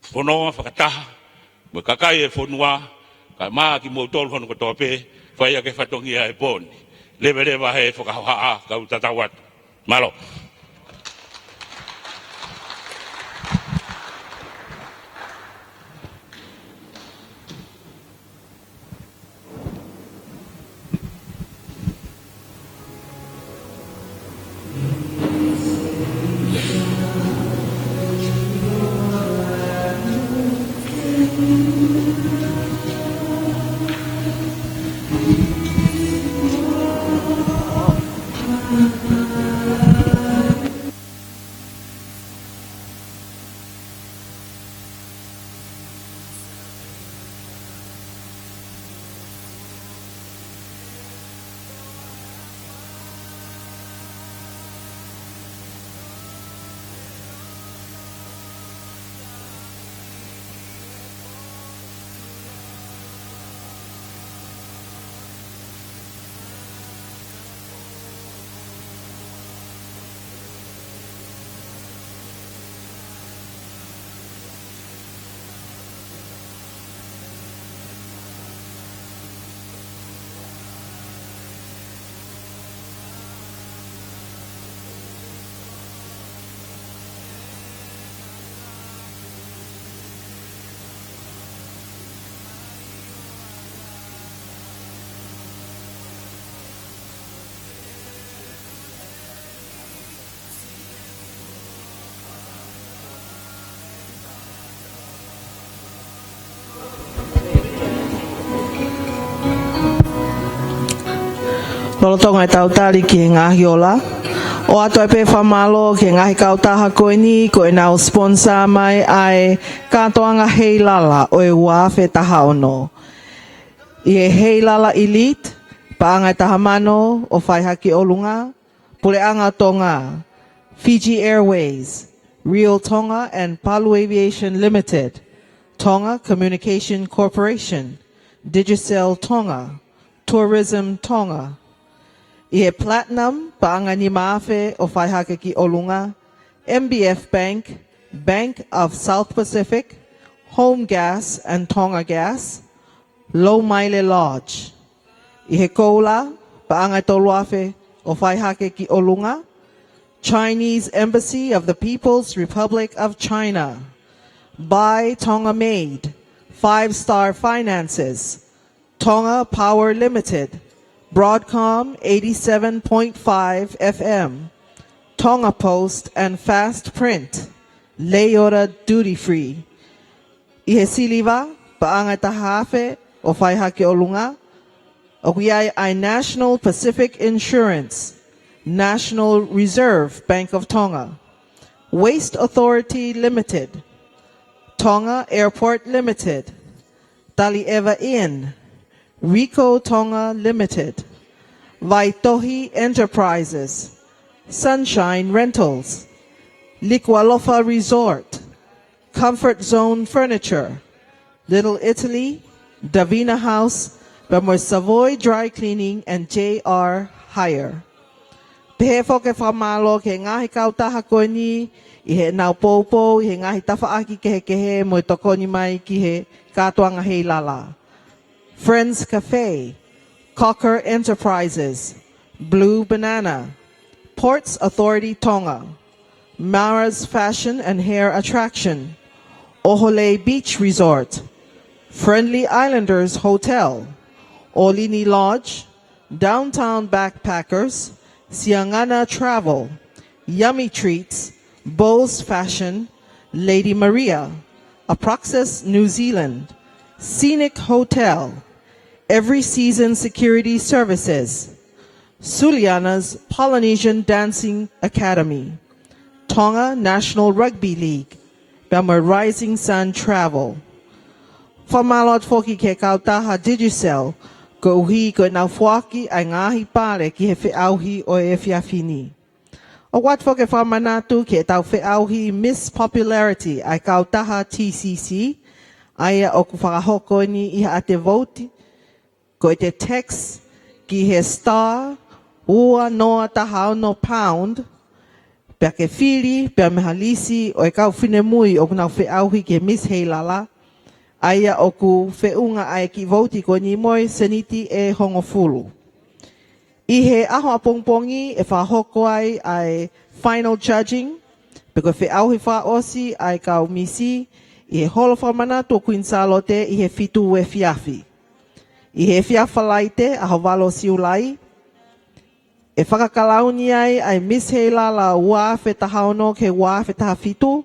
fononga fakataha, mo e kakai ʻo e fonua, kae ʻumaʻā kimoutolu hono kotoa pē, fai ʻaki e fatongia ʻo e pō ni. Leveleva he fakahohaʻa, kau tatau atu. Mālō. Lolotonga ʻetau tali ki he ngaahi ola, ʻoatu ai pē fakamālō ki he ngaahi kautaha ko eni, ko ʻenau sponsor mai ʻa e kātoanga heilala ʻo e ua afe taha ono. ʻI he heilala Elite, paʻanga ʻe taha mano ʻo fai hake ki ʻolunga, Puleʻanga Tonga, Fiji Airways, Real Tonga and Palu Aviation Limited, Tonga Communication Corporation, Digicel Tonga, Tourism Tonga. ʻI he Platinum, paʻanga ʻe nima afe ʻo fai hake ki ʻolunga, M B F Bank, Bank of South Pacific, Home Gas and Tonga Gas, Loumaile Lodge. ʻI he Koula, paʻanga ʻe tolu afe ʻo fai hake ki ʻolunga, Chinese Embassy of the People's Republic of China. Buy Tonga Made, Five Star Finances, Tonga Power Limited, Broadcom eighty-seven point five F M, Tonga Post and Fast Print, Leiora Duty Free. ʻI he Siliva, paʻanga ʻe taha afe ʻo fai hake ki ʻolunga, ʻoku ʻi ai ʻa e National Pacific Insurance, National Reserve Bank of Tonga, Waste Authority Limited, Tonga Airport Limited, Talieva Inn, Rico Tonga Limited, Vaitohi Enterprises, Sunshine Rentals, Likualofa Resort, Comfort Zone Furniture, Little Italy, Davina House, pea mo e Savoy Dry Cleaning and J R Hire. Pehē foki e fakamālō ki he ngaahi kautaha ko eni ʻi heʻenau poupou ʻi he ngaahi tafaʻaki kehekehe mo e tokoni mai ki he kātoanga heilala. Friends Cafe, Cocker Enterprises, Blue Banana, Ports Authority Tonga, Mara's Fashion and Hair Attraction, ʻOhole Beach Resort, Friendly Islanders Hotel, ʻOlini Lodge, Downtown Backpackers, Siangana Travel, Yummy Treats, Bowles Fashion, Lady Maria, Apraxas New Zealand, Scenic Hotel, Every Season Security Services, Suliana's Polynesian Dancing Academy, Tonga National Rugby League, pea mo e Rising Sun Travel. Fakamālō atu foki ki he kautaha Digicel, koeʻuhi ko ʻenau foaki ʻa e ngaahi pale ki he feʻauhi ʻo e efiafi ni. ʻOatu foki e fakamanatu ki heʻetau feʻauhi Miss Popularity ʻa e kautaha T C C, ʻa ia ʻoku fakahoko eni ʻi he ʻaho vouti, ko ʻete text ki he star ua noa taha ono pound, pea ke fili pea mei ha lisi ʻo e kau finemui ʻoku nau feʻauhi ki he Miss Heilala, ʻa ia ʻoku feʻunga ʻa e kiʻi vouti ko eni mo e sēniti ʻe hongofulu. ʻI he ʻaho ʻapongipongi ʻe fakahoko ai ʻa e final judging, pe ko e feʻauhi fakaʻosi ʻa e kau misi, ʻi he Holo Fakamanatu ʻo Kuini Sālote ʻi he fitu efiafi. ʻI he efiafi Falaite, ʻaho valu ʻo Siulai, ʻe fakakalauni ai ʻa e Miss Heilala ua afe taha ono ki he ua afe taha fitu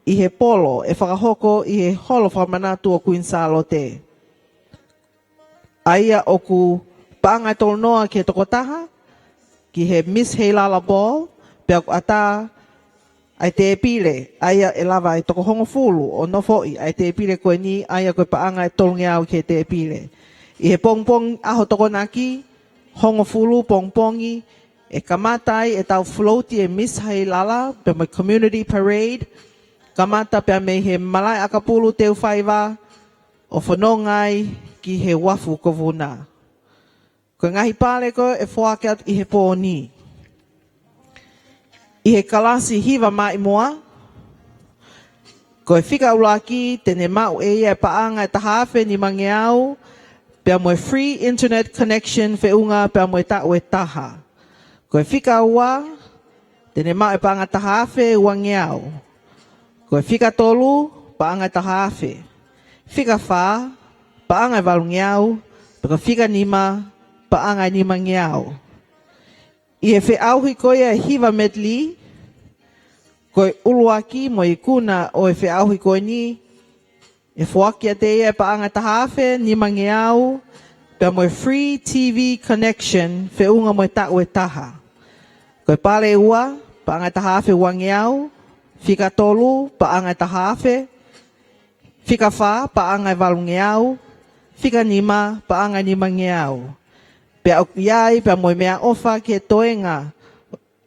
ʻi he polo ʻe fakahoko ʻi he Holo Fakamanatu ʻo Kuini Sālote, ʻa ia ʻoku paʻanga ʻe tolu noa ki he tokotaha, ki he Miss Heilala Ball, pea ʻoku ʻatā ʻa e tēpile, ʻa ia ʻe lava ʻe toko hongofulu ʻo nofoʻi ʻa e tēpile ko eni, ʻa ia ko e paʻanga ʻe tolungeau ki he tēpile. ʻI he pongipongi ʻaho Tokonaki, hongofulu pongipongi, ʻe kamata ai ʻetau float ʻa e Miss Heilala, pea mo e Community Parade, kamata pea mei he Malaʻe ʻAkapulu Teufaiva, ʻo fononga ai ki he uafu ko Vuna. Ko e ngaahi pale ko ē ʻe foaki atu ʻi he pō ni. ʻI he kalasi hiva mā ʻi muʻa, ko e fika ʻuluaki te ne maʻu ʻe ia e paʻanga ʻe taha afe nimangeau, pea mo e free internet connection feʻunga pea mo e taʻu ʻe taha. Ko e fika ua, te ne maʻu e paʻanga taha afe uangeau. Ko e fika tolu, paʻanga ʻe taha afe. Fika fā, paʻanga ʻe valungeau. Pea ko e fika nima, paʻanga ʻe nimangeau. ʻI he feʻauhi ko ia ʻe hiva medley, ko e ʻuluaki mo e ikuna ʻo e feʻauhi ko eni, ʻe foaki atu ʻe ia e paʻanga ʻe taha afe nimangeau, pea mo e free T V connection feʻunga mo e taʻu ʻe taha. Ko e pale ʻe ua, paʻanga ʻe taha afe uangeau. Fika tolu, paʻanga ʻe taha afe. Fika fā, paʻanga ʻe valungeau. Fika nima, paʻanga ʻe nimangeau. Pea ʻoku ʻi ai pea mo e meʻaʻofa ki he toenga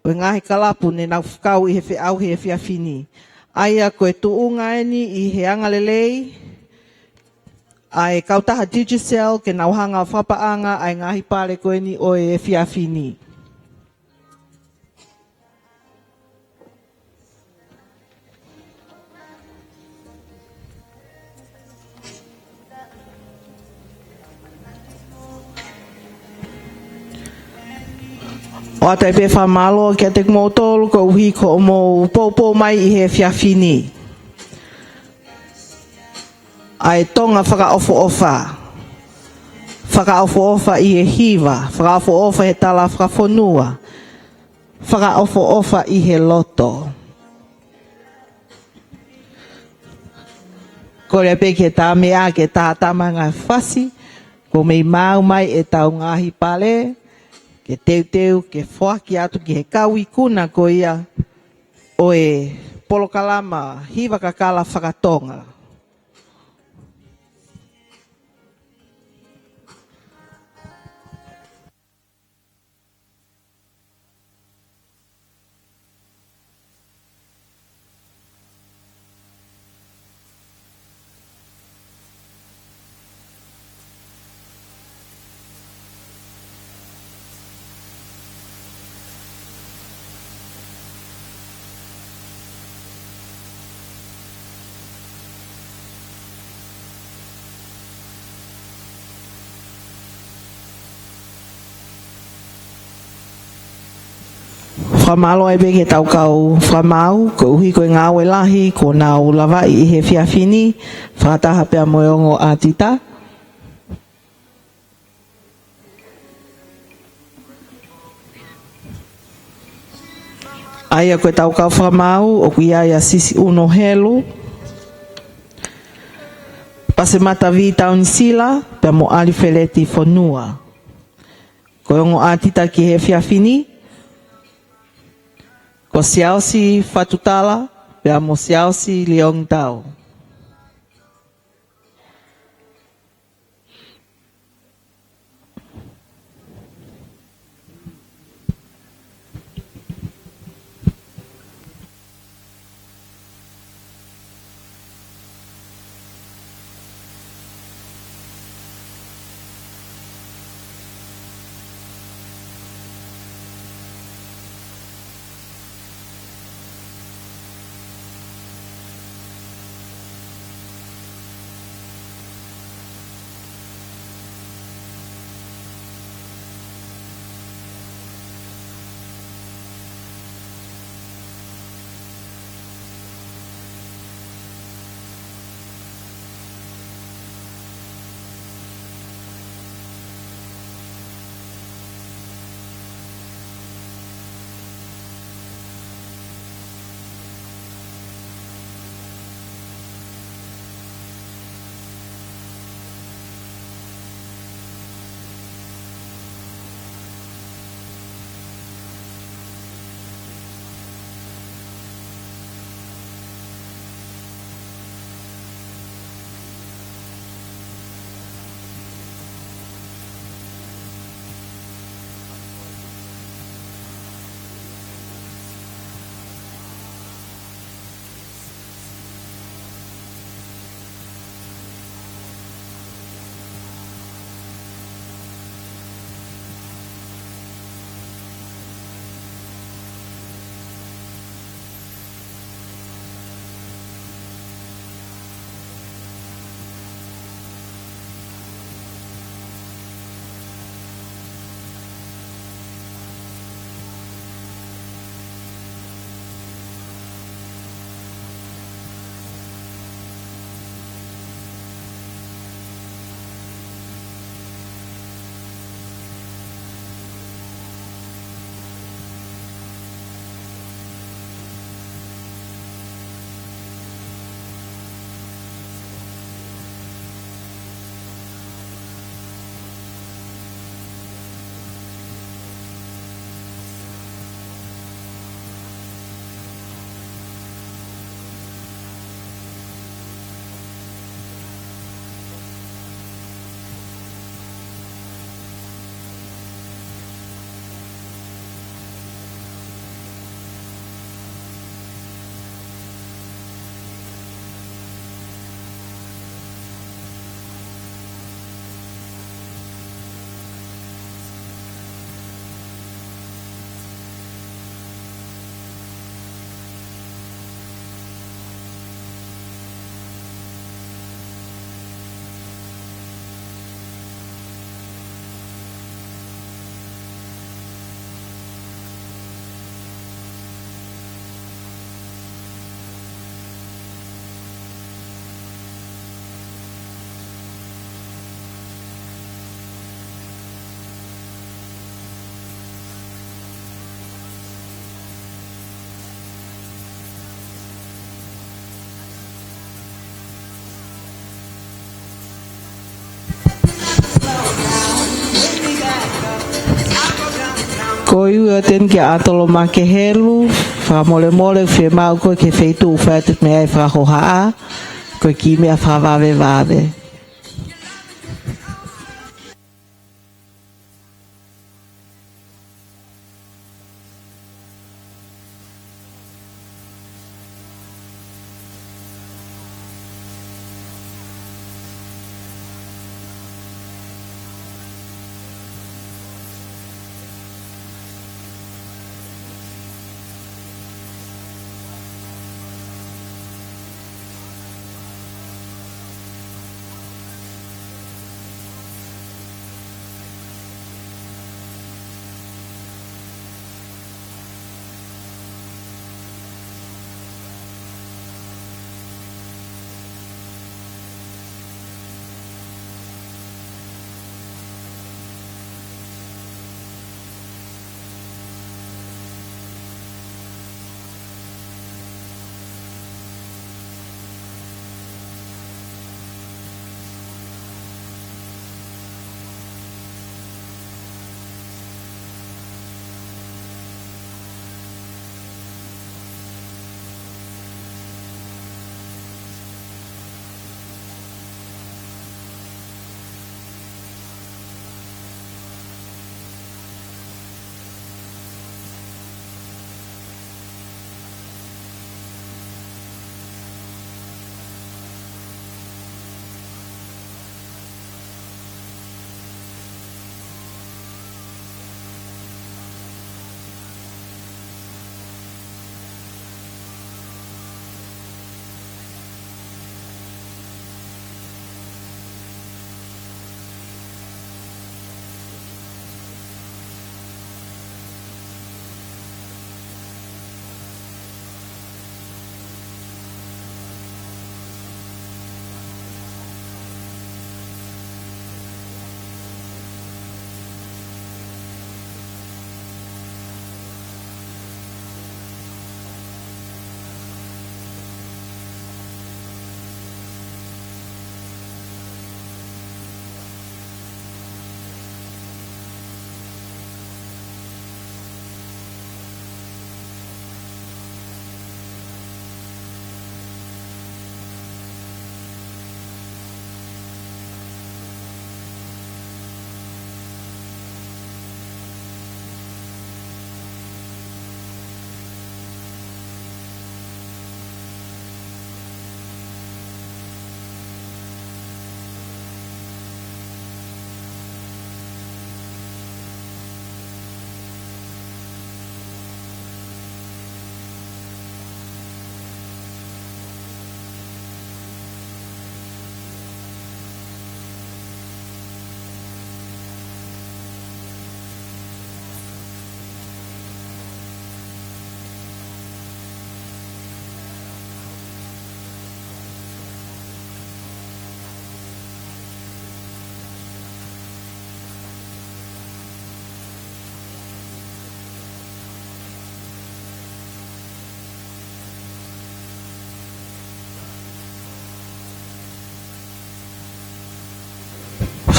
ʻo e ngaahi kalapu ne nau fakau ʻi he feʻauhi he efiafi ni. ʻA ia ko e tuʻunga eni ʻi he angalelei ʻa e kautaha Digicel ke nau hanga ʻo fakapaʻanga ʻa e ngaahi pale ko eni ʻo e efiafi ni. ʻOatu ai pē fakamālō kiate kimoutolu koeʻuhi ko hoʻomou poupou mai ʻi he efiafi ni. ʻA e Tonga fakaʻofoʻofa. Fakaʻofoʻofa ʻi he hiva, fakaʻofoʻofa he tala fakafonua, fakaʻofoʻofa ʻi he loto. Kole pē ke tā meʻa ke tā tama ngā fasi, ko mei mau mai ʻetau ngaahi pale, ke teuteu, ke foaki atu ki he kau ikuna ko ia ʻo e polokalama hiva kakala fakatonga. Fakamālō ai pē ki he tau kau fakamaau, koeʻuhi ko e ngāue lahi kuo nau lavaʻi ʻi he efiafi ni, fakataha pea mo e ongo ʻātita. ʻA ia ko e tau kau fakamaau, ʻoku ʻi ai ʻa Sisi ʻUno Helu, Pasemata Vī Taunisila, pea mo ʻAlifeleti Fonua. Ko e ongo ʻātita ki he efiafi ni, ko Siaosi Fatutala, pea mo Siaosi Liongitau. Ko e ui ʻo Teni kia ʻAtolo Makehelu, fakamolemole, fiemaʻu koe ki he feituʻu ʻoku fai atu mei ai e fakahohaʻa, ko e kiʻi meʻa fakavavevave.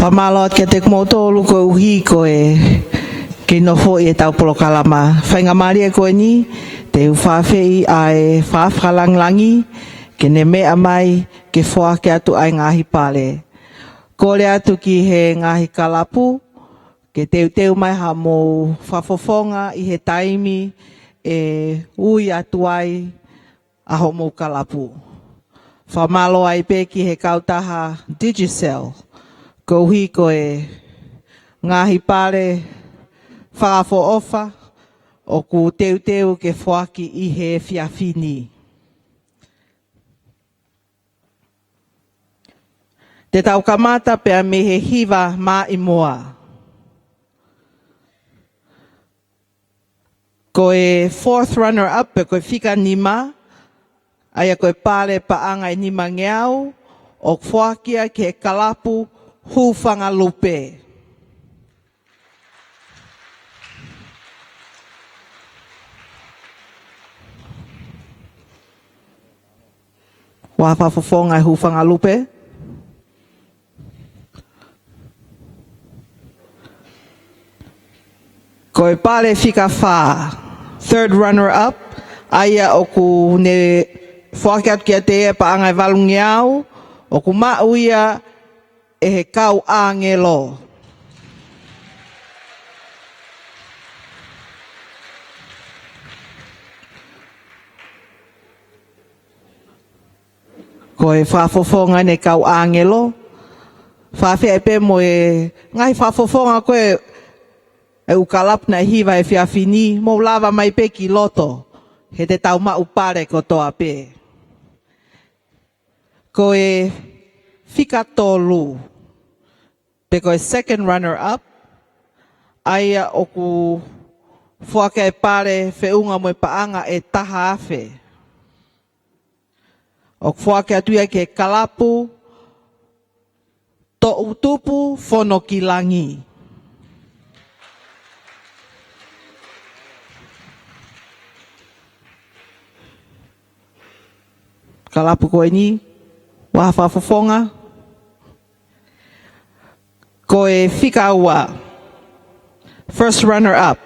Fakamālō atu kiate kimoutolu koeʻuhi ko e kei nofoʻi ʻetau polokalama. Faingamālie ko eni, te u fakaafeʻi ʻa e fakafakalāngilangi ke ne meʻa mai ke foaki atu ʻa e ngaahi pale. Kole atu ki he ngaahi kalapu ke teuteu mai haʻamou fakafofonga ʻi he taimi ʻe ui atu ai ʻa hoʻomou kalapu. Fakamālō ai pē ki he kautaha Digicel, koeʻuhi ko e ngaahi pale fakaʻofoʻofa ʻoku teuteu ke foaki ʻi he efiafi ni. Te tau kamata pea mei he hiva mā ʻi muʻa. Ko e fourth runner-up, pe ko e fika nima, ʻa ia ko e pale paʻanga ʻe nimangeau, ʻoku foaki ia ki he kalapu Hūfanga Lupe. Ua fakafofonga e Hūfanga Lupe. Ko e pale fika fā, third runner up, ʻa ia ʻoku ne foaki atu kiate ia paʻanga ʻe valungeau, ʻoku maʻu ia ʻe he kau ʻāngelo. Ko e fakafofonga ʻene kau ʻāngelo. Fafeʻi pē mo e ngaahi fakafofonga ko ē ʻoku kalapu naʻe hiva he efiafi ni, mou lava mai pē ki loto, he te tau maʻu pale kotoa pē. Ko e fika tolu, pe ko e second runner up, ʻa ia ʻoku foaki e pale feʻunga mo e paʻanga ʻe taha afe. ʻOku foaki atu ia ki he kalapu Toʻutupu Fonokilangi. Kalapu ko eni, ua fakafofonga. Ko e fika ua, first runner up.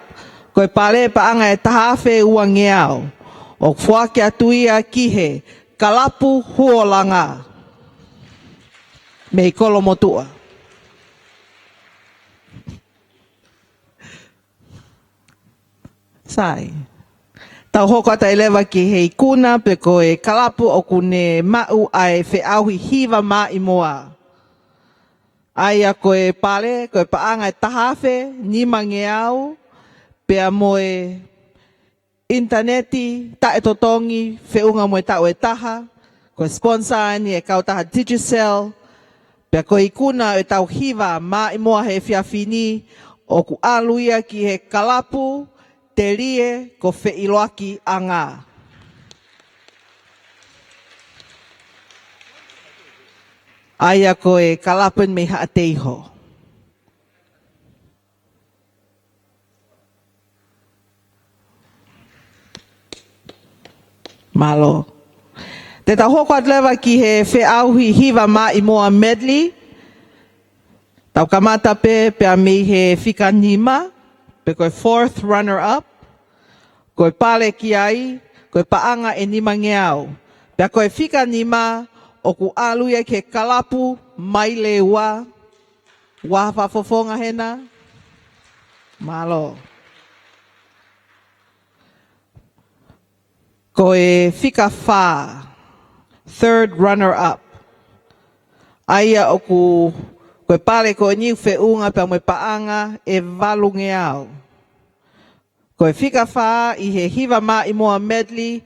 Ko e pale paʻanga ʻe taha afe uangeau. ʻOku foaki atu ia ki he kalapu Huolanga mei Kolomotuʻa. Sai. Tau hoko atu ai leva ki he ikuna pe ko e kalapu ʻoku ne maʻu ʻa e feʻauhi hiva maʻimoa. ʻA ia ko e pale, ko e paʻanga ʻe taha afe nimangeau, pea mo e ʻinitaneti taʻetotongi feʻunga mo e taʻu ʻe taha, ko e sponsor eni ʻe he kautaha Digicel, pea ko e ikuna ʻo ʻetau hiva maʻimoa he efiafi ni, ʻoku ʻalu ia ki he kalapu Telie ko Feʻiloakiʻanga. ʻA ia ko e kalapu eni mei Haʻateiho. Mālō. Te tau hoko atu leva ki he feʻauhi hiva maʻimoa medley. Tau kamata pē pea mei he fika nima, pe ko e fourth runner up. Ko e pale ki ai, ko e paʻanga ʻe nimangeau. Pea ko e fika nima, ʻoku ʻalu ia ki he kalapu Maileua. Ua fakafofonga hena. Mālō. Ko e fika fā, third runner up. ʻA ia ʻoku, ko e pale ko eni ʻoku feʻunga pea mo e paʻanga ʻe valungeau. Ko e fika fā ʻi he hiva maʻimoa medley,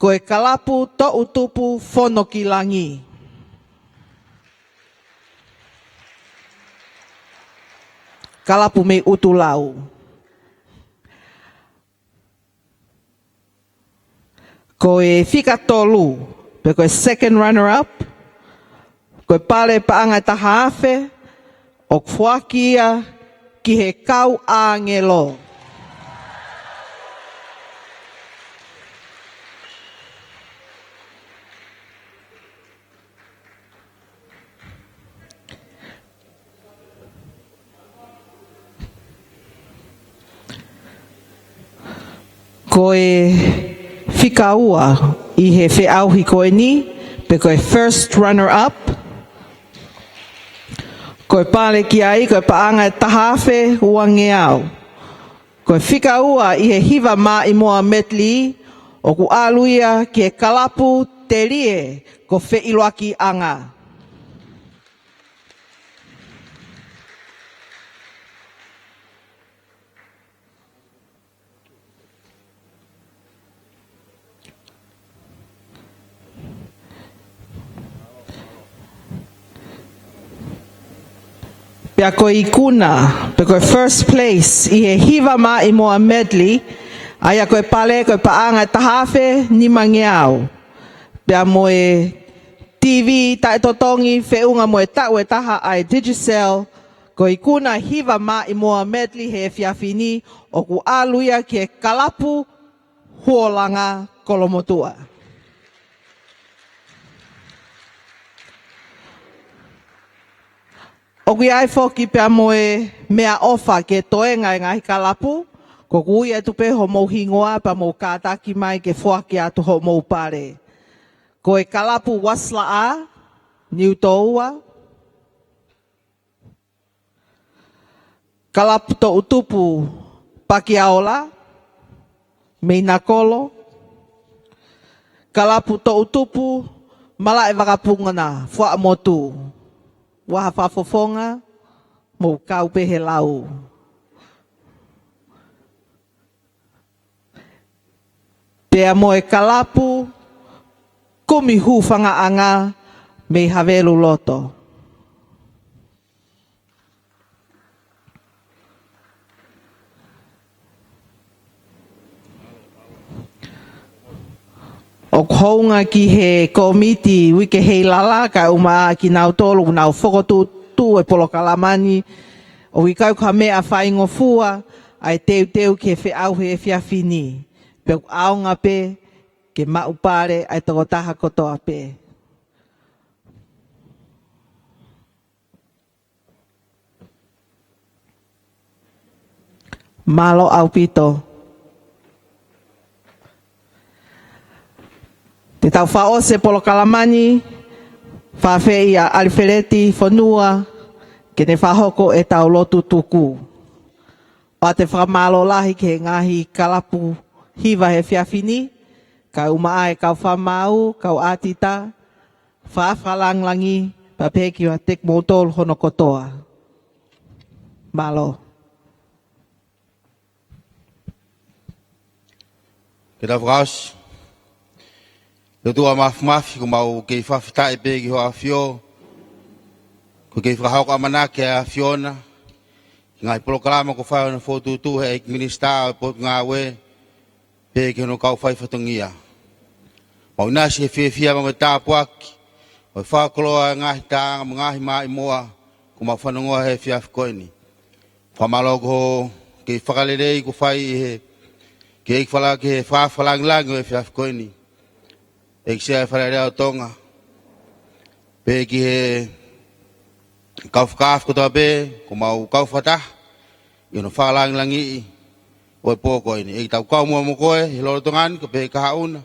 ko e kalapu Toʻutupu Fonokilangi. Kalapu mei ʻUtulau. Ko e fika tolu, pe ko e second runner up, ko e pale paʻanga ʻe taha afe, ʻoku foaki ia ki he kau ʻāngelo. Ko e fika ua ʻi he feʻauhi ko eni, pe ko e first runner up. Ko e pale ki ai, ko e paʻanga ʻe taha afe uangeau. Ko e fika ua ʻi he hiva maʻimoa medley, ʻoku ʻalu ia ki he kalapu Telie ko Feʻiloakiʻanga. Pea ko e ikuna, pe ko e first place, ʻi he hiva maʻimoa medley, ʻa ia ko e pale, ko e paʻanga ʻe taha afe nimangeau. Pea mo e T V taʻetotongi feʻunga mo e taʻu ʻe taha ʻa e Digicel, ko e ikuna hiva maʻimoa medley he efiafi ni, ʻoku ʻalu ia ki he kalapu Huolanga Kolomotuʻa. ʻOku ʻi ai foki pea mo e meʻaʻofa ke toenga e ngaahi kalapu, ko ʻeku ui atu pē homou hingoa pea mou kātaki mai ke foaki atu hoʻomou pale. Ko e kalapu Uasilaʻā, Niutōua, kalapu toʻutupu Pakiaola, Meinakolo, kalapu toʻutupu Malaʻevakapungana, Fuaʻamotu, Vaha Fakafofonga, mou kau pē he lau. Pea mo e kalapu Kumi Hūfangaʻanga mei Haveluloto. ʻOku hounga ki he kōmiti Uike Heilala, kae ʻumaʻā kinautolu ʻoku nau fokotuʻutuʻu e polokalama ni, ʻoku ʻikai ko ha meʻa faingofua ʻa e teuteu ki he feʻauhi he efiafi ni. Pea ʻoku ʻaonga pē ke maʻu pale ʻa e tokotaha kotoa pē. Mālō ʻaupito. Te tau fakaʻosi e polokalama ni, fakaafeʻi ʻa ʻAlifeleti Fonua ke ne fakahoko ʻetau lotu tuku. ʻOatu e fakamālō lahi ki he ngaahi kalapu hiva he efiafi ni, kae ʻumaʻā e kau fakamaau, kau ʻātita, fakaafe fakalāngilangi, pea pehē ki he ʻoatu ʻe kimoutolu hono kotoa. Mālō. Ke tau fakaʻosi. ʻE ʻOtua Māfimafi, ʻoku mau kei fakafetaʻi pē ki hoʻo ʻAfio, kuo kei fakahoko ʻamanaki ʻa e ʻAfiona ki he ngaahi polokalama kuo fai hono fokotuʻutuʻu ʻe he ʻEiki Minisitā ʻo e Potungāue, pehē ki hono kau faifatongia. Mau ʻinasi he fiefia mo e tāpuaki, ʻo e fakakoloa e ngaahi taʻanga mo e ngaahi maʻimoa kuo mau fanongoa he efiafi ko eni. Fakamālō ko e kei fakalelei kuo fai ʻe he ʻEiki Fala-, ki he Fakaafe Fakalāngilangi ʻo e efiafi ko eni, ʻEiki Sea ʻo e Fale Alea ʻo Tonga, pehē ki he kau fakaafe kotoa pē, kuo mau kau fakataha ʻi hono fakalāngilangiʻi ʻo e pō ko eni. ʻEiki, tau kau muʻa mo koe he lolotonga ni, kae pehē ki he kahaʻu na,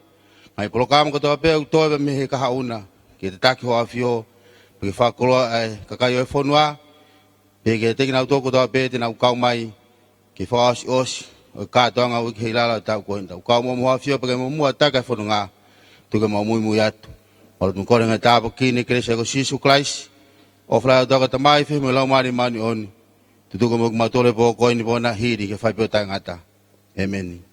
ngaahi polokalama kotoa pē ʻoku toe mei he kahaʻu na, ke tataki hoʻo ʻAfio, pea ke fakakoloa e kakai ʻo e fonua, pehē ki he tēkina ʻoku tō kotoa pē te nau kau mai ke fakaʻosiʻosi ʻo e kātoanga ʻo e Uike Heilala ʻo e taʻu ko eni. Tau kau muʻa mo hoʻo ʻAfio pea ke muimui ʻo tataki e fononga, tuku ke mau muimui atu. Mau lotu mo kole e ngaahi tāpuaki ni ʻi he kelesi ʻo Sīsū Kalaisi, ʻofa lahi ʻa e ʻOtua ko e Tamai, feohi mo e Laumālie Māʻoniʻoni, tutuku mo kimautolu he pō ko eni pea hili ke fai pē ʻo taʻengata. ʻĒmeni.